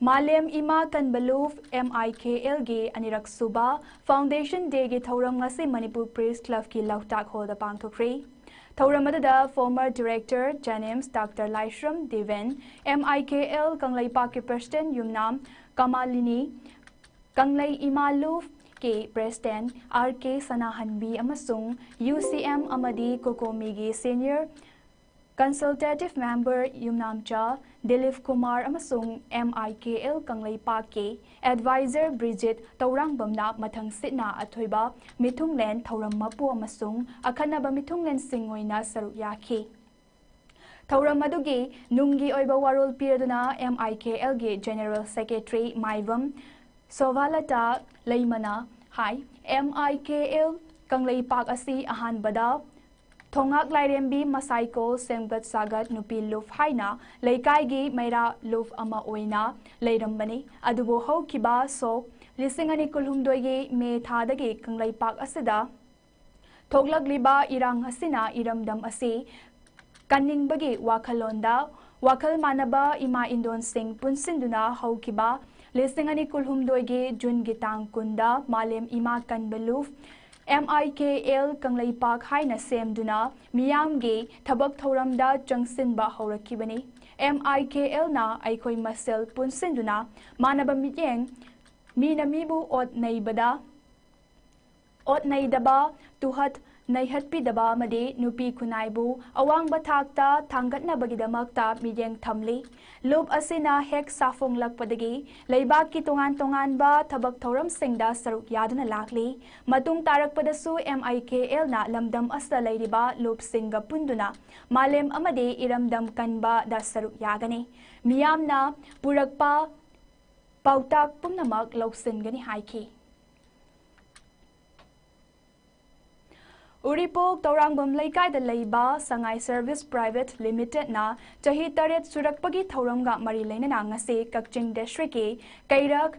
ꯃꯥꯂꯦꯝ ꯏꯃꯥ ꯀꯟꯕ ꯂꯨꯞ, MIKLꯒꯤ ꯑꯅꯤꯔꯛ ꯁꯨꯕ Foundation Dayꯒꯤ ꯊꯧꯔꯝ ꯉꯁꯤ ꯃꯅꯤꯄꯨꯔ Press Clubꯀꯤ ꯂꯧꯇꯥꯛ Hallꯗ ꯄꯥꯡꯊꯣꯛꯈ꯭ꯔꯦ꯫ ꯊꯧꯔꯝ ꯑꯗꯨꯗ former director JNIMS Doctor ꯂꯥꯏꯁ꯭ꯔꯝ ꯗꯦꯕꯦꯟ, MIKL ꯀꯪꯂꯩꯄꯥꯛꯀꯤ President ꯌꯨꯝꯅꯥꯝ ꯀꯃꯥꯂꯤꯅꯤ, ꯀꯪꯂꯩ ꯏꯃꯥ ꯂꯨꯞꯀꯤ President R K ꯁꯅꯥꯍꯟꯕꯤ ꯑꯃꯁꯨꯡ UCM ꯑꯃꯗꯤ COCOMIꯒꯤ senior Consultative Member ꯌꯨꯝꯅꯥꯝꯆꯥ Dilip Kumar ꯑꯃꯁꯨꯡ M I K L ꯀꯪꯂꯩꯄꯥꯛꯀꯤ Advisor ꯕ꯭ꯔꯤꯖꯤꯠ ꯇꯧꯔꯥꯡꯕꯝꯅ ꯃꯊꯪ ꯁꯤꯠꯅ ꯑꯊꯣꯏꯕ ꯃꯤꯊꯨꯡꯂꯦꯟ ꯊꯧꯔꯝ ꯃꯄꯨ ꯑꯃꯁꯨꯡ ꯑꯈꯟꯅꯕ ꯃꯤꯊꯨꯡꯂꯦꯟꯁꯤꯡ ꯑꯣꯏꯅ ꯁꯔꯨꯛ ꯌꯥꯈꯤ꯫ ꯊꯧꯔꯝ ꯑꯗꯨꯒꯤ ꯅꯨꯡꯒꯤ ꯑꯣꯏꯕ ꯋꯥꯔꯣꯜ ꯄꯤꯔꯗꯨꯅ M I K L ꯒꯤ General Secretary Maibam ꯁꯣꯚꯥꯂꯇꯥ ꯂꯩꯃꯅ high, M I K L Kangleipak ꯑꯁꯤ ꯑꯍꯥꯟꯕꯗ ꯊꯣꯉꯥꯛ ꯂꯥꯏꯔꯦꯝꯕꯤ ꯃꯁꯥꯏꯀꯣ ꯁꯦꯝꯒꯠ ꯁꯥꯒꯠ ꯅꯨꯄꯤ ꯂꯨꯞ ꯍꯥꯏꯅ ꯂꯩꯀꯥꯏꯒꯤ ꯃꯩꯔꯥ ꯂꯨꯞ ꯑꯃ ꯑꯣꯏꯅ ꯂꯩꯔꯝꯕꯅꯤ꯫ ꯑꯗꯨꯕꯨ ꯍꯧꯈꯤꯕ ꯁꯣꯛ ꯂꯤꯁꯤꯡ ꯑꯅꯤ ꯀꯨꯟꯍꯨꯝꯗꯣꯏꯒꯤ ꯃꯦ ꯊꯥꯗꯒꯤ ꯀꯪꯂꯩꯄꯥꯛ ꯑꯁꯤꯗ ꯊꯣꯛꯂꯛꯂꯤꯕ ꯏꯔꯥꯡ ꯑꯁꯤꯅ ꯏꯔꯝꯗꯝ ꯑꯁꯤ ꯀꯟꯅꯤꯡꯕꯒꯤ ꯋꯥꯈꯜꯂꯣꯟꯗ ꯋꯥꯈꯜ ꯃꯥꯟꯅꯕ ꯏꯃꯥ ꯏꯟꯗꯣꯟꯁꯤꯡ ꯄꯨꯟꯁꯤꯟꯗꯨꯅ ꯍꯧꯈꯤꯕ ꯂꯤꯁꯤꯡ ꯑꯅꯤ ꯀꯨꯟꯍꯨꯝꯗꯣꯏꯒꯤ ꯖꯨꯟꯒꯤ ꯇꯥꯡ ꯀꯨꯟꯗ ꯃꯥꯂꯦꯝ ꯏꯃꯥ ꯀꯟꯕ ꯂꯨꯞ M I K L Kangleipak ꯍꯥꯏꯅ ꯁꯦꯝꯗꯨꯅ ꯃꯤꯌꯥꯝꯒꯤ ꯊꯕꯛ ꯊꯧꯔꯝꯗ ꯆꯪꯁꯤꯟꯕ ꯍꯧꯔꯛꯈꯤꯕꯅꯤ꯫ M I K L ꯅ ꯑꯩꯈꯣꯏ ꯃꯁꯦꯜ ꯄꯨꯟꯁꯤꯟꯗꯨꯅ ꯃꯥꯟꯅꯕ ꯃꯤꯠꯌꯦꯡ, ꯃꯤꯅ ꯃꯤꯕꯨ ꯑꯣꯠ ꯅꯩꯕꯗ ꯑꯣꯠ ꯅꯩꯗꯕ, ꯇꯨꯍꯠ ꯅꯩꯍꯠꯄꯤꯗꯕ ꯑꯃꯗꯤ ꯅꯨꯄꯤ ꯈꯨꯟꯅꯥꯏꯕꯨ ꯑꯋꯥꯡꯕ ꯊꯥꯛꯇ ꯊꯥꯡꯒꯠꯅꯕꯒꯤꯗꯃꯛꯇ ꯃꯤꯠꯌꯦꯡ ꯊꯝꯂꯤ꯫ ꯂꯨꯞ ꯑꯁꯤꯅ ꯍꯦꯛ ꯁꯥꯐꯣꯡꯂꯛꯄꯗꯒꯤ ꯂꯩꯕꯥꯛꯀꯤ ꯇꯣꯉꯥꯟ ꯇꯣꯉꯥꯟꯕ ꯊꯕꯛ ꯊꯧꯔꯝꯁꯤꯡꯗ ꯁꯔꯨꯛ ꯌꯥꯗꯨꯅ ꯂꯥꯛꯂꯤ꯫ ꯃꯇꯨꯡ ꯇꯥꯔꯛꯄꯗꯁꯨ M I K L ꯅ ꯂꯝꯗꯝ ꯑꯁꯤꯗ ꯂꯩꯔꯤꯕ ꯂꯨꯞꯁꯤꯡꯒ ꯄꯨꯟꯗꯨꯅ ꯃꯥꯂꯦꯝ ꯑꯃꯗꯤ ꯏꯔꯝꯗꯝ ꯀꯟꯕꯗ ꯁꯔꯨꯛ ꯌꯥꯒꯅꯤ꯫ ꯃꯤꯌꯥꯝꯅ ꯄꯨꯔꯛꯄ ꯄꯥꯎꯇꯥꯛ ꯄꯨꯝꯅꯃꯛ ꯂꯧꯁꯤꯟꯒꯅꯤ ꯍꯥꯏꯈꯤ꯫ ꯎꯔꯤꯄꯣꯛ ꯇꯧꯔꯥꯡꯕꯝ ꯂꯩꯀꯥꯏꯗ ꯂꯩꯕ ꯁꯉꯥꯏ Service Private Limited ꯅ ꯆꯍꯤ ꯇꯔꯦꯠ ꯁꯨꯔꯛꯄꯒꯤ ꯊꯧꯔꯝꯒ ꯃꯔꯤ ꯂꯩꯅꯅ ꯉꯁꯤ ꯀꯛꯆꯤꯡ district ꯀꯤ ꯀꯩꯔꯛ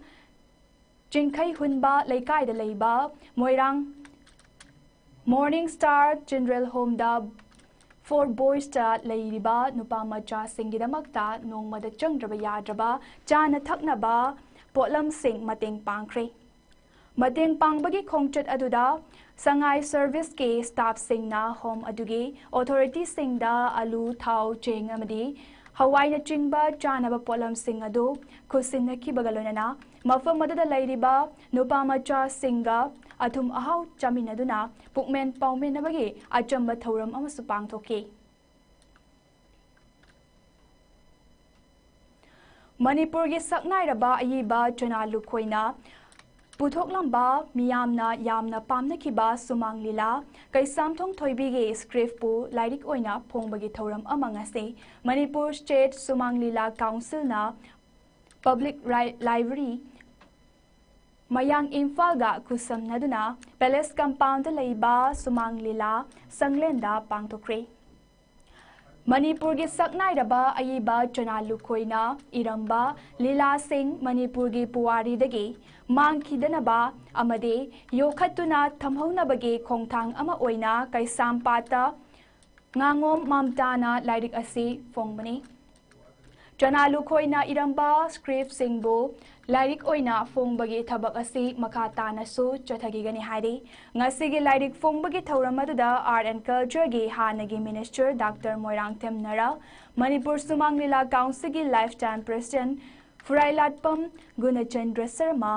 ꯆꯤꯡꯈꯩ ꯍꯨꯟꯕ ꯂꯩꯀꯥꯏꯗ ꯂꯩꯕ ꯃꯣꯏꯔꯥꯡ Morning Star Children Home ꯗ Four Boys ꯇ ꯂꯩꯔꯤꯕ ꯅꯨꯄꯥ ꯃꯆꯥꯁꯤꯡꯒꯤꯗꯃꯛꯇ ꯅꯣꯡꯃꯗ ꯆꯪꯗ꯭ꯔꯕ ꯌꯥꯗ꯭ꯔꯕ ꯆꯥꯅ ꯊꯛꯅꯕ ꯄꯣꯠꯂꯝꯁꯤꯡ ꯃꯇꯦꯡ ꯄꯥꯡꯈ꯭ꯔꯦ꯫ ꯃꯇꯦꯡ ꯄꯥꯡꯕꯒꯤ ꯈꯣꯡꯆꯠ ꯑꯗꯨꯗ ꯁꯉꯥꯏ Service ꯀꯤ staff ꯁꯤꯡꯅ home ꯑꯗꯨꯒꯤ authority ꯁꯤꯡꯗ ꯑꯂꯨ, ꯊꯥꯎ, ꯆꯦꯡ ꯑꯃꯗꯤ ꯍꯋꯥꯏꯅꯆꯤꯡꯕ ꯆꯥꯅꯕ ꯄꯣꯠꯂꯝꯁꯤꯡ ꯑꯗꯨ ꯈꯨꯠꯁꯤꯟꯅꯈꯤꯕꯒ ꯂꯣꯏꯅꯅ ꯃꯐꯝ ꯑꯗꯨꯗ ꯂꯩꯔꯤꯕ ꯅꯨꯄꯥ ꯃꯆꯥꯁꯤꯡꯒ ꯑꯊꯨꯝ ꯑꯍꯥꯎ ꯆꯥꯃꯤꯟꯅꯗꯨꯅ ꯄꯨꯛꯃꯦꯟ ꯄꯥꯎꯃꯤꯟꯅꯕꯒꯤ ꯑꯆꯝꯕ ꯊꯧꯔꯝ ꯑꯃꯁꯨ ꯄꯥꯡꯊꯣꯛꯈꯤ꯫ ꯃꯅꯤꯄꯨꯔꯒꯤ ꯁꯛꯅꯥꯏꯔꯕ ꯑꯏꯕ ꯆꯣꯅꯥ ꯂꯨꯈꯣꯏꯅ ꯄꯨꯊꯣꯛꯂꯝꯕ ꯃꯤꯌꯥꯝꯅ ꯌꯥꯝꯅ ꯄꯥꯝꯅꯈꯤꯕ ꯁꯨꯃꯥꯡ ꯂꯤꯂꯥ ꯀꯩꯁꯥꯝꯊꯣꯡ ꯊꯣꯏꯕꯤꯒꯤ ꯁ꯭ꯀ꯭ꯔꯤꯞꯄꯨ ꯂꯥꯏꯔꯤꯛ ꯑꯣꯏꯅ ꯐꯣꯡꯕꯒꯤ ꯊꯧꯔꯝ ꯑꯃ ꯉꯁꯤ ꯃꯅꯤꯄꯨꯔ ꯁ꯭ꯇꯦꯠ ꯁꯨꯃꯥꯡ ꯂꯤꯂꯥ ꯀꯥꯎꯟꯁꯤꯜꯅ ꯄꯕ꯭ꯂꯤꯛ ꯂꯥꯏ-, ꯂꯥꯏꯕ꯭ꯔꯤ ꯃꯌꯥꯡ ꯏꯝꯐꯥꯜꯒ ꯈꯨꯠꯁꯝꯅꯗꯨꯅ ꯄꯦꯂꯦꯁ ꯀꯝꯄꯥꯎꯟꯗ ꯂꯩꯕ ꯁꯨꯃꯥꯡ ꯂꯤꯂꯥ ꯁꯪꯂꯦꯟꯗ ꯄꯥꯡꯊꯣꯛꯈ꯭ꯔꯦ꯫ ꯃꯅꯤꯄꯨꯔꯒꯤ ꯁꯛꯅꯥꯏꯔꯕ ꯑꯏꯕ ꯆꯣꯅꯥ ꯂꯨꯈꯣꯏꯅ ꯏꯔꯝꯕ ꯂꯤꯂꯥꯁꯤꯡ ꯃꯅꯤꯄꯨꯔꯒꯤ ꯄꯨꯋꯥꯔꯤꯗꯒꯤ ꯃꯥꯡꯈꯤꯗꯅꯕ ꯑꯃꯗꯤ ꯌꯣꯛꯈꯠꯇꯨꯅ ꯊꯝꯍꯧꯅꯕꯒꯤ ꯈꯣꯡꯊꯥꯡ ꯑꯃ ꯑꯣꯏꯅ ꯀꯩꯁꯥꯝꯄꯥꯠꯇ ꯉꯥꯉꯣꯝ ꯃꯝꯇꯥꯅ ꯂꯥꯏꯔꯤꯛ ꯑꯁꯤ ꯐꯣꯡꯕꯅꯤ꯫ ꯆꯣꯅꯥ ꯂꯨꯈꯣꯏꯅ ꯏꯔꯝꯕ ꯁ꯭ꯀ꯭ꯔꯤꯞꯁꯤꯡꯕꯨ ꯂꯥꯏꯔꯤꯛ ꯑꯣꯏꯅ ꯐꯣꯡꯕꯒꯤ ꯊꯕꯛ ꯑꯁꯤ ꯃꯈꯥ ꯇꯥꯅꯁꯨ ꯆꯠꯊꯈꯤꯒꯅꯤ ꯍꯥꯏꯔꯤ꯫ ꯉꯁꯤꯒꯤ ꯂꯥꯏꯔꯤꯛ ꯐꯣꯡꯕꯒꯤ ꯊꯧꯔꯝ ꯑꯗꯨꯗ ꯑꯥꯔꯠ ꯑꯦꯟ ꯀꯜꯆꯔꯒꯤ ꯍꯥꯟꯅꯒꯤ ꯃꯤꯅꯤꯁꯇꯔ ꯗꯥꯛꯇꯔ ꯃꯣꯏꯔꯥꯡꯊꯦꯝ ꯅꯔꯥ, ꯃꯅꯤꯄꯨꯔ ꯁꯨꯃꯥꯡ ꯂꯤꯂꯥ ꯀꯥꯎꯟꯁꯤꯜꯒꯤ lifetime president Phurailatpam Gunachandra Sharma,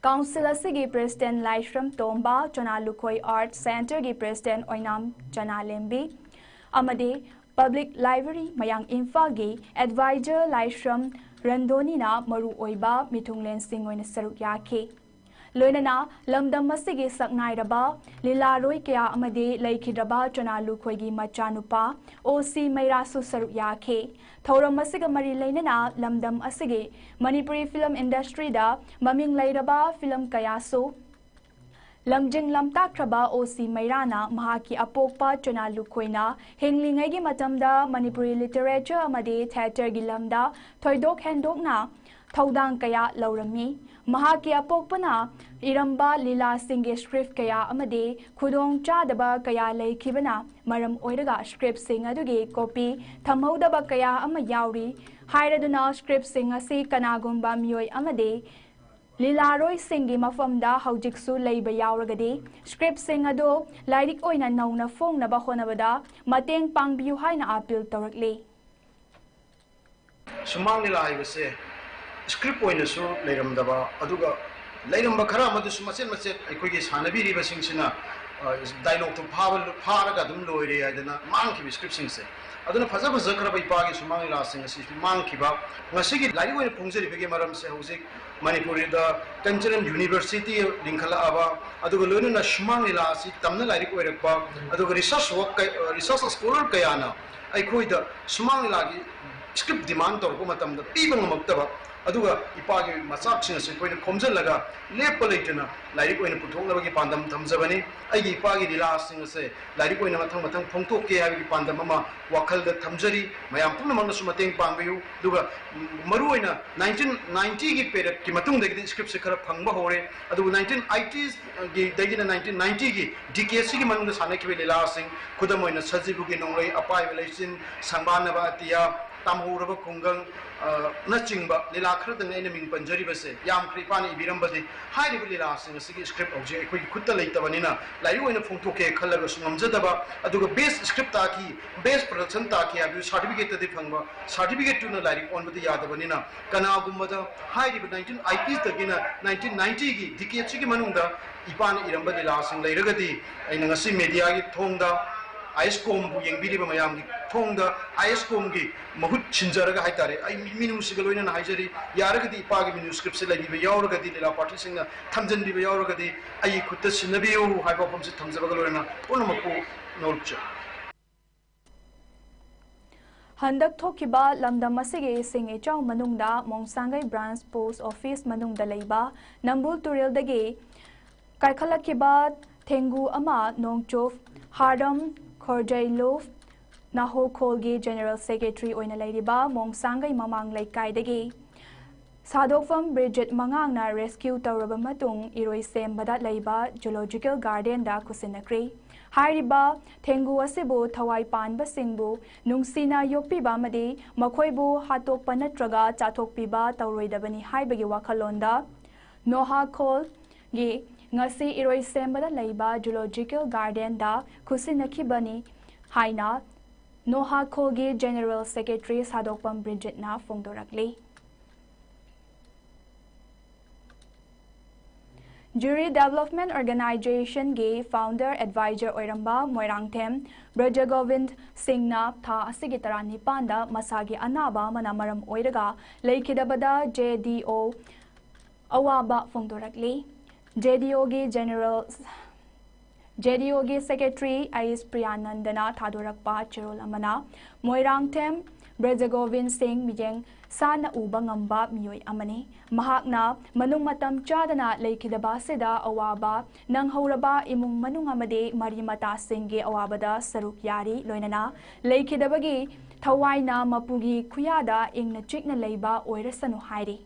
council ꯑꯁꯤꯒꯤ ꯄ꯭ꯔꯦꯁꯤꯗꯦꯟꯠ ꯂꯥꯏꯁ꯭ꯔꯝ ꯇꯣꯝꯕ, ꯆꯣꯅꯥ ꯂꯨꯈꯣꯏ ꯑꯥꯔꯠ ꯁꯦꯟꯇꯔꯒꯤ ꯄ꯭ꯔꯦꯁꯤꯗꯦꯟꯠ ꯑꯣꯏꯅꯥꯝ ꯆꯅꯥꯂꯦꯝꯕꯤ ꯑꯃꯗꯤ ꯄꯕ꯭ꯂꯤꯛ ꯂꯥꯏꯕ꯭ꯔꯦꯔꯤ ꯃꯌꯥꯡ ꯏꯝꯐꯥꯜꯒꯤ ꯑꯦꯗꯚꯥꯏꯖꯔ ꯂꯥꯏꯁ꯭ꯔꯝ ꯔꯟꯗꯣꯅꯤꯅ ꯃꯔꯨꯑꯣꯏꯕ ꯃꯤꯊꯨꯡꯂꯦꯟꯁꯤꯡ ꯑꯣꯏꯅ ꯁꯔꯨꯛ ꯌꯥꯈꯤ꯫ ꯂꯣꯏꯅꯅ ꯂꯝꯗꯝ ꯑꯁꯤꯒꯤ ꯁꯛꯅꯥꯏꯔꯕ ꯂꯤꯂꯥꯔꯣꯏ ꯀꯌꯥ ꯑꯃꯗꯤ ꯂꯩꯈꯤꯗ꯭ꯔꯕ ꯆꯣꯅꯥ ꯂꯨꯈꯣꯏꯒꯤ ꯃꯆꯥꯅꯨꯄꯥ ꯑꯣ ꯁꯤ ꯃꯩꯔꯥꯁꯨ ꯁꯔꯨꯛ ꯌꯥꯈꯤ꯫ ꯊꯧꯔꯝ ꯑꯁꯤꯒ ꯃꯔꯤ ꯂꯩꯅꯅ ꯂꯝꯗꯝ ꯑꯁꯤꯒꯤ ꯃꯅꯤꯄꯨꯔꯤ ꯐꯤꯂꯝ ꯏꯟꯗꯁꯇ꯭ꯔꯤꯗ ꯃꯃꯤꯡ ꯂꯩꯔꯕ ꯐꯤꯂꯝ ꯀꯌꯥꯁꯨ ꯂꯝꯖꯤꯡ ꯂꯝꯇꯥꯛꯈ꯭ꯔꯕ ꯑꯣ ꯁꯤ ꯃꯩꯔꯥꯅ ꯃꯍꯥꯛꯀꯤ ꯑꯄꯣꯛꯄ ꯆꯣꯅꯥ ꯂꯨꯈꯣꯏꯅ ꯍꯤꯡꯂꯤꯉꯩꯒꯤ ꯃꯇꯝꯗ ꯃꯅꯤꯄꯨꯔꯤ ꯂꯤꯇꯔꯦꯆꯔ ꯑꯃꯗꯤ ꯊꯤꯌꯦꯇꯔꯒꯤ ꯂꯝꯗ ꯊꯣꯏꯗꯣꯛ ꯍꯦꯟꯗꯣꯛꯅ ꯊꯧꯗꯥꯡ ꯀꯌꯥ ꯂꯧꯔꯝꯃꯤ꯫ ꯃꯍꯥꯛꯀꯤ ꯑꯄꯣꯛꯄꯅ ꯏꯔꯝꯕ ꯂꯤꯂꯥꯁꯤꯡꯒꯤ ꯁ꯭ꯀ꯭ꯔꯤꯞ ꯀꯌꯥ ꯑꯃꯗꯤ ꯈꯨꯗꯣꯡ ꯆꯥꯗꯕ ꯀꯌꯥ ꯂꯩꯈꯤꯕꯅ ꯃꯔꯝ ꯑꯣꯏꯔꯒ ꯁ꯭ꯀ꯭ꯔꯤꯞꯁꯤꯡ ꯑꯗꯨꯒꯤ ꯀꯣꯄꯤ ꯊꯝꯍꯧꯗꯕ ꯀꯌꯥ ꯑꯃ ꯌꯥꯎꯔꯤ꯫ ꯍꯥꯏꯔꯗꯨꯅ ꯁ꯭ꯀ꯭ꯔꯤꯞꯁꯤꯡ ꯑꯁꯤ ꯀꯅꯥꯒꯨꯝꯕ ꯃꯤꯑꯣꯏ ꯑꯃꯗꯤ ꯂꯤꯂꯥꯔꯣꯏꯁꯤꯡꯒꯤ ꯃꯐꯝꯗ ꯍꯧꯖꯤꯛꯁꯨ ꯂꯩꯕ ꯌꯥꯎꯔꯒꯗꯤ ꯁ꯭ꯀ꯭ꯔꯤꯞꯁꯤꯡ ꯑꯗꯨ ꯂꯥꯏꯔꯤꯛ ꯑꯣꯏꯅ ꯅꯧꯅ ꯐꯣꯡꯅꯕ ꯍꯣꯠꯅꯕꯗ ꯃꯇꯦꯡ ꯄꯥꯡꯕꯤꯌꯨ ꯍꯥꯏꯅ ꯑꯥꯄꯤꯜ ꯇꯧꯔꯛꯂꯤ꯫ ꯁꯨꯃꯥꯡ ꯂꯤꯂꯥ ꯍꯥꯏꯕꯁꯦ ꯁ꯭ꯀ꯭ꯔꯤꯞ ꯑꯣꯏꯅꯁꯨ ꯂꯩꯔꯝꯗꯕ, ꯑꯗꯨꯒ ꯂꯩꯔꯝꯕ ꯈꯔ ꯑꯃꯗꯨꯁꯨ ꯃꯆꯦꯠ ꯃꯆꯦꯠ ꯑꯩꯈꯣꯏꯒꯤ ꯁꯥꯟꯅꯕꯤꯔꯤꯕꯁꯤꯡꯁꯤꯅ ꯗꯥꯏꯂꯣꯛꯇꯣ ꯐꯥꯕ ꯐꯥꯔꯒ ꯑꯗꯨꯝ ꯂꯣꯏꯔꯦ ꯍꯥꯏꯗꯅ ꯃꯥꯡꯈꯤꯕ ꯁ꯭ꯀ꯭ꯔꯤꯞꯁꯤꯡꯁꯦ꯫ ꯑꯗꯨꯅ ꯐꯖ ꯐꯖꯈ꯭ꯔꯕ ꯏꯄꯥꯒꯤ ꯁꯨꯃꯥꯡ ꯂꯤꯂꯥꯁꯤꯡ ꯑꯁꯤ ꯃꯥꯡꯈꯤꯕ꯫ ꯉꯁꯤꯒꯤ ꯂꯥꯏꯔꯤꯛ ꯑꯣꯏꯅ ꯐꯣꯡꯖꯔꯤꯕꯒꯤ ꯃꯔꯝꯁꯦ ꯍꯧꯖꯤꯛ ꯃꯅꯤꯄꯨꯔꯗ ꯀꯜꯆꯔꯦꯜ ꯌꯨꯅꯤꯚꯔꯁꯤꯇꯤ ꯂꯤꯡꯈꯠꯂꯛꯑꯕ, ꯑꯗꯨꯒ ꯂꯣꯏꯅꯅ ꯁꯨꯃꯥꯡ ꯂꯤꯂꯥ ꯑꯁꯤ ꯇꯝꯅ ꯂꯥꯏꯔꯤꯛ ꯑꯣꯏꯔꯛꯄ, ꯑꯗꯨꯒ ꯔꯤꯁꯔꯁ ꯋꯥꯔꯛ, ꯔꯤꯁꯔꯁ ꯁ꯭ꯀꯣꯂꯔ ꯀꯌꯥꯅ ꯑꯩꯈꯣꯏꯗ ꯁꯨꯃꯥꯡ ꯂꯤꯂꯥꯒꯤ ꯁ꯭ꯀ꯭ꯔꯤꯞ ꯗꯤꯃꯥꯟ ꯇꯧꯔꯛꯄ ꯃꯇꯝꯗ ꯄꯤꯕ ꯉꯝꯃꯛꯇꯕ, ꯑꯗꯨꯒ ꯏꯄꯥꯒꯤ ꯃꯆꯥꯛꯁꯤꯡ ꯑꯁꯤ ꯑꯩꯈꯣꯏꯅ ꯈꯣꯝꯖꯤꯜꯂꯒ ꯂꯦꯞꯄ ꯂꯩꯇꯅ ꯂꯥꯏꯔꯤꯛ ꯑꯣꯏꯅ ꯄꯨꯊꯣꯛꯅꯕꯒꯤ ꯄꯥꯟꯗꯝ ꯊꯝꯖꯕꯅꯤ꯫ ꯑꯩꯒꯤ ꯏꯄꯥꯒꯤ ꯂꯤꯂꯥꯁꯤꯡ ꯑꯁꯦ ꯂꯥꯏꯔꯤꯛ ꯑꯣꯏꯅ ꯃꯊꯪ ꯃꯊꯪ ꯐꯣꯡꯗꯣꯛꯀꯦ ꯍꯥꯏꯕꯒꯤ ꯄꯥꯟꯗꯝ ꯑꯃ ꯋꯥꯈꯜꯗ ꯊꯝꯖꯔꯤ꯫ ꯃꯌꯥꯝ ꯄꯨꯝꯅꯃꯛꯅꯁꯨ ꯃꯇꯦꯡ ꯄꯥꯡꯕꯤꯌꯨ꯫ ꯑꯗꯨꯒ ꯃꯔꯨꯑꯣꯏꯅ ꯅꯥꯏꯟꯇꯤꯟ ꯅꯥꯏꯟꯇꯤꯒꯤ ꯄꯦꯔꯦꯠꯀꯤ ꯃꯇꯨꯡꯗꯒꯤꯗꯤ ꯁ꯭ꯀ꯭ꯔꯤꯞꯁꯦ ꯈꯔ ꯐꯪꯕ ꯍꯧꯔꯦ꯫ ꯑꯗꯨꯕꯨ ꯅꯥꯏꯟꯇꯤꯟ ꯑꯩꯠꯇꯤꯒꯤꯗꯒꯤꯅ ꯅꯥꯏꯟꯇꯤꯟ ꯅꯥꯏꯟꯇꯤꯒꯤ ꯗꯤ ꯀꯦ ꯁꯤꯒꯤ ꯃꯅꯨꯡꯗ ꯁꯥꯟꯅꯈꯤꯕ ꯂꯤꯂꯥꯁꯤꯡ, ꯈꯨꯗꯝ ꯑꯣꯏꯅ ꯁꯖꯤꯕꯨꯒꯤ ꯅꯣꯡꯂꯩ, ꯑꯄꯥꯏꯕ ꯂꯩꯆꯤꯟ, ꯁꯪꯕꯥꯟꯅꯕ ꯑꯇꯤꯌꯥ, ꯇꯥꯝꯍꯧꯔꯕ ꯈꯨꯡꯒꯪ, ꯑ, ꯅꯆꯤꯡꯕ ꯂꯤꯂꯥ ꯈꯔꯗꯪ ꯑꯩꯅ ꯃꯤꯡ ꯄꯟꯖꯔꯤꯕꯁꯦ꯫ ꯌꯥꯝꯈ꯭ꯔꯦ ꯏꯄꯥꯅ ꯏꯕꯤꯔꯝꯕꯗꯤ꯫ ꯍꯥꯏꯔꯤꯕ ꯂꯤꯂꯥꯁꯤꯡ ꯑꯁꯤꯒꯤ ꯁ꯭ꯀ꯭ꯔꯤꯞ ꯍꯧꯖꯤꯛ ꯑꯩꯈꯣꯏꯒꯤ ꯈꯨꯠꯇ ꯂꯩꯇꯕꯅꯤꯅ ꯂꯥꯏꯔꯤꯛ ꯑꯣꯏꯅ ꯐꯣꯡꯗꯣꯛꯀꯦ ꯈꯜꯂꯒꯁꯨ ꯉꯝꯖꯗꯕ, ꯑꯗꯨꯒ ꯕꯦꯁ ꯁ꯭ꯀ꯭ꯔꯤꯞ ꯇꯥꯈꯤ, ꯕꯦꯁ ꯄ꯭ꯔꯗꯛꯁꯟ ꯇꯥꯈꯤ ꯍꯥꯏꯕꯗꯨ ꯁꯥꯔꯇꯤꯐꯤꯀꯦꯠꯇꯗꯤ ꯐꯪꯕ, ꯁꯥꯔꯇꯤꯐꯤꯀꯦꯠꯇꯨꯅ ꯂꯥꯏꯔꯤꯛ ꯑꯣꯟꯕꯗꯤ ꯌꯥꯗꯕꯅꯤꯅ ꯀꯅꯥꯒꯨꯝꯕꯗ ꯍꯥꯏꯔꯤꯕ ꯅꯥꯏꯟꯇꯤꯟ ꯑꯩꯠꯇꯤꯁꯇꯒꯤꯅ ꯅꯥꯏꯟꯇꯤꯟ ꯅꯥꯏꯟꯇꯤꯒꯤ ꯗꯤꯀꯦꯠꯁꯤꯒꯤ ꯃꯅꯨꯡꯗ ꯏꯄꯥꯅ ꯏꯔꯝꯕ ꯂꯤꯂꯥꯁꯤꯡ ꯂꯩꯔꯒꯗꯤ ꯑꯩꯅ ꯉꯁꯤ ꯃꯦꯗꯤꯌꯥꯒꯤ ꯊꯣꯡꯗ, ꯑꯥꯏ ꯑꯦꯁ ꯀꯣꯝꯕꯨ ꯌꯦꯡꯕꯤꯔꯤꯕ ꯃꯌꯥꯝꯒꯤ ꯊꯣꯡꯗ, ꯑꯥꯏ ꯑꯦꯁ ꯀꯣꯝꯒꯤ ꯃꯍꯨꯠ ꯁꯤꯟꯖꯔꯒ ꯍꯥꯏꯇꯥꯔꯦ, ꯑꯩ ꯃꯤ-, ꯃꯤꯅꯨꯡꯁꯤꯒ ꯂꯣꯏꯅꯅ ꯍꯥꯏꯖꯔꯤ, ꯌꯥꯔꯒꯗꯤ ꯏꯄꯥꯒꯤ ꯃꯦꯅꯨꯁꯀ꯭ꯔꯤꯞꯁꯦ ꯂꯩꯕꯤꯕ ꯌꯥꯎꯔꯒꯗꯤ, ꯂꯤꯂꯥ ꯄꯥꯔꯇꯤꯁꯤꯡꯅ ꯊꯝꯖꯤꯟꯕꯤꯕ ꯌꯥꯎꯔꯒꯗꯤ ꯑꯩꯒꯤ ꯈꯨꯠꯇ ꯁꯤꯟꯅꯕꯤꯌꯨ ꯍꯥꯏꯕ ꯋꯥꯐꯝꯁꯤ ꯊꯝꯖꯕꯒ ꯂꯣꯏꯅꯅ ꯄꯨꯝꯅꯃꯛꯄꯨ ꯅꯣꯂꯨꯛꯆꯔꯤ꯫ ꯍꯟꯗꯛ ꯊꯣꯛꯈꯤꯕ ꯂꯝꯗꯝ ꯑꯁꯤꯒꯤ ꯏꯁꯤꯡ ꯏꯆꯥꯎ ꯃꯅꯨꯡꯗ ꯃꯣꯡꯁꯥꯡꯒꯩ ꯕ꯭ꯔꯥꯟꯁ ꯄꯣꯁ ꯑꯣꯐꯤꯁ ꯃꯅꯨꯡꯗ ꯂꯩꯕ ꯅꯝꯕꯨꯜ ꯇꯨꯔꯦꯜꯗꯒꯤ ꯀꯥꯏꯈꯠꯂꯛꯈꯤꯕ ꯊꯦꯡꯒꯨ ꯑꯃ ꯅꯣꯡꯆꯨꯞ ꯍꯥꯔꯗꯝ ꯈꯣꯔꯖꯩꯂꯨꯞ ꯅꯥꯍꯣꯈꯣꯜꯒꯤ ꯖꯦꯅꯦꯔꯦꯜ ꯁꯦꯀ꯭ꯔꯦꯇꯔꯤ ꯑꯣꯏꯅ ꯂꯩꯔꯤꯕ ꯃꯣꯡꯁꯥꯡꯒꯩ ꯃꯃꯥꯡ ꯂꯩꯀꯥꯏꯗꯒꯤ ꯁꯥꯗꯣꯛꯐꯝ ꯕ꯭ꯔꯤꯖꯤꯠ ꯃꯉꯥꯡꯅ ꯔꯦꯁꯀ꯭ꯌꯨ ꯇꯧꯔꯕ ꯃꯇꯨꯡ ꯏꯔꯣꯏꯁꯦꯝꯕꯗ ꯂꯩꯕ ꯖꯨꯂꯣꯖꯤꯀꯦꯜ ꯒꯥꯔꯗꯦꯟꯗ ꯈꯨꯠꯁꯤꯟꯅꯈ꯭ꯔꯦ꯫ ꯍꯥꯏꯔꯤꯕ ꯊꯦꯡꯒꯨ ꯑꯁꯤꯕꯨ ꯊꯋꯥꯏ ꯄꯥꯟꯕꯁꯤꯡꯕꯨ ꯅꯨꯡꯁꯤꯅ ꯌꯣꯛꯄꯤꯕ ꯑꯃꯗꯤ ꯃꯈꯣꯏꯕꯨ ꯍꯥꯠꯇꯣꯛꯄ ꯅꯠꯇ꯭ꯔꯒ ꯆꯥꯊꯣꯛꯄꯤꯕ ꯇꯧꯔꯣꯏꯗꯕꯅꯤ ꯍꯥꯏꯕꯒꯤ ꯋꯥꯈꯜꯂꯣꯟꯗ ꯅꯣꯍꯥꯈꯣꯜꯒꯤ ꯉꯁꯤ ꯏꯔꯣꯏꯁꯦꯝꯕꯗ ꯂꯩꯕ ꯖꯨꯂꯣꯖꯤꯀꯦꯜ ꯒꯥꯔꯗꯦꯟꯗ ꯈꯨꯠꯁꯤꯟꯅꯈꯤꯕꯅꯤ ꯍꯥꯏꯅ ꯅꯣꯍꯥꯈꯣꯜꯒꯤ ꯖꯦꯅꯦꯔꯦꯜ ꯁꯦꯀ꯭ꯔꯦꯇꯔꯤ ꯁꯥꯗꯣꯛꯄꯝ ꯕ꯭ꯔꯤꯖꯤꯠꯅ ꯐꯣꯡꯗꯣꯔꯛꯂꯤ꯫ ꯖꯤꯔꯤ Development Organization ꯒꯤ Founder Advisor ꯑꯣꯏꯔꯝꯕ ꯃꯣꯏꯔꯥꯡꯊꯦꯝ ꯕ꯭ꯔꯖꯒꯣꯕꯤꯟ ꯁꯤꯡꯅ ꯊꯥ ꯑꯁꯤꯒꯤ ꯇꯔꯥꯅꯤꯄꯥꯟꯗ ꯃꯁꯥꯒꯤ ꯑꯅꯥꯕ ꯑꯃꯅ ꯃꯔꯝ ꯑꯣꯏꯔꯒ ꯂꯩꯈꯤꯗꯕꯗ JDO ꯑꯋꯥꯕ ꯐꯣꯡꯗꯣꯔꯛꯂꯤ꯫ JDO ꯒꯤ General, JDO ꯒꯤ Secretary ꯑꯩꯁ ꯄ꯭ꯔꯤꯌꯥꯅꯟꯗꯅ ꯊꯥꯗꯣꯔꯛꯄ ꯆꯦꯔꯣꯜ ꯑꯃꯅ, ꯃꯣꯏꯔꯥꯡꯊꯦꯝ ꯕ꯭ꯔꯖꯒꯣꯕꯤꯟ ꯁꯤꯡ ꯃꯤꯠꯌꯦꯡ ꯁꯥꯟꯅ ꯎꯕ ꯉꯝꯕ ꯃꯤꯑꯣꯏ ꯑꯃꯅꯤ꯫ ꯃꯍꯥꯛꯅ ꯃꯅꯨꯡ ꯃꯇꯝ ꯆꯥꯗꯅ ꯂꯩꯈꯤꯗꯕ ꯑꯁꯤꯗ ꯑꯋꯥꯕ ꯅꯪꯍꯧꯔꯕ ꯏꯃꯨꯡ ꯃꯅꯨꯡ ꯑꯃꯗꯤ ꯃꯔꯤ ꯃꯇꯥꯁꯤꯡꯒꯤ ꯑꯋꯥꯕꯗ ꯁꯔꯨꯛ ꯌꯥꯔꯤ꯫ ꯂꯣꯏꯅꯅ ꯂꯩꯈꯤꯗꯕꯒꯤ ꯊꯋꯥꯏꯅ ꯃꯄꯨꯒꯤ ꯈꯨꯌꯥꯗ ꯏꯪꯅ ꯆꯤꯛꯅ ꯂꯩꯕ ꯑꯣꯏꯔꯁꯅꯨ ꯍꯥꯏꯔꯤ꯫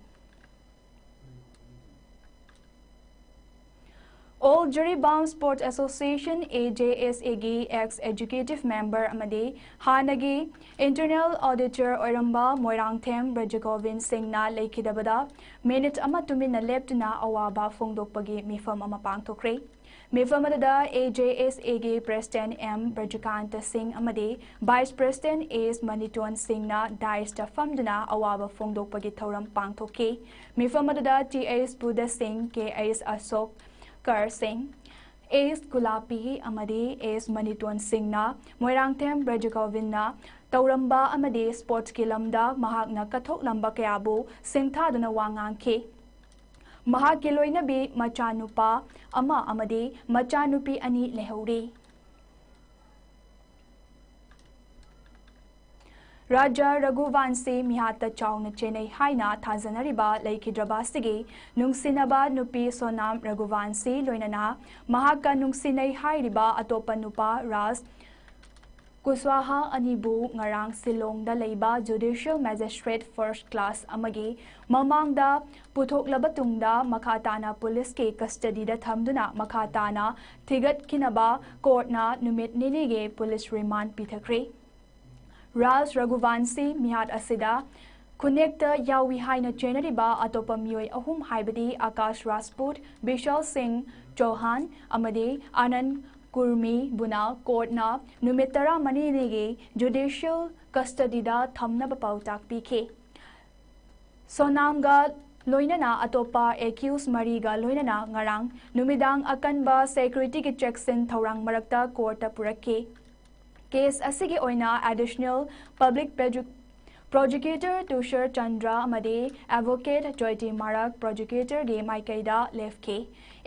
All Jiribam Sports Association, AJSA ꯒꯤ ex executive member ꯑꯃꯗꯤ ꯍꯥꯟꯅꯒꯤ Internal Auditor ꯑꯣꯏꯔꯝꯕ ꯃꯣꯏꯔꯥꯡꯊꯦꯝ ꯕ꯭ꯔꯖꯒꯣꯕꯤꯟ ꯁꯤꯡꯅ ꯂꯩꯈꯤꯗꯕꯗ ꯃꯤꯅꯤꯠ ꯑꯃ ꯇꯨꯃꯤꯟꯅ ꯂꯦꯞꯇꯨꯅ ꯑꯋꯥꯕ ꯐꯣꯡꯗꯣꯛꯄꯒꯤ ꯃꯤꯐꯝ ꯑꯃ ꯄꯥꯡꯊꯣꯛꯈ꯭ꯔꯦ꯫ ꯃꯤꯐꯝ ꯑꯗꯨꯗ AJSA ꯒꯤ President M ꯕ꯭ꯔꯖꯀꯥꯟꯇ ꯁꯤꯡ ꯑꯃꯗꯤ Vice President S ꯃꯅꯤꯇꯣꯟ ꯁꯤꯡꯅ dais ꯇ ꯐꯝꯗꯨꯅ ꯑꯋꯥꯕ ꯐꯣꯡꯗꯣꯛꯄꯒꯤ ꯊꯧꯔꯝ ꯄꯥꯡꯊꯣꯛꯈꯤ꯫ ꯃꯤꯐꯝ ꯑꯗꯨꯗ Th ꯕꯨꯙ ꯁꯤꯡ, Kh ꯑꯁꯣꯛ ꯀꯔ ꯁꯤꯡ, S ꯒꯨꯂꯥꯄꯤ ꯑꯃꯗꯤ S ꯃꯅꯤꯇꯣꯟ ꯁꯤꯡꯅ ꯃꯣꯏꯔꯥꯡꯊꯦꯝ ꯕ꯭ꯔꯖꯒꯣꯕꯤꯟꯅ ꯇꯧꯔꯝꯕ ꯑꯃꯗꯤ sports ꯀꯤ ꯂꯝꯗ ꯃꯍꯥꯛꯅ ꯀꯠꯊꯣꯛꯂꯝꯕ ꯀꯌꯥꯕꯨ ꯁꯤꯡꯊꯥꯗꯨꯅ ꯋꯥ ꯉꯥꯡꯈꯤ꯫ ꯃꯍꯥꯛꯀꯤ ꯂꯣꯏꯅꯕꯤ ꯃꯆꯥꯅꯨꯄꯥ ꯑꯃ ꯑꯃꯗꯤ ꯃꯆꯥꯅꯨꯄꯤ ꯑꯅꯤ ꯂꯩꯍꯧꯔꯤ꯫ ꯔꯥꯖꯥ ꯔꯘꯨꯕꯥꯟꯁꯤ ꯃꯤꯍꯥꯠꯇ ꯆꯥꯎꯅ ꯆꯦꯟꯅꯩ ꯍꯥꯏꯅ ꯊꯥꯖꯅꯔꯤꯕ ꯂꯩꯈꯤꯗ꯭ꯔꯕ ꯑꯁꯤꯒꯤ ꯅꯨꯡꯁꯤꯅꯕ ꯅꯨꯄꯤ ꯁꯣꯅꯥꯝ ꯔꯘꯨꯕꯥꯟꯁꯤ ꯂꯣꯏꯅꯅ ꯃꯍꯥꯛꯀ ꯅꯨꯡꯁꯤꯅꯩ ꯍꯥꯏꯔꯤꯕ ꯑꯇꯣꯞꯄ ꯅꯨꯄꯥ ꯔꯥꯖ ꯀꯨꯁꯋꯥꯍꯥ ꯑꯅꯤꯕꯨ ꯉꯔꯥꯡ ꯁꯤꯂꯣꯡꯗ ꯂꯩꯕ Judicial Magistrate First Class ꯑꯃꯒꯤ ꯃꯃꯥꯡꯗ ꯄꯨꯊꯣꯛꯂꯕ ꯇꯨꯡꯗ ꯃꯈꯥ ꯇꯥꯅ ꯄꯨꯂꯤꯁꯀꯤ custody ꯗ ꯊꯝꯗꯨꯅ ꯃꯈꯥ ꯇꯥꯅ ꯊꯤꯒꯠꯈꯤꯅꯕ court ꯅ ꯅꯨꯃꯤꯠ ꯅꯤꯅꯤꯒꯤ police remand ꯄꯤꯊꯈ꯭ꯔꯦ꯫ ꯔꯥꯖ ꯔꯘꯨꯕꯥꯟꯁꯤ ꯃꯤꯍꯥꯠ ꯑꯁꯤꯗ ꯈꯨꯟꯅꯦꯛꯇ ꯌꯥꯎꯏ ꯍꯥꯏꯅ ꯆꯦꯟꯅꯔꯤꯕ ꯑꯇꯣꯞꯄ ꯃꯤꯑꯣꯏ ꯑꯍꯨꯝ ꯍꯥꯏꯕꯗꯤ ꯑꯀꯥꯁ ꯔꯥꯖꯄꯨꯠ, ꯕꯤꯁꯥꯜ ꯁꯤꯡ ꯆꯧꯍꯥꯟ ꯑꯃꯗꯤ ꯑꯅꯟ ꯀꯨꯔꯃꯤꯕꯨꯅ court ꯅ ꯅꯨꯃꯤꯠ ꯇꯔꯥꯃꯔꯤꯅꯤꯒꯤ judicial custody ꯗ ꯊꯝꯅꯕ ꯄꯥꯎꯇꯥꯛ ꯄꯤꯈꯤ꯫ ꯁꯣꯅꯥꯝꯒ ꯂꯣꯏꯅꯅ ꯑꯇꯣꯞꯄ ꯑꯦꯀ꯭ꯌꯨꯁ ꯃꯔꯤꯒ ꯂꯣꯏꯅꯅ ꯉꯔꯥꯡ ꯅꯨꯃꯤꯗꯥꯡ ꯑꯀꯟꯕ ꯁꯦꯀ꯭ꯌꯨꯔꯤꯇꯤꯒꯤ ꯆꯦꯛꯁꯤꯟ ꯊꯧꯔꯥꯡ ꯃꯔꯛꯇ ꯀꯣꯔꯠꯇ ꯄꯨꯔꯛꯈꯤ꯫ ꯀꯦꯁ ꯑꯁꯤꯒꯤ ꯑꯣꯏꯅ ꯑꯦꯗꯤꯁꯅꯦꯜ ꯄꯕ꯭ꯂꯤꯛ ꯄ꯭ꯔꯣꯖꯤꯀ꯭ꯌꯨꯇꯔ ꯇꯨꯁꯥꯔ ꯆꯟꯗ꯭ꯔ ꯑꯃꯗꯤ ꯑꯦꯗꯚꯣꯀꯦꯠ ꯖꯣꯏꯇꯤ ꯃꯥꯔꯛ ꯄ꯭ꯔꯣꯖꯤꯀ꯭ꯌꯨꯇꯔꯒꯤ ꯃꯥꯏꯀꯩꯗ ꯂꯦꯞꯈꯤ꯫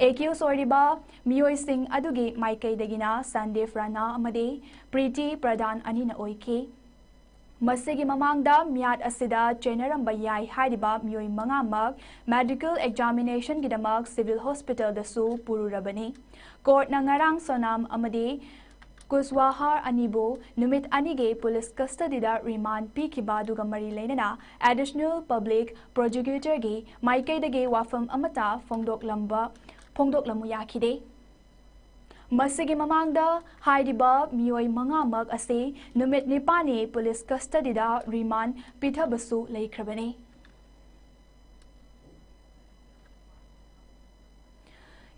ꯑꯦꯀ꯭ꯌꯨꯁ ꯑꯣꯏꯔꯤꯕ ꯃꯤꯑꯣꯏꯁꯤꯡ ꯑꯗꯨꯒꯤ ꯃꯥꯏꯀꯩꯗꯒꯤꯅ ꯁꯟꯗꯤꯞ ꯔꯥꯅꯥ ꯑꯃꯗꯤ ꯄ꯭ꯔꯤꯇꯤ ꯄ꯭ꯔꯙꯥꯟ ꯑꯅꯤꯅ ꯑꯣꯏꯈꯤ꯫ ꯃꯁꯤꯒꯤ ꯃꯃꯥꯡꯗ ꯃꯤꯌꯥꯠ ꯑꯁꯤꯗ ꯆꯦꯟꯅꯔꯝꯕ ꯌꯥꯏ ꯍꯥꯏꯔꯤꯕ ꯃꯤꯑꯣꯏ ꯃꯉꯥꯃꯛ ꯃꯦꯗꯤꯀꯦꯜ ꯑꯦꯛꯖꯥꯃꯤꯅꯦꯁꯟꯒꯤꯗꯃꯛ ꯁꯤꯚꯤꯜ ꯍꯣꯁꯄꯤꯇꯥꯜꯗꯁꯨ ꯄꯨꯔꯨꯔꯕꯅꯤ꯫ ꯀꯣꯔꯠꯅ ꯉꯔꯥꯡ ꯁꯣꯅꯥꯝ ꯑꯃꯗꯤ ꯀꯨꯁꯋꯥꯍꯥ ꯑꯅꯤꯕꯨ ꯅꯨꯃꯤꯠ ꯑꯅꯤꯒꯤ ꯄꯨꯂꯤꯁ ꯀꯁꯇꯗꯤꯗ ꯔꯤꯃꯥꯟ ꯄꯤꯈꯤꯕ ꯑꯗꯨꯒ ꯃꯔꯤ ꯂꯩꯅꯅ ꯑꯦꯗꯤꯁꯅꯦꯜ ꯄꯕ꯭ꯂꯤꯛ ꯄ꯭ꯔꯣꯖꯤꯀ꯭ꯌꯨꯇꯔꯒꯤ ꯃꯥꯏꯀꯩꯗꯒꯤ ꯋꯥꯐꯝ ꯑꯃꯠꯇ ꯐꯣꯡꯗꯣꯛꯂꯝꯕ, ꯐꯣꯡꯗꯣꯛꯂꯝꯃꯨ ꯌꯥꯈꯤꯗꯦ꯫ ꯃꯁꯤꯒꯤ ꯃꯃꯥꯡꯗ ꯍꯥꯏꯔꯤꯕ ꯃꯤꯑꯣꯏ ꯃꯉꯥꯃꯛ ꯑꯁꯤ ꯅꯨꯃꯤꯠ ꯅꯤꯄꯥꯟꯅꯤ ꯄꯨꯂꯤꯁ ꯀꯁꯇꯗꯤꯗ ꯔꯤꯃꯥꯟ ꯄꯤꯊꯕꯁꯨ ꯂꯩꯈ꯭ꯔꯕꯅꯤ꯫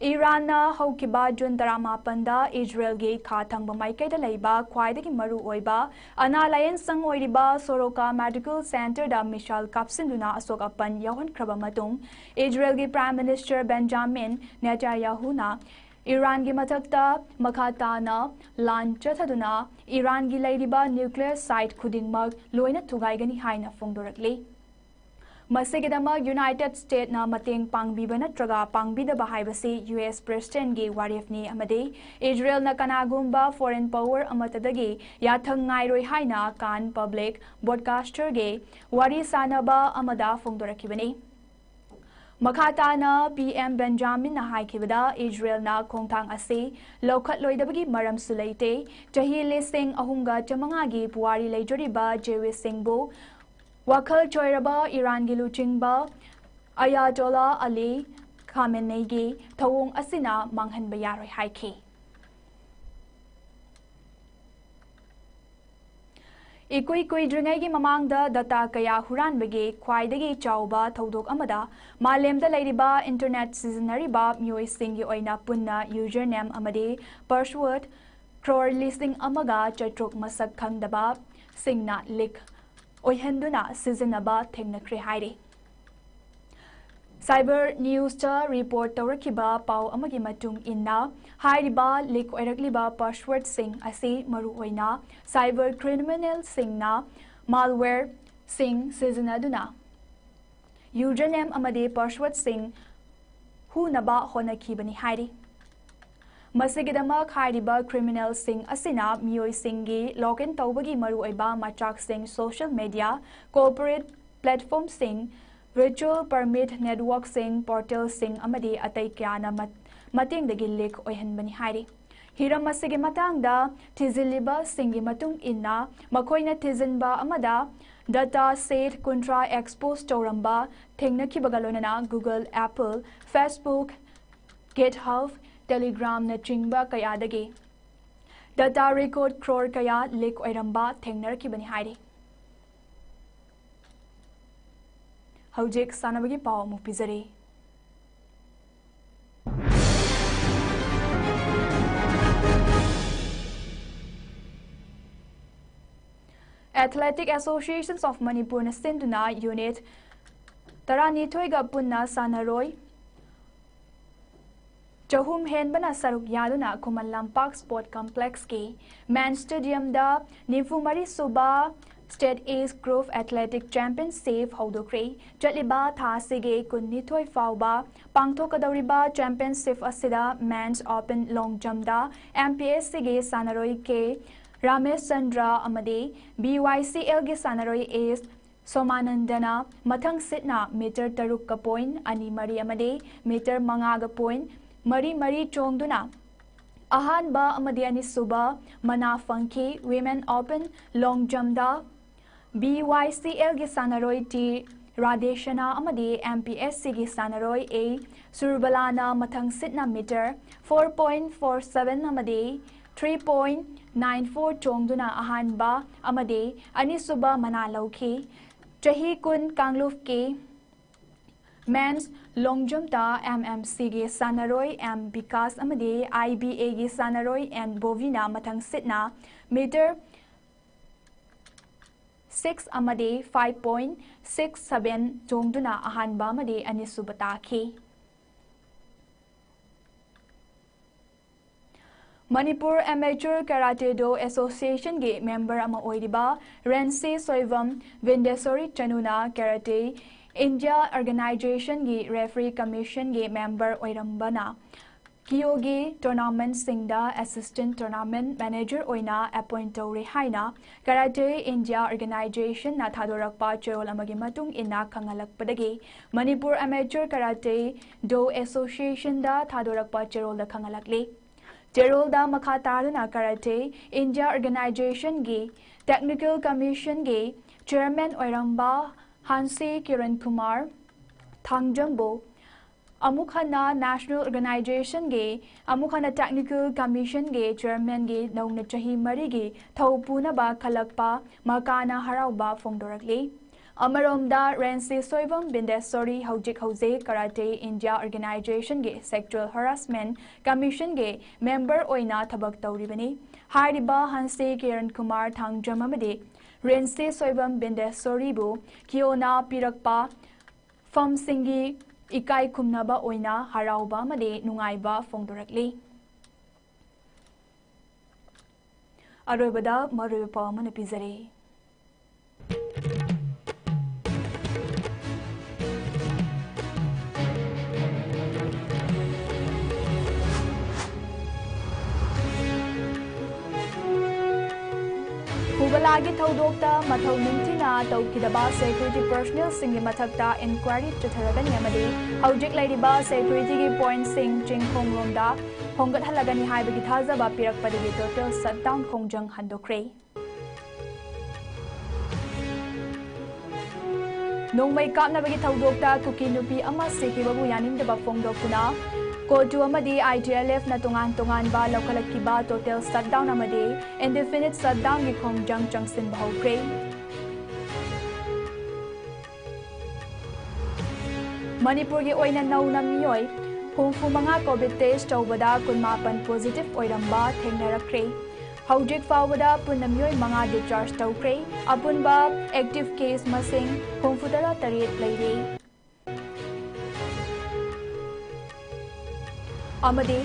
ꯏꯔꯥꯟꯅ ꯍꯧꯈꯤꯕ ꯖꯨꯟ ꯇꯔꯥꯃꯥꯄꯟꯗ ꯏꯖꯔꯦꯜꯒꯤ ꯈꯥ ꯊꯪꯕ ꯃꯥꯏꯀꯩꯗ ꯂꯩꯕ ꯈ꯭ꯋꯥꯏꯗꯒꯤ ꯃꯔꯨ ꯑꯣꯏꯕ ꯑꯅꯥ ꯂꯥꯌꯦꯡꯁꯪ ꯑꯣꯏꯔꯤꯕ ꯁꯣꯔꯣꯀꯥ ꯃꯦꯗꯤꯀꯦꯜ ꯁꯦꯟꯇꯔꯗ ꯃꯤꯁꯥꯏꯜ ꯀꯥꯞꯁꯤꯟꯗꯨꯅ ꯑꯁꯣꯛ ꯑꯄꯟ ꯌꯥꯎꯍꯟꯈ꯭ꯔꯕ ꯃꯇꯨꯡ, ꯏꯖꯔꯦꯜꯒꯤ ꯄ꯭ꯔꯥꯏꯝ ꯃꯤꯅꯤꯁꯇꯔ ꯕꯦꯟꯖꯥꯃꯤꯟ ꯅꯦꯇꯥꯟꯌꯥꯍꯨꯅ ꯏꯔꯥꯟꯒꯤ ꯃꯊꯛꯇ ꯃꯈꯥ ꯇꯥꯅ ꯂꯥꯟ ꯆꯠꯊꯗꯨꯅ ꯏꯔꯥꯟꯒꯤ ꯂꯩꯔꯤꯕ ꯅ꯭ꯌꯨꯀ꯭ꯂꯤꯌꯔ ꯁꯥꯏꯠ ꯈꯨꯗꯤꯡꯃꯛ ꯂꯣꯏꯅ ꯊꯨꯒꯥꯏꯒꯅꯤ ꯍꯥꯏꯅ ꯐꯣꯡꯗꯣꯔꯛꯂꯤ꯫ ꯃꯁꯤꯒꯤꯗꯃꯛ ꯌꯨꯅꯥꯏꯇꯦꯗ ꯁ꯭ꯇꯦꯠꯅ ꯃꯇꯦꯡ ꯄꯥꯡꯕꯤꯕ ꯅꯠꯇ꯭ꯔꯒ ꯄꯥꯡꯕꯤꯗꯕ ꯍꯥꯏꯕꯁꯤ ꯌꯨ ꯑꯦꯁ ꯄ꯭ꯔꯦꯁꯤꯗꯦꯟꯠꯒꯤ ꯋꯥꯔꯦꯞꯅꯤ ꯑꯃꯗꯤ ꯏꯖꯔꯦꯜꯅ ꯀꯅꯥꯒꯨꯝꯕ ꯐꯣꯔꯦꯟ ꯄꯥꯋꯔ ꯑꯃꯠꯇꯗꯒꯤ ꯌꯥꯊꯪ ꯉꯥꯏꯔꯣꯏ ꯍꯥꯏꯅ ꯀꯥꯟ ꯄꯕ꯭ꯂꯤꯛ ꯕ꯭ꯔꯣꯗꯀꯥꯁꯇꯔꯒꯤ ꯋꯥꯔꯤ ꯁꯥꯅꯕ ꯑꯃꯗ ꯐꯣꯡꯗꯣꯔꯛꯈꯤꯕꯅꯤ꯫ ꯃꯈꯥ ꯇꯥꯅ ꯄꯤ ꯑꯦꯝ ꯕꯦꯟꯖꯥꯃꯤꯟꯅ ꯍꯥꯏꯈꯤꯕꯗ, ꯏꯖꯔꯦꯜꯅ ꯈꯣꯡꯊꯥꯡ ꯑꯁꯤ ꯂꯧꯈꯠꯂꯣꯏꯗꯕꯒꯤ ꯃꯔꯝꯁꯨ ꯂꯩꯇꯦ꯫ ꯆꯍꯤ ꯂꯤꯁꯤꯡ ꯑꯍꯨꯝꯒ ꯆꯥꯃꯉꯥꯒꯤ ꯄꯨꯋꯥꯔꯤ ꯂꯩꯖꯔꯤꯕ ꯖꯤꯋꯤꯁꯁꯤꯡꯕꯨ ꯋꯥꯈꯜ ꯆꯣꯏꯔꯕ ꯏꯔꯥꯟꯒꯤ ꯂꯨꯆꯤꯡꯕ ꯑꯌꯥꯇꯣꯂꯥ ꯑꯂꯤ ꯈꯥꯃꯦꯅꯦꯒꯤ ꯊꯧꯑꯣꯡ ꯑꯁꯤꯅ ꯃꯥꯡꯍꯟꯕ ꯌꯥꯔꯣꯏ ꯍꯥꯏꯈꯤ꯫ ꯏꯀꯨꯏ ꯀꯨꯏꯗ꯭ꯔꯤꯉꯩꯒꯤ ꯃꯃꯥꯡꯗ ꯗꯇꯥ ꯀꯌꯥ ꯍꯨꯔꯥꯟꯕꯒꯤ ꯈ꯭ꯋꯥꯏꯗꯒꯤ ꯆꯥꯎꯕ ꯊꯧꯗꯣꯛ ꯑꯃꯗ ꯃꯥꯂꯦꯝꯗ ꯂꯩꯔꯤꯕ ꯏꯟꯇꯔꯅꯦꯠ ꯁꯤꯖꯤꯟꯅꯔꯤꯕ ꯃꯤꯑꯣꯏꯁꯤꯡꯒꯤ ꯑꯣꯏꯅ ꯄꯨꯟꯅ ꯌꯨꯖꯔ ꯅꯦꯝ ꯑꯃꯗꯤ ꯄꯥꯁꯋꯔꯗ ꯀ꯭ꯔꯣꯔ ꯂꯤꯁꯤꯡ ꯑꯃꯒ ꯆꯥꯇ꯭ꯔꯨꯛ ꯃꯁꯛ ꯈꯪꯗꯕꯁꯤꯡꯅ ꯂꯤꯛ ꯑꯣꯏꯍꯟꯗꯨꯅ ꯁꯤꯖꯤꯟꯅꯕ ꯊꯦꯡꯅꯈ꯭ꯔꯦ ꯍꯥꯏꯔꯤ꯫ Cyber News-ꯇ report ꯇꯧꯔꯛꯈꯤꯕ ꯄꯥꯎ ꯑꯃꯒꯤ ꯃꯇꯨꯡ ꯏꯟꯅ, ꯍꯥꯏꯔꯤꯕ leak ꯑꯣꯏꯔꯛꯂꯤꯕ password-ꯁꯤꯡ ꯑꯁꯤ ꯃꯔꯨꯑꯣꯏꯅ cyber criminal-ꯁꯤꯡꯅ malware-ꯁꯤꯡ ꯁꯤꯖꯤꯟꯅꯗꯨꯅ username ꯑꯃꯗꯤ password-ꯁꯤꯡ ꯍꯨꯅꯕ ꯍꯣꯠꯅꯈꯤꯕꯅꯤ ꯍꯥꯏꯔꯤ꯫ ꯃꯁꯤꯒꯤꯗꯃꯛ ꯍꯥꯏꯔꯤꯕ criminal-ꯁꯤꯡ ꯑꯁꯤꯅ ꯃꯤꯑꯣꯏꯁꯤꯡꯒꯤ login ꯇꯧꯕꯒꯤ ꯃꯔꯨꯑꯣꯏꯕ ꯃꯆꯥꯛꯁꯤꯡ, social media, corporate platform-ꯁꯤꯡ, virtual private network-ꯁꯤꯡ, portal-ꯁꯤꯡ ꯑꯃꯗꯤ ꯑꯇꯩ ꯀꯌꯥꯅ ꯃꯠ-, ꯃꯇꯦꯡꯗꯒꯤ leak ꯑꯣꯏꯍꯟꯕꯅꯤ ꯍꯥꯏꯔꯤ꯫ ꯍꯤꯔꯝ ꯑꯁꯤꯒꯤ ꯃꯇꯥꯡꯗ ꯊꯤꯖꯤꯜꯂꯤꯕꯁꯤꯡꯒꯤ ꯃꯇꯨꯡ ꯏꯟꯅ, ꯃꯈꯣꯏꯅ ꯊꯤꯖꯤꯟꯕ ꯑꯃꯗ data set ꯀꯨꯟꯊ꯭ꯔꯥ expose ꯇꯧꯔꯝꯕ ꯊꯦꯡꯅꯈꯤꯕꯒ ꯂꯣꯏꯅꯅ Google, Apple, Facebook, GitHub, Telegram-ꯅꯆꯤꯡꯕ ꯀꯌꯥꯗꯒꯤ data record crore ꯀꯌꯥ leak ꯑꯣꯏꯔꯝꯕ ꯊꯦꯡꯅꯔꯛꯈꯤꯕꯅꯤ ꯍꯥꯏꯔꯤ꯫ ꯍꯧꯖꯤꯛ ꯁꯥꯟꯅꯕꯒꯤ ꯄꯥꯎ ꯑꯃꯨꯛ ꯄꯤꯖꯔꯤ꯫ Athletic Associations of Manipur-ꯅ ꯁꯤꯟꯗꯨꯅ unit ꯇꯔꯥꯅꯤꯊꯣꯏꯒ ꯄꯨꯟꯅ ꯁꯥꯟꯅꯔꯣꯏ ꯆꯍꯨꯝ ꯍꯦꯟꯕꯅ ꯁꯔꯨꯛ ꯌꯥꯗꯨꯅ ꯈꯨꯃꯟ ꯂꯝꯄꯥꯛ Sport Complex-ꯀꯤ main stadium-ꯗ ꯅꯤꯐꯨ ꯃꯔꯤ ꯁꯨꯕ State Age Group Athletic Championship ꯍꯧꯗꯣꯛꯈ꯭ꯔꯦ꯫ ꯆꯠꯂꯤꯕ ꯊꯥ ꯑꯁꯤꯒꯤ ꯀꯨꯟꯅꯤꯊꯣꯏ ꯐꯥꯎꯕ ꯄꯥꯡꯊꯣꯛꯀꯗꯧꯔꯤꯕ championship ꯑꯁꯤꯗ men's open long jump-ꯗ M P S C-ꯒꯤ ꯁꯥꯟꯅꯔꯣꯏ K ꯔꯥꯃꯦꯁꯆꯟꯗ꯭ꯔ ꯑꯃꯗꯤ B Y C L-ꯒꯤ ꯁꯥꯟꯅꯔꯣꯏ S ꯁꯣꯃꯥꯅꯟꯗꯅ ꯃꯊꯪ ꯁꯤꯠꯅ meter ꯇꯔꯨꯛꯀ point ꯑꯅꯤ ꯃꯔꯤ ꯑꯃꯗꯤ meter ꯃꯉꯥꯒ point ꯃꯔꯤ ꯃꯔꯤ ꯆꯣꯡꯗꯨꯅ ꯑꯍꯥꯟꯕ ꯑꯃꯗꯤ ꯑꯅꯤꯁꯨꯕ ꯃꯅꯥ ꯐꯪꯈꯤ꯫ Women Open long jump-ꯗ B Y C L-ꯒꯤ ꯁꯥꯟꯅꯔꯣꯏ T ꯔꯥꯙꯦꯁꯅꯥ ꯑꯃꯗꯤ M P S C-ꯒꯤ ꯁꯥꯟꯅꯔꯣꯏ A ꯁꯨꯔꯕꯂꯥꯅ ꯃꯊꯪ ꯁꯤꯠꯅ meter four point four seven ꯑꯃꯗꯤ three point nine four ꯆꯣꯡꯗꯨꯅ ꯑꯍꯥꯟꯕ ꯑꯃꯗꯤ ꯑꯅꯤꯁꯨꯕ ꯃꯅꯥ ꯂꯧꯈꯤ꯫ ꯆꯍꯤ ꯀꯨꯟ ꯀꯥꯡꯂꯨꯞꯀꯤ men's long jump-ꯇ M M C-ꯒꯤ ꯁꯥꯟꯅꯔꯣꯏ M ꯕꯤꯀꯥꯁ ꯑꯃꯗꯤ I B A-ꯒꯤ ꯁꯥꯟꯅꯔꯣꯏ N ꯕꯣꯕꯤꯅ ꯃꯊꯪ ꯁꯤꯠꯅ meter six ꯑꯃꯗꯤ five point six seven ꯆꯣꯡꯗꯨꯅ ꯑꯍꯥꯟꯕ ꯑꯃꯗꯤ ꯑꯅꯤꯁꯨꯕ ꯇꯥꯈꯤ꯫ Manipur Amateur Karate Do Association ꯒꯤ member ꯑꯃ ꯑꯣꯏꯔꯤꯕ ꯔꯦꯟꯁꯤ ꯁꯣꯏꯕꯝ ꯕꯤꯟꯗꯦꯁꯣꯔꯤ ꯆꯅꯨꯅ Karate India Organization ꯒꯤ Referee Commission ꯒꯤ member ꯑꯣꯏꯔꯝꯕꯅ ꯀꯤꯌꯣꯒꯤ tournament ꯁꯤꯡꯗ assistant tournament manager ꯑꯣꯏꯅ appoint ꯇꯧꯔꯦ ꯍꯥꯏꯅ Karate India Organization ꯅ ꯊꯥꯗꯣꯔꯛꯄ ꯆꯦꯔꯣꯜ ꯑꯃꯒꯤ ꯃꯇꯨꯡ ꯏꯟꯅ ꯈꯪꯍꯜꯂꯛꯄꯗꯒꯤ Manipur Amateur Karate Do Association ꯗ ꯊꯥꯗꯣꯔꯛꯄ ꯆꯦꯔꯣꯜꯗ ꯈꯪꯍꯜꯂꯛꯂꯤ꯫ ꯆꯦꯔꯣꯜꯗ ꯃꯈꯥ ꯇꯥꯗꯨꯅ Karate India Organization ꯒꯤ Technical Commission ꯒꯤ chairman ꯑꯣꯏꯔꯝꯕ ꯍꯥꯟꯁꯤ ꯀꯤꯔꯟ ꯀꯨꯃꯥꯔ ꯊꯥꯡꯖꯝꯕꯨ ꯑꯃꯨꯛ ꯍꯟꯅ National Organization ꯒꯤ ꯑꯃꯨꯛ ꯍꯟꯅ Technical Commission ꯒꯤ chairman ꯒꯤ ꯅꯧꯅ ꯆꯍꯤ ꯃꯔꯤꯒꯤ ꯊꯧ ꯄꯨꯅꯕ ꯈꯜꯂꯛꯄ ꯃꯀꯥꯅ ꯍꯔꯥꯎꯕ ꯐꯣꯡꯗꯣꯔꯛꯂꯤ꯫ ꯑꯃꯔꯣꯝꯗ ꯔꯦꯟꯁꯤ ꯁꯣꯏꯕꯝ ꯕꯤꯟꯗꯦꯁꯣꯔꯤ ꯍꯧꯖꯤꯛ ꯍꯧꯖꯤꯛ Karate India Organization ꯒꯤ Sexual Harassment Commission ꯒꯤ member ꯑꯣꯏꯅ ꯊꯕꯛ ꯇꯧꯔꯤꯕꯅꯤ꯫ ꯍꯥꯏꯔꯤꯕ ꯍꯥꯟꯁꯤ ꯀꯤꯔꯟ ꯀꯨꯃꯥꯔ ꯊꯥꯡꯖꯝ ꯑꯃꯗꯤ ꯔꯦꯟꯁꯤ ꯁꯣꯏꯕꯝ ꯕꯤꯟꯗꯦꯁꯣꯔꯤꯕꯨ ꯀꯤꯌꯣꯅ ꯄꯤꯔꯛꯄ ꯐꯝꯁꯤꯡꯒꯤ ꯏꯀꯥꯏ ꯈꯨꯝꯅꯕ ꯑꯣꯏꯅ ꯍꯔꯥꯎꯕ ꯑꯃꯗꯤ ꯅꯨꯡꯉꯥꯏꯕ ꯐꯣꯡꯗꯣꯔꯛꯂꯤ꯫ ꯑꯔꯣꯏꯕꯗ ꯃꯔꯨꯑꯣꯏꯕ ꯄꯥꯎ ꯑꯃꯅ ꯄꯤꯖꯔꯤ꯫ ꯍꯨꯕꯂꯥꯒꯤ ꯊꯧꯗꯣꯛꯇ ꯃꯊꯧ ꯅꯤꯡꯊꯤꯅ ꯇꯧꯈꯤꯗꯕ security personnel ꯁꯤꯡꯒꯤ ꯃꯊꯛꯇ inquiry ꯆꯠꯊꯔꯒꯅꯤ ꯑꯃꯗꯤ ꯍꯧꯖꯤꯛ ꯂꯩꯔꯤꯕ security ꯒꯤ point ꯁꯤꯡ ꯆꯤꯡꯈꯣꯡꯂꯣꯝꯗ ꯍꯣꯡꯒꯠꯍꯜꯂꯒꯅꯤ ꯍꯥꯏꯕꯒꯤ ꯊꯥꯖꯕ ꯄꯤꯔꯛꯄꯗꯒꯤ total shutdown ꯈꯣꯡꯖꯪ ꯍꯟꯗꯣꯛꯈ꯭ꯔꯦ꯫ ꯅꯣꯡꯃꯩ ꯀꯥꯞꯅꯕꯒꯤ ꯊꯧꯗꯣꯛꯇ ꯀꯨꯀꯤ ꯅꯨꯄꯤ ꯑꯃ ꯁꯤꯈꯤꯕꯕꯨ ꯌꯥꯅꯤꯡꯗꯕ ꯐꯣꯡꯗꯣꯛꯇꯨꯅ CoTU ꯑꯃꯗꯤ I T L F ꯅ ꯇꯣꯉꯥꯟ ꯇꯣꯉꯥꯟꯕ ꯂꯧꯈꯠꯂꯛꯈꯤꯕ total shutdown ꯑꯃꯗꯤ indefinite shutdown ꯒꯤ ꯈꯣꯡꯖꯪ ꯆꯪꯁꯤꯟꯕ ꯍꯧꯈ꯭ꯔꯦ꯫ ꯃꯅꯤꯄꯨꯔꯒꯤ ꯑꯣꯏꯅ ꯅꯧꯅ ꯃꯤꯑꯣꯏ ꯍꯨꯝꯐꯨ ꯃꯉꯥ COVID test ꯇꯧꯕꯗ ꯀꯨꯟꯃꯥꯄꯟ positive ꯑꯣꯏꯔꯝꯕ ꯊꯦꯡꯅꯔꯛꯈ꯭ꯔꯦ꯫ ꯍꯧꯖꯤꯛ ꯐꯥꯎꯕꯗ ꯄꯨꯟꯅ ꯃꯤꯑꯣꯏ ꯃꯉꯥ discharge ꯇꯧꯈ꯭ꯔꯦ꯫ ꯑꯄꯨꯟꯕ active case ꯃꯁꯤꯡ ꯍꯨꯝꯐꯨꯇꯔꯥ ꯇꯔꯦꯠ ꯂꯩꯔꯦ꯫ ꯑꯃꯗꯤ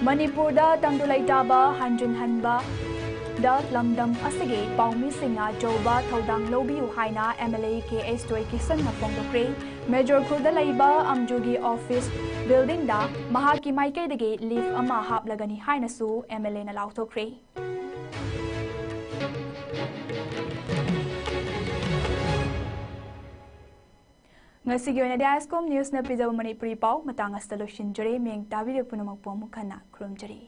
ꯃꯅꯤꯄꯨꯔꯗ ꯇꯪꯗꯨ ꯂꯩꯇꯥꯕ ꯍꯟꯖꯤꯟꯍꯟꯕꯗ ꯂꯝꯗꯝ ꯑꯁꯤꯒꯤ ꯄꯥꯎꯃꯤꯁꯤꯡꯅ ꯑꯆꯧꯕ ꯊꯧꯗꯥꯡ ꯂꯧꯕꯤꯌꯨ ꯍꯥꯏꯅ MLA ꯀꯦ ꯑꯦꯁ ꯖꯣꯏꯀꯤꯁꯟꯅ ꯐꯣꯡꯗꯣꯛꯈ꯭ꯔꯦ꯫ ꯃꯦꯖꯣꯔ ꯈꯨꯜꯗ ꯂꯩꯕ ꯑꯝꯖꯨꯒꯤ office buildingꯗ ꯃꯍꯥꯛꯀꯤ ꯃꯥꯏꯀꯩꯗꯒꯤ lift ꯑꯃ ꯍꯥꯞꯂꯒꯅꯤ ꯍꯥꯏꯅꯁꯨ MLAꯅ ꯂꯥꯎꯊꯣꯛꯈ꯭ꯔꯦ꯫ ꯉꯁꯤꯒꯤ ꯑꯣꯏꯅꯗꯤ ISCOM Newsꯅ ꯄꯤꯖꯕ ꯃꯅꯤꯄꯨꯔꯤ ꯄꯥꯎ ꯃꯇꯥꯡ ꯑꯁꯤꯗ ꯂꯣꯏꯁꯤꯟꯖꯔꯦ꯫ ꯃꯤꯠꯌꯦꯡ ꯇꯥꯕꯤꯔꯤꯕ ꯄꯨꯝꯅꯃꯛꯄꯨ ꯑꯃꯨꯛ ꯍꯟꯅ ꯈꯨꯔꯨꯝꯖꯔꯤ꯫